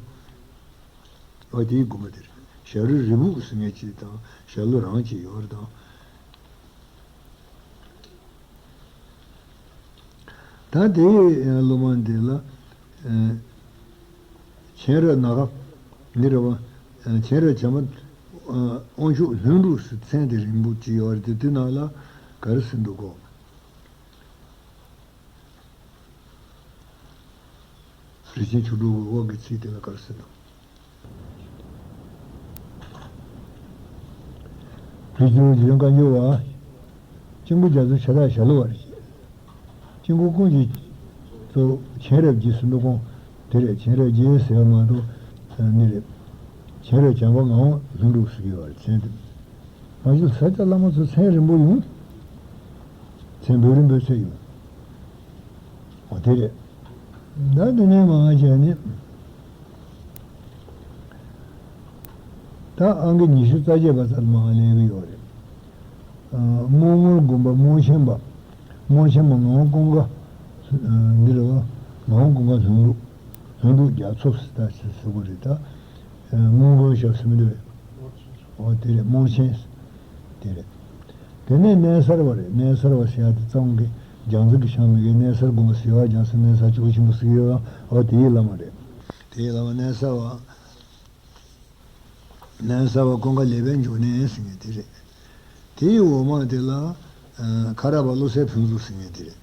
འོ་དེའི་དགོན་པ་དེ་རེད། ཞྭ་ལུ་རི་སྦུག་ཟེར་མཁན་ཅིག་དང་ཞྭ་ལུ་རང་ཅིག་ཡོད་རེད་དམ། ད་དེའི་སློབ་མ་འདི་ལ་ཨ་མཁྱེན་རབ་ནཱ་ག་འདི་རེད་བ། མཁྱེན་རབ་བྱམས་པ་དབང་ཕྱུག་ལྷུན་གྲུབ་ཟེར་མཚན་དེ་རིང་པོ་ཅིག་ཡོད་རེད་དེ། དེ་ནང་ལ་ག་རེ་ཟེར་འདུག་གོ། རིན་ཆེན་མཆོག་གྲུབ་ཀྱི་འོག་གི་ཚིག་དེ་ལ་ག་རེ་ཟེར་འདུག། རིགས་ཀྱི་བུ་རྗེ་བཙུན་བཀའ་འགྱུར་བ། དཀྱིལ་འཁོར་རྒྱ་མཚོའི་ཕྱི་ལྟར་ཞྭ་ལུ་བ་རེད། དཀྱིལ་འཁོར་ཀུན་གྱི་གཙོ་བོ་མཁྱེན་རབ་རྗེ་ཟེར་འདུག་གོ། དེ་རེད། མཁྱེན་རབ་རྗེ་ཟེར་བ་མ་གཏོགས་ནི་རེད། མཁྱེན་རབ་བྱམས་པ་ངག་དབང་ལྷུན་གྲུབ་ཟེར་གྱི་ཡོད་རེད། མཚན་དེ། མ་གཞི་ས་སྐྱ་བླ་མ་ཚོ་མཚན་རིང་པོ་ཡོང་། མཚན་འབོད་རིང་འབོད་ཚད་ཡོང་། འོ་དེ་རེད། ད་དེ་ནས་མར་བྱས་ནས། ད་ཨང་ཀི་ཉི་ཤུ་རྩ་བརྒྱད་པ་ཙམ་མར་ལེན་གྱི་ཡོད་རེད། ཨ་རྨོ་ངོར་དགོན་པ་རྨོ་ཆེན་པ། རྨོ་ཆེན་པ་ངག་དབང་ཀུན་དགའ། ཨ་འདི་རེད་བ། ངག་དབང་ཀུན་དགའ་ལྷུན་གྲུབ། ལྷུན་གྲུབ་རྒྱ་མཚོ་ཟེར་ད་ཟེར་དགོས་རེད་ད། ཨ་རྨོ་ངོར་ཞབས་ཟེར་མི་འདུག་བས། འོ་དེ་རེད། རྨོ་ཆེན། དེ་རེད། དེ་ནས་གནས་གསར་བ་རེད། གནས་གསར་བ་ཟེར་ཡ་དེ་གཙང་གི་རྒྱལ་རྩེ་གི་ཤང་མི་གི་གནས་གསར་དགོན་པ་ཟེར་བ། རྒྱལ་རྩེ་གནས་གསར་སྐྱོ་པོ་ཆེན་པོ་ཟེར་གི་ཡོད། འོ་དེའི་བླ་མ་རེད། དེའི་བླ་མ་གནས་གསར་བ། གནས་གསར་བ་ཀུན་དགའ་ལེགས་པའི་འབྱུང་གནས་ཟེར་མཁན་དེ་རེད། དེའི་འོག་མ་དེ་ལ་ཨ་ཁ་རག་པ་བློ་གསལ་ཕུན་ཚོགས་ཟེར་མཁན་དེ་རེད།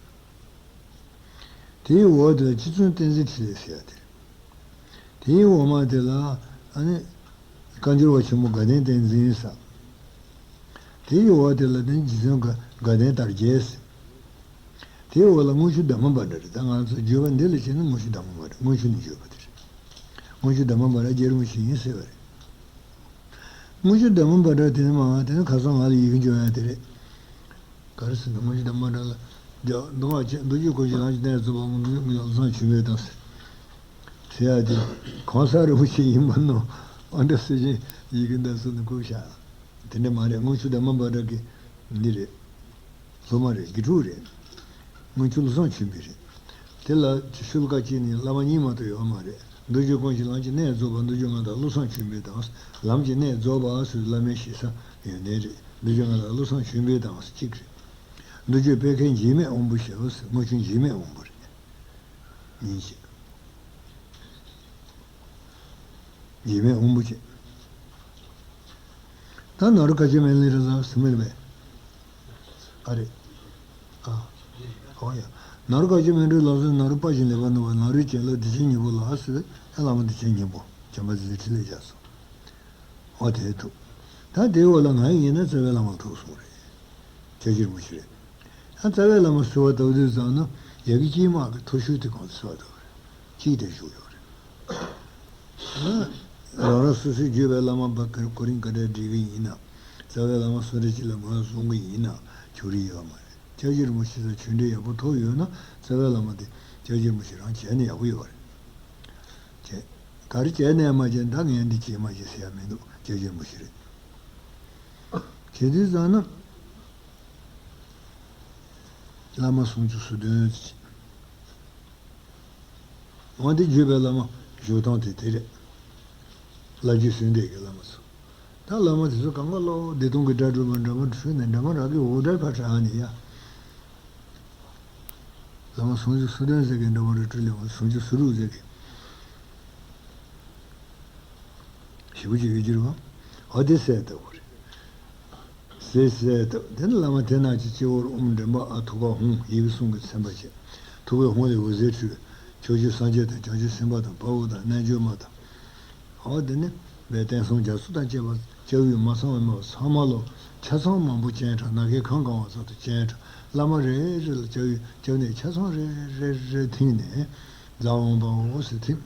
དེའི་འོག་དེ་ལ་རྗེ་བཙུན་བསྟན་འཛིན་འཕྲིན་ལས་ཟེར་ཡ་དེ་རེད། དེའི་འོག་མ་དེ་ལ་ཨ་ནི་བཀའ་འགྱུར་བ་ཆེན་མོ་དགའ་ལྡན་བསྟན་འཛིན་ཟེར། དེའི་འོག་དེ་ལ་ནི་རྗེ་བཙུན་དགའ་དགའ་ལྡན་དར་རྒྱས་ཟེར། དེའི་འོག་ལ་དངུལ་ཆུ་འདབ་མ་བྷ་དྲ་རེད། ད་ང་ཚོ་བརྗོད་པ་འདི་ལ་བྱས་ན་དངུལ་ཆུ་འདབ་མ་བྷ་དྲ། དངུལ་ཆུ་ནས་བརྗོད་པ་དེ་རེད། དངུལ་ཆུ་འདབ་མ་བྷ་དྲ་རྗེ་རིན་པོ་ཆེ་ཡིན་ཟེར་བ་རེད། དངུལ་ཆུ་འདབ་མ་བྷ་དྲ་དེ་ནི་མ་དེ་ནི་ཁ་སང་ང་ལ་ཡི་གེ་འབྱོར་ཡ་དེ་རེད། ག་རེ་ཟེར་ན་དངུལ་ཆུ་འདབ་མ་བྷ་དྲ་ལ་རྒྱ་མདོ་སྔགས་ཆེན་མདོ་རྒྱུད་ཀུན་གཞི་ལམ་གྱི་གནས་རྫོགས་པ་དངོས་གྲུབ་ཀུན་ལ་བློ་བཟང་ཆོས་འཕེལ་དང་ཟེར། ཟེར་ཡ་དེ་གང་ཟག་རིན་པོ་ཆེ་ཡིན་པ་ནོ། ཨ་འདྲ་ཟེར་བཞིན་ཡི་གེ་འདི་ཚོ་ནི་བཀོད་བཞག་དེ་འདྲ་མ་རེད། དངུལ་ཆུ་འདབ་མ་བྷ་དྲ་གི་འདི་རེད། སློབ་མ་རེད། དགེ་ཕྲུག་རེད། དངུལ་ཆུ་བློ་བཟང་ཆོས་འཕེལ་རེད། དེ་ལ་ཆུ་ཤུལ་ཀ་གཅིག་ནི་བླ་མ་གཉིས་མ་གཏོགས་ཡོད་མ་རེད། མདོ་རྒྱུད་ཀུན་གཞི་ལམ་གྱི་གནས་རྫོགས་པ་མདོ་རྒྱུད་མངའ་བདག་བློ་བཟང་ཆོས་འཕེལ་དང་། ལམ་གྱི་གནས་རྫོགས་པ་སོགས་བླ་མའི་ཞེ་ས་ཡོན་ཏན་རེད། མདོ་རྒྱུད་མངའ་བདག་བློ་བཟང་ཆོས་འཕེལ་དང་གཅིག་རེད། མདོ་རྒྱུད་སྤེལ་མཁན་འཇིགས་མེད་དབང་པོ་ཞེས་པ་ཟེར། དངུལ་ཆུ་འཇིགས་མེད་དབང་པོ་རེད། གཉིས་བྱས། འཇིགས་མེད་དབང་པོ་ཆེ། ད་ནཱ་རོ་ཀ་ཅི་མན་ལི་ར་ཟ་སི་མིར་བས། ཨ་རེ། ཨ། ཨོ་ཡ། ནཱ་རོ་ཀ་ཅི་མན་ལི་ལ་ཟེར། ནཱ་རོ་དཔའ་ཞིང་ལེགས་པར་ནུས་པ། ནཱ་རོའི་གྱེན་ལོག་བདེ་ཆེན་སྙིང་པོ་ལ་ཟེར། ཨ་བླ་མ་བདེ་ཆེན་སྙིང་པོ་བྱམས་པ་མཛད་འཕྲིན་ལས་བཞག་སོང་། ཨོ་དེ་ཐུག་ད་དེའི་འོག་ལ་ང་ཡིན་ན་རྩ་བའི་བླ་མ་ཐུག་སོང་རེད། སྐྱབས་རྗེ་རིན་པོ་ཆེ་རེད། ད་རྩ་བའི་བླ་མ་ཟེར་བ་ལྟ་བུ་དུས་ཙམ་ན་ཡ་གི་དཀྱིལ་མ་གི་མཐོ་ཤོས་དེ་གང་དུ་ཟེར་བ་ལྟ་བུ་རེད། གཅིག་དེ་བཞུགས་ཡོད་རེད། རང་རང་སོ་སོའི་བརྒྱུད་པའི་བླ་མ་བ་ག་གོ་རིམ་ག་འདྲ་སྒྲིག་གི་ཡིན་ན། རྩ་བའི་བླ་མ་སུ་འདྲ་ཅིག་ལ་ངོས་བཟུང་གི་ཡིན་ན་ཁྱོད་རིག་ཡོད་མ་རེད། སྐྱབས་རྗེ་རིན་པོ་ཆེ་དང་ཆོས་འབྲེལ་ཡག་པོ་ཐོགས་ཡོད་ན་རྩ་བའི་བླ་མ་དེ་སྐྱབས་རྗེ་རིན་པོ་ཆེ་རང་བྱས་ན་ཡག་པོ་ཡོད་རེད། བྱས། ག་རེ་བྱས་ནས་མ་བྱས་ད་ངས་འདི་བྱས་མ་བྱས་ཟེར་ཡ་མི་འདུག་སྐྱབས་རྗེ་རིན་པོ་ཆེ་རེད། བྱས་དུས་ཙམ་ན། བླ་མ་སུམ་ཅུ་སོ་བདུན། འོ་འདི་བརྒྱུད་པའི་བླ་མ་བཞུགས་སྟངས་དེ་དེ་རེད། བླ་བརྒྱུད་གསོལ་འདེབས་ཀྱི་བླ་མ་ཚོ། ད་བླ་མ་དེ་ཚོ་གང་ག་ལོ་བདེ་སྟོང་གི་སྒྲ་སྒྲོགས་པ་འདྲ་མ་འཁྲུལ་ནས་འདྲ་མ་རག་གི་འོ་སྒྲ་ཕར་དྲག་ནས་ཡ། བླ་མ་སུམ་ཅུ་སོ་བདུན་ཟེར་གི་འདྲ་མ་རེད། སྤྲུལ་ལས་མ་སུམ་ཅུ་སོ་དྲུག་ཟེར་གི། ཞེ་པོ་ཅིག་ཡོད་ཀྱི་རེད་བ། འོ་དེ་གསལ་ལྟ་བུ་རེད། གསལ་གསལ་ལྟ་བུ་དེ་ནི་བླ་མ་དེ་རྣམས་ཀྱི་སྤྱི་བོར་ཨོཾ་མགྲིན་པ་ཨ་ཐུར་ཀ་ཧཱུྃ། ཡི་གེ་གསུམ་གྱི་མཚན་པ་བཅས། ཐུར་ཀའི་ཧཱུྃ་ལས་འོད་ཟེར་འཕྲོས། ཕྱོགས་བཅུའི་སངས་རྒྱས་དང་བྱང་ཆུབ་སེམས་དཔའ་དང་དཔའ་བོ་དང་རྣལ་འབྱོར་མ་དང་། འོ་དེ་ནི་བའི་བསྟན་སྲུང་རྒྱ་མཚོ་དང་བཅས་པ་སྐྱབས་ཡུལ་མ་ཚང་བའི་མ་ཚང་མ་ལོ་ཆ་ཚང་མང་པོ་སྤྱན་དྲངས། ནམ་མཁའི་ཁམས་གང་བ་ཙམ་དུ་སྤྱན་དྲངས། བླ་མ་རེ་རེ་ལ་སྐྱབས་ཡུལ་སྐྱབས་གནས་ཆ་ཚང་རེ་རེ་རེ་ཐིམ་ནས་ཛཿ་ཧཱུྃ་ཕཊ་ཧཱུྃ་ཟེར་ཐིམ།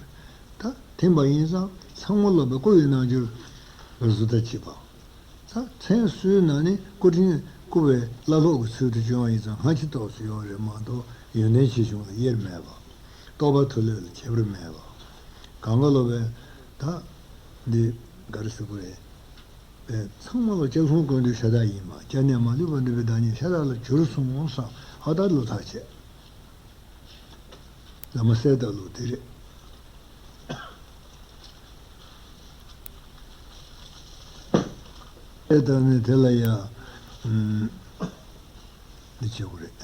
ད་ཐིམ་པ་ཡིན་ཙང་ཚང་མ་སློབ་པའི་བསྐུལ་བའི་རྣལ་འབྱོར་བཟོ་ལྟ་བྱེད་པ། ད་མཚན་གསོལ་ན་ནི་སྐུ་ཕྲེང་བསྐུལ་བའི་བླ་སློབ་ཀྱི་ཚུལ་དུ་བྱུང་བ་ཡིན་ཙང་སྔ་ཕྱི་ཐོག་སུ་ཡོད་རེད་མ་གཏོགས་ཡོན་ཏན་ཆེ་ཆུང་ལ་དབྱེར་མེད་པ། རྟོགས་པ་མཐོ་ལོས་ལ་ཁྱད་པར་མེད་པ། གང་ག་ལོ་བས་ད་འདི་ག་རེ་ཟེར་དགོས་རེད། བས་ཚང་མ་ལ་སྐྱབས་སོང་ཀུན་འདུས་ཤ་སྟག་ཡིན་པ། སྐྱབས་གནས་མ་ལུས་པ་འདུས་པའི་བདག་ཉིད་ཤ་སྟག་ལ་གྱུར་སོང་བསམ་ཧ་ད་ལོ་ཐག་བཅད། བླ་མ་གསལ་ལྟ་ལུགས་དེ་རེད། གསལ་ལྟ་ནི་དེ་ལ་ཡ། ཨུམ། འདི་བྱེད་དགོས་རེད།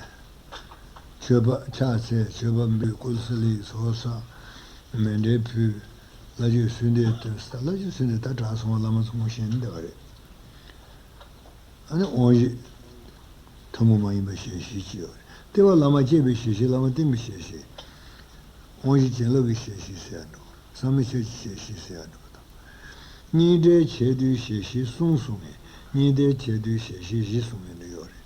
མཆོད་པ་ཕྱག་འཚལ། མཆོད་པ་འབུལ། བསྐུལ་ས་ལེགས་སོ་ས། མཎྜལ་ཕུལ། བླ་མཆོད་གསོལ་འདེབས་འདོན་ས། བླ་མཆོད་གསོལ་འདེབས་ད་དྲག་སོང་བ། བླ་མ་ཚོ་ངོ་ཤེས་ནི་འདི་ག་རེད། ཨ་ནི་དབང་བཞི་ཐུན་མོང་མ་ཡིན་པའི་ཞལ་བཞེས་ཅིག་ཡོད་རེད། ལྟེ་བ་བླ་མ་བསྐྱེད་པའི་ཞལ་བཞེས། བླ་མ་བསྟེན་པའི་ཞལ་བཞེས། དབང་བཞི་བྱིན་རླབས་ཀྱི་ཞལ་བཞེས་ཟེར་ཡ་འགྲོ། བསམ་ཡས་ཆོས་ཀྱི་ཞལ་བཞེས་ཟེར་ཡ་འགྲོ་དང་། གཉིས་འབྲེལ་ཆེ་བསྡུས་ཞལ་བཞེས་གསུམ་གསུངས་ནས་གཉིས་འབྲེལ་ཆེ་བསྡུས་ཞལ་བཞེས་བཞི་གསུངས་ནས་འདི་ཡོད་རེད།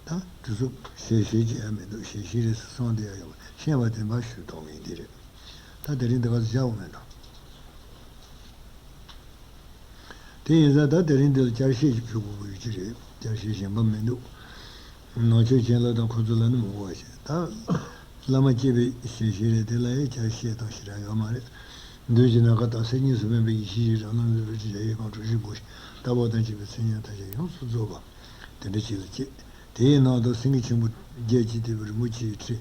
ད་དེ་ཚོ་ཞལ་བཞེས་བྱེད་ཡ་མི་འདུག་ཞལ་བཞེས་རེད་ཟེར་གསུངས་བསྡད་ཡ་ཡོད་མ་རེད། ཤེས་པ་བདེན་པ་ཞུ་གཏོང་གི་འདི་རེད། ད་དེ་རིང་འདི་ག་ཚོད་བཞག་འོང་མེད་འགྲོ། དེ་ཡིན་ཙང་ད་དེ་རིང་འདི་ལ་བསྐྱར་བཤད་ཅིག་ཕུལ་དགོས་ཀྱི་ཡོད་ཀྱི་རེད། བསྐྱར་བཤད་གཞན་པ་མི་འདུག་ནང་ཆོས་བྱིན་རླབས་དང་ཁོ་ཚོ་ལ་ནི་མི་གོ་བ་བྱས། ད་བླ་མ་བསྐྱེད་པའི་ཞལ་བཞེས་རེད། དེ་ལ་ཡང་བསྐྱར་བཤད་དང་ཞེ་དྲག་ཡོད་མ་རེད། མདུན་གྱི་ནམ་མཁའ་དང་སེམས་གཉིས་སུ་མེད་པའི་ཡེ་ཤེས་ཀྱི་རང་སྣང་ལུས་པའི་འཇའ་ཡི་གང་། གྲུ་བཞི་སྒོ་བཞི་ལྟ་བ་དང་བཅས་པའི་མཚན་ཉིད་ཐམས་ཅད་ཡོངས་སུ་རྫོགས་པ་དེ་འདྲ་ཅིག་ལ་བསྐྱེད། དེའི་ནང་དུ་སེང་གེ་ཆེན་པོ་བརྒྱད་ཀྱིས་བཏེགས་པའི་རིན་པོ་ཆེའི་ཁྲི།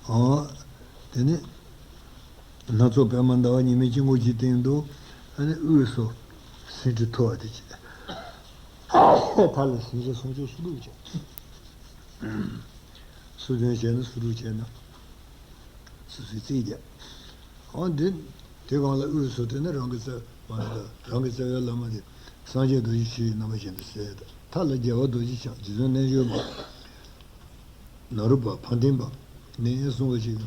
འོ། དེ་ནས་སྣ་ཚོགས་པད་མ་ཟླ་བ་ཉི་མའི་དཀྱིལ་འཁོར་གྱི་སྟེང་དུ་ཨ་ནི་དབུས་སུ་སེང་ཁྲི་མཐོ་བ་དེ་བྱས། ཕར་ལ་སེང་ཆེན་སུམ་ཅུ་སོ་དྲུག་བྱས། སོ་བདུན་བྱས་ན་སོ་དྲུག་བྱས་ན་སོ་སོའི་རྩིས་བརྒྱབ། འོ་འདི། དེ་གང་ལ་དབུས་སུ་དེ་ནི་རང་གི་རྩ་བ་མ་རེད། རང་གི་རྩ་བའི་བླ་མ་དེ། སངས་རྒྱས་རྡོ་རྗེ་ཆོས་ཀྱི་རྣམ་པ་ཅན་དུ་གསལ་དང་། མཐའ་ལ་རྒྱལ་བ་རྡོ་རྗེ་འཆང་། རྗེ་བཙུན་རྣལ་འབྱོར་མ། ནཱ་རོ་པ། ཕ་ལྡན་པ། ནས་གསུངས་པ་ཅིག་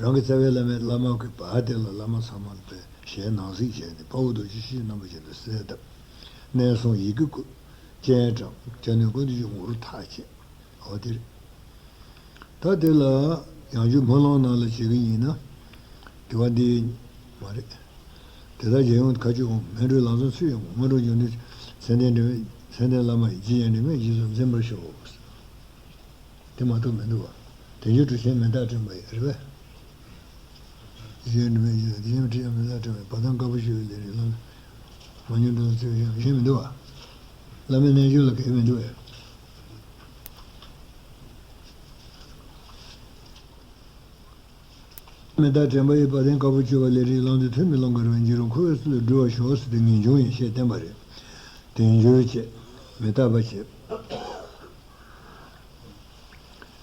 རང་གི་རྩ་བའི་བླ་མའི་བླ་མ་གི་བར་དེ་ལ་བླ་མ་ཚང་མ་ལ་པའི་ཞལ་ནང་གཟིགས་བྱས་ནས། དཔའ་བོ་རྡོ་རྗེ་ཆོས་ཀྱི་རྣམ་པ་ཅན་དུ་གསལ་བཏབ། གནས་གསུམ་ཡི་གེ་བཀོད། སྤྱན་དྲངས། སྐྱབས་གནས་ཀུན་ཏུ་སྤྱོད། ངོ་བོ་ཐག་བཅད། འོ་དེ་རེད། ད་དེ་ལ་ཡང་བསྐྱར་སྨོན་ལམ་ནང་ལ་བྱེད་ཀྱི་ཡིན་ན། དེ་བ་འདི་མ་རེད། དེ་དག་རྒྱལ་ཡོངས་མཁའ་སྤྱོད་འོང་། མཎྜལ་ལམ་གསུམ་ཚུལ་བཞིན་འགོང་། སྔོན་འགྲོ་སྦྱོར་སྡེ་མཚན་ལྡན་དྲི་མེད། མཚན་ལྡན་བླ་མ་ཡི། རྗེས་བཞིན་དྲི་མེད་རྗེས་སུ་འཛིན་པར་ཤོག། དེ་མ་གཏོགས་མི་འདུག་བ། དལ་འབྱོར་གྲུ་ཆེན་མི་རྟག་འདྲེན་པ་ཡི་རེད་པས། རྗེས་བཞིན་དྲི་མེད་རྗེས་སུ། དེ་བཞིན་དྲི་ཆེན་མི་རྟག་འདྲེན་པ་ཡི། བ་དན་དཀར་པོ་སྤྱོད་པའི་ལས་རིགས་ལམ། མ་ཉམས་འགྲོ་ལ་བརྩེ་བའི་ཞབས། གཞན་མི་འདུག་བ། བླ་མའི་རྣལ་འབྱོར་ལ་གལ་མི་འདུག་བས། མི་རྟག་འདྲེན་པ་ཡི། བ་དན་དཀར་པོ་སྤྱོད་པའི་ལས་རིགས་ལམ་དུ། ཐུན་མིན་ལམ་གྱི་རིམ་པ་བགྱི་རུང་། འཁོར་བའི་ཚུལ་ལས་སྒྲོལ་བར་ཤོག་ཟེར་ཏེ་ངེས་འབྱུང་ཡེ་ཤེས་བསྟན་པ་རེད། དལ་འབྱོར་བཅས། མི་རྟག་པ་བཅས།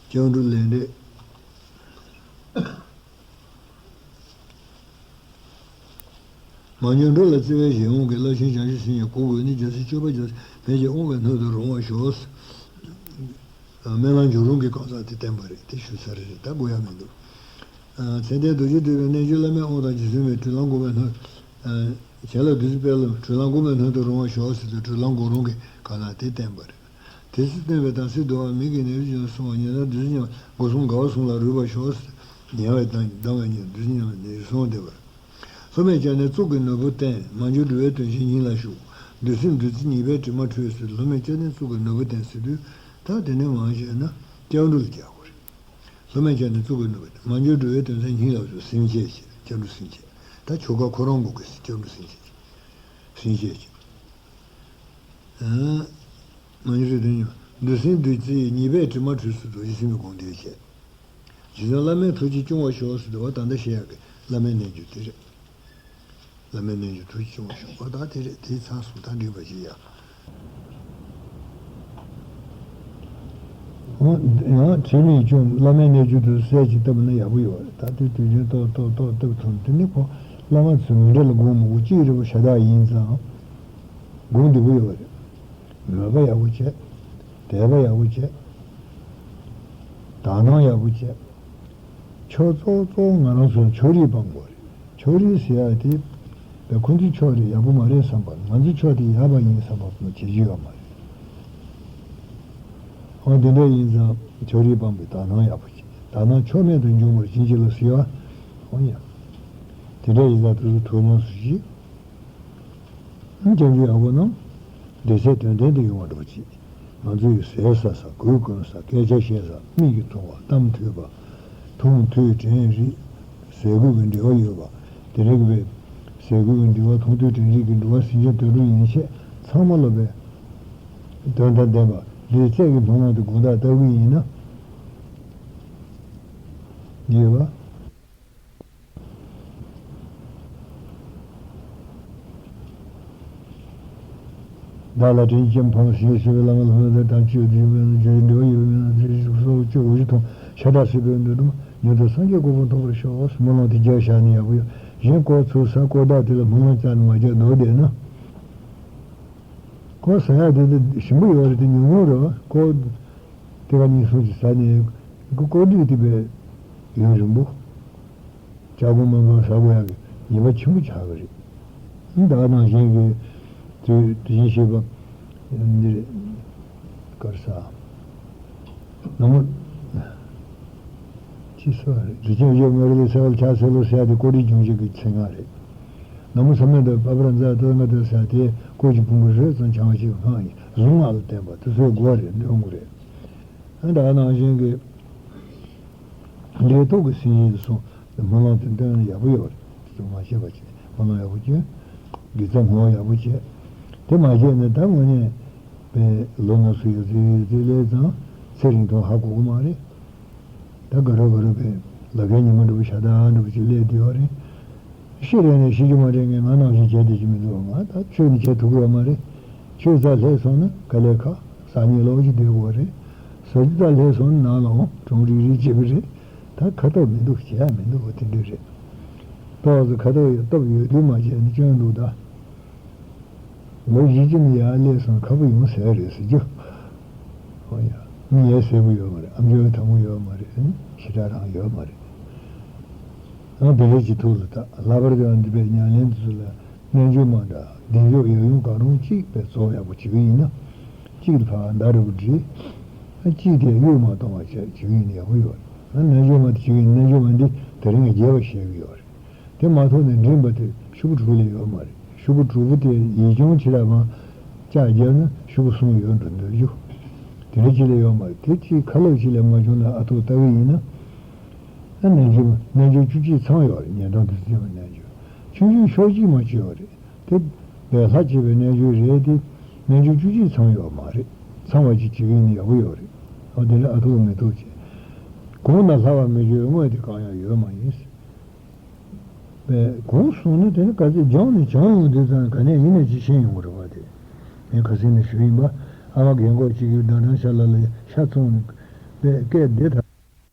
སྐྱབས་འགྲོ་ལས་འབྲས། མ་ཉམས་འགྲོ་ལ་བརྩེ་བའི་ཞབས། དབང་གི་རླབས་ཆེན་བྱང་ཆུབ་སེམས་ཀྱི་སྒོ་ཀུན་ནས། རྒྱལ་སྲས་སྤྱོད་པ་རྒྱལ་སྲས་ཕན་ཕྱིར། དབང་བའི་སྣོད་དུ་རུང་བར་ཤོག། སྨོན་ལམ་མཇུག་རུང་གི་གང་ཟག་དེ་བསྟན་པ་རེད། དེ་ཞུ་ཚར་རེད། ད་དགོས་ཡ་མི་འདུག། ཨ། མཚན་ལྡན་རྡོ་རྗེ་སྤྲུལ་པའི་རྣལ་འབྱོར་བླ་མའི་དབང་དང་། རྗེ་བཙུན་མའི་དྲུག་ལམ་འགོག་པའི་སྣོད། ཨ། བྱིན་རླབས་བདུད་རྩི་དཔལ་ལ། དྲུག་ལམ་འགོག་པའི་སྣོད་དུ་རུང་བར་ཤོག་ཟེར་ཏེ། དྲུག་ལམ་འགོག་རུང་གི་གང་ཟག་དེ་བསྟན་པ་རེད། དེ་སྲིད་སྟོན་པའི་དམ་ཚིག་བསྡུ་བ། མིག་གི་ནད་རིགས་ཀྱང་སྲུང་བ། ཉེ་ལམ་བདུད་རྩི་མཉམ། སྒོ་གསུམ་དགའ་བ་གསུམ་ལ་རོལ་པར་ཤོག། ཉལ་བའི་དང་ལྡང་བའི་ཉིན། བདུད་རྩི་མཉམ་པའི་ནད་རིགས་སྲུང་བ་བདེ་བར། སློབ་མའི་སྐྱབས་གནས་གཙུག་གི་ནོར་བུ་བསྟན། མ་གྱུར་འགྲོ་བའི་དོན་ཆེན་སྙིང་ལ་ཞུགས། བདུད་སྲིན་བདུད་རྩི་ཉེས་པའི་དྲི་མ་འཁྲུད་ཟེར། སློབ་མའི་སྐྱབས་གནས་གཙུག་གི་ནོར་བུ་བསྟན་ཟེར་དུས། ད་དེ་ནས་མར་བཤད་ན་སྐྱབས་འགྲོ་ལ་རྒྱག་དགོས་རེད། སློབ་མའི་སྐྱབས་གནས་གཙུག་གི་ནོར་བུ་བསྟན། མ་གྱུར་འགྲོ་བའི་དོན་ཆེན་སྙིང་ལ་ཞུགས། སེམས་བསྐྱེད་བྱེད། སྐྱབས་འགྲོ་སེམས་བསྐྱེད། ད་ཆོ་ག་ཁོ་རང་དགོས་ཀྱི། སྐྱབས་འགྲོ་སེམས་བསྐྱེད། སེམས་བསྐྱེད་བྱེད། ཨ། མ་གྱུར་འགྲོ་བའི་དོན་ཆེན། བདུད་སྲིན་བདུད་རྩི་ཉེས་པའི་དྲི་མ་འཁྲུད་ཟེར་དུས། རྗེ་བཙུན་མའི་དགོངས་དོན་བྱས། རྗེ་བཙུན་བླ་མའི་ཐུགས་རྗེས་སྐྱོང་བར་ཤོག་ཟེར་དུས། འོ་ད་ལྟ་བཤད་ཡག་གི་བླ་མའི་རྣལ་འབྱོར་དེ་རེད། བླ་མའི་རྣལ་འབྱོར་ཐུགས་རྗེས་སྐྱོང་བར་ཤོག། འོ་ད་དེ་རེད། དེ་ཚར་སོང་། ད་འགྲིག་པ་ཞིག་ཡ། འོ་ཡང་དྲི་མེད་སྐྱོང་། བླ་མའི་རྣལ་འབྱོར་དུ་གསལ་ཅིག་བཏབ་ན་ཡག་པོ་ཡོད་རེད། ད་དུས་དུས་རྒྱུན་ཏོག་ཏོག་ཏོག་བཏབ་ཐུབ། དེ་ནི་ཁོ་བླ་མ་ཚོས་མི་འདྲ་ལ་དགོངས་མི་དགོས། གཅིག་རེད་པ། ཤ་སྟག་ཡིན་ཙང་དགོངས་བདེ་པོ་ཡོད་རེད། མོས་པ་ཡག་པོ་བྱས། དད་པ་ཡག་པོ་བྱས། དག་སྣང་ཡག་པོ་བྱས། ཕྱོགས་གཙོ་བོ་གཙོ་བོ་ང་རང་ཚོ་ཕྱོགས་རིས་སྤང་དགོས་རེད། ཕྱོགས་རིས་ཟེར་ཡག་དེ་བས་ཁོ་ཚོའི་ཕྱོགས་རེད། ཡག་པོ་མ་རེད་བསམ་པ། ང་ཚོའི་ཕྱོགས་དེ་ཡག་པ་ཡིན་བསམ་པ་བྱེད་རྒྱུ་ཡོད་མ་རེད། འོ་དེ་འདྲ་ཡིན་ཙང་ཕྱོགས་རིས་སྤངས་པའི་དག་སྣང་ཡག་པོ་བྱེད། དག་སྣང་ཕྱོགས་མེད་དུ་འབྱུང་བར་བྱིན་གྱིས་རློབས་ཟེར་བ། འོ་ཡ། དེ་འདྲ་ཡིན་ཙང་དེ་ཚོ་ཐུགས་ཉམས་སུ་བཞེས། སྐྱབས་འཇུག་ཡག་པོ་གནང་། བདེ་ཚད་དོན་ལྡན་དུ་ཡོང་བ་འགྲོ་ཅིག། ང་ཚོ་ཡི་ཟས་ཟ་ས། གོས་གོན་ས། སྐད་ཆ་བཤད་ས། མིག་གིས་མཐོང་བ། གཏམ་ཐོས་པ། མཐོང་ཐོས་དྲན་རིག། ཟས་གོས་ཀྱི་འབྲེལ་བ་ཡོད་པ། དེ་རིགས་པའི་ཟས་གོས་ཀྱི་འབྲེལ་བ། མཐོང་ཐོས་དྲན་རིག་གི་འབྲེལ་བ། ཟིན་བྲིས་དོན་གྲུབ་ཡན་ཆད་ཚང་མ་སློབ་པའི་དོན་དང་ལྡན་པ། ལུས་རྩལ་གྱི་སྣང་བ་དེ་དགོངས་དག་ལྟ་བུ་ཡིན་ན། འདི་ཡོད་པ། བདག་ལ་དྲིན་ཅན་ཕོ་མོ་ཞེས་ཞུ་བའི་བླ་མ་ལྷ་མོ་དང་དམ་ཆོས་འདུས་པའི་རྒྱུད་འདྲ་བ་ཡོད་པའི་མི་སྣ་དེ་སོགས་ཀྱི་འོ་ཞུ་མཐོང་། ཤ་སྟག་སྲིད་པའི་འདོད་དུ་མ་ཉོན་དང་སངས་རྒྱས་གོ་འཕང་ཐོབ་པར་ཤོག། སྨོན་ལམ་དེ་རྒྱབ་བཞག་ནས་ཡག་པོ་ཡོད། གཞན་ལྐོག་ཚུགས་ས་ལྐོག་བརྡ་དེ་ལ་སྨོན་ལམ་བཅར་ནས་མ་བརྒྱབ་ནོར་བསྡད་ན། ལྐོག་ཟ་ཡག་དེ་དེ་ཞིམ་པོ་ཡོད་རེད། དེ་ཉུང་ཉུང་རེད་བ། ལྐོག་དེ་ག་གཉིས་གསུམ་ཅིག་ཟ་ནས་ལྐོག་ལྐོག་སྒྲིག་དེ་བས་ཡུན་རིང་པོ། ལྕགས་སྒོ་མང་པོ་ཟ་དགོས་ཡག་གི་ཉེས་པ་ཆེན་པོ་ཆགས་ཀྱི་རེད། ད་ནང་བཞིན་གྱི་དུས་དེ་བཞིན་གཤེགས་པ་འདིར་གར་ས་ནང་མོ་ཅི་སོ་རེད། དེ་ཅན་བཞི་མ་རེད་ལས་ས་བལ་ཆགས་སེ་ལོ་ཟེར་ཡག་དེ་ཀོ་རི་འབྱུང་བཞི་གི་ཚེ་སྔ་རེད། ནང་མོ་ས་མེད་དུ་པ་པར་མཛའ་ཏོ་ང་དུ་ཟེར་དེ་ཀོ་གི་ཕུང་པོ་རེ་ཙམ་འཆང་བ་ཞིག་སྔ་ཡིན། གཟུངས་སྔགས་ལ་བརྟེན་པ་དེ་ཚོའི་སྒོ་རེད། འདོན་དགོས་རེད། ད་ནང་བཞིན་གྱི་ལས་ཐོག་གི་སྲིད་ཞིའི་སོང་སྨོན་ལམ་དེ་འདོན་ཡག་པོ་ཡོད་རེད། དེ་ཚོ་མ་བྱས་པ་བྱས་སྨོན་ལམ་ཡག་པོ་བསྐྱོན། དགེ་རྩ་བསྔོ་བ་ཡག་པོ་བྱས། དེ་མ་བྱས་ནས་ད་དངོས་གནས་པའི་ལོ་ན་སོ་ཡོད་ཚེ་ཡོད་ཚེ་ལས་ཙང་ཚེ་རིང་ཐུང་ཧ་གོ་གི་མ་རེད། ད་དགའ་རབ་དགའ་རབ་པའི་ལ་ཁའི་ཉི་མ་འདྲ་པོ་ཤ་སྟག་འདྲ་པོ་ཅིག་སླེབས་བསྡད་ཡོད་རེད། ཤི་རན་ནས་ཤི་རྒྱུ་མ་རེད། ངས་ང་ནང་བཞིན་བྱས་བསྡད་ཀྱི་མི་འདུག་ང་ད་ཆོས་ནི་བྱེད་ཐུབ་ཀྱི་ཡོད་མ་རེད། ཆོས་རྩ་སླེབས་སོང་ན་དཀའ་ལས་ཁག་ཟ་ཉལ་ལོག་ཅིག་སྡོད་དགོས་རེད། ཟ་རྒྱུ་རྩ་སླེབས་སོང་ན་ནང་ལ་འོང་གྲོང་རིག་རིག་བྱེད་ཀྱི་རེད། ད་ཁ་ཐོག་མི་འདུག་བྱེད་ཡ་མི་འདུག་དེ་འདྲ་རེད། ཏོག་ཙམ་ཁ་ཐོག་ཡོད་སྟོབས་ཡོད་དུས་མ་བྱས་ནས་སྐྱོན་འདུག་ད། ལོ་བཞི་བཅུ་ནས་ཡར་སླེབས་སོང་ཁ་བུ་ཡོང་ཟེར་རེད་ཟེར་རྒྱུ། ཨོ་ཡ། མི་ཡས་ཟེར་བུ་ཡོད་མ་རེད། ཨམ་ཅོག་དམ་བུ་ཡོད་མ་རེད། ཞེ་དྲག་རང་ཡོད་མ་རེད། ཨ་བེ་རེ་ཅི་ཐུག་ལ་ད་ལྷག་པར་དུ་ཨ་འདི་པའི་ཉམས་ལེན་དེ་ཚོ་ལ་རྣལ་འབྱོར་མ་འདྲ་བདེ་མཆོག་ཡབ་ཡུམ་གང་རུང་གཅིག་པའི་གཙོ་བོ་ཡག་པོ་བྱེད་ཀྱི་ཡིན་ན། གཅིག་ལ་ཕར་ཟླ་རེ་བུ་བྲིས། ཨ་གཅིག་དེ་གཡུག་མ་གཏོང་བ་བྱས་བྱེད་ཀྱི་ཡིན་ན་ཡག་པོ་ཡོད་རེད། ཨ་རྣལ་འབྱོར་མ་དེ་བྱེད་ཀྱི་ཡིན་རྣལ་འབྱོར་མ་འདི་དེ་རིང་ང་རྒྱས་པ་བཤད་ཀྱི་ཡོད་རེད། དེ་མ་ཐུབ་ནས་འགྲིམ་པ་དེ་ཤོག་བུ་དྲུག་ལས་ཡོད་མ་རེད། ཤོག་བུ་དྲུག་པོ་དེ་ཡིག་ཆུང་ཆེ་ལ་མར་ལྕགས་བརྒྱབ་ན་ཤོག་བུ་གསུམ་ཡོད་འགྲོ་འདོད་རྒྱུ། དེ་འདྲ་ཅིག་ལས་ཡོད་མ་རེད། དེ་ཅིག་ཁ་ལོ་ཅིག་ལས་མ་བྱུང་ན་ཨ་ཐུག་ལྟ་གི་ཡིན་ན། ཨ་རྣལ་འབྱོར་རྣལ་འབྱོར་བཅུ་གཅིག་ཚང་ཡོད་རེད། ཉན་སྟངས་དེ་ཚོ་རྣལ་འབྱོར་ཆུང་ཆུང་ཤོག་གཅིག་མ་གཅིག་ཡོད་རེད། དེ་བས་ལྷ་བྱེད་པའི་རྣལ་འབྱོར་རེད་དེ། རྣལ་འབྱོར་བཅུ་གཅིག་ཚང་ཡོད་མ་རེད། ཚང་བ་ཅིག་བྱེད་ཀྱི་ཡིན་ན་ཡག་པོ་ཡོད་རེད། ཨ་དེ་འདྲ་ཨ་ཐུག་མི་ཐུག་བྱས། གོང་ན་ལྷ་བ་མི་བརྗོད་དངོས་དེ་གང་ཡང་ཡོད་མ་ཡིན། པས་གོང་གསུངས་ན་དེ་ནི་ག་ཚོད་སྦྱངས་ནས་སྦྱངས་ཡོང་དུས་ཙང་ག་ནས་ཡིན་ནས་ཅི་ཤེས་ཡོང་གི་རེད་བ། དེ་ངས་ཁ་སང་ནས་ཞུས་ཡིན་པ། ཨ་མ་རྒན་གོག་ཅིག་གིས་ཟླ་སྒྲོན་ཤ་ལ་ལ་ཤ་བཙོང་ནས་པས་སྐད་བདེ་ཐལ།